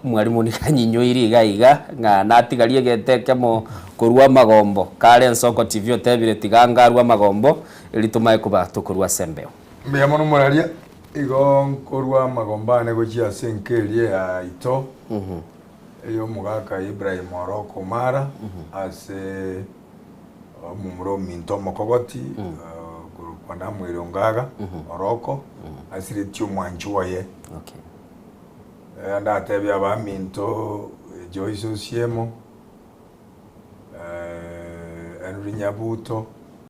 Omwalimu nigo anyinyoirie iga iga ng'a natigarie egento ekemo korwa amagombo kare Ensoko TV otebire tiga ngarwe amagombo eri tomae koba tokorwa ase embeo. Mbuya mono moraria, igo nkorua amagombo ane gochia ase enka eria yaito, ey'omogaka Ibrahim Oroko Omara, ase omomura ominto omokogoti, okorokwa Namuel Ongaga Oroko, asiretie omwanchi oye. Ndatebie abaminto Joyce Osiemo, Henry Nyabuto.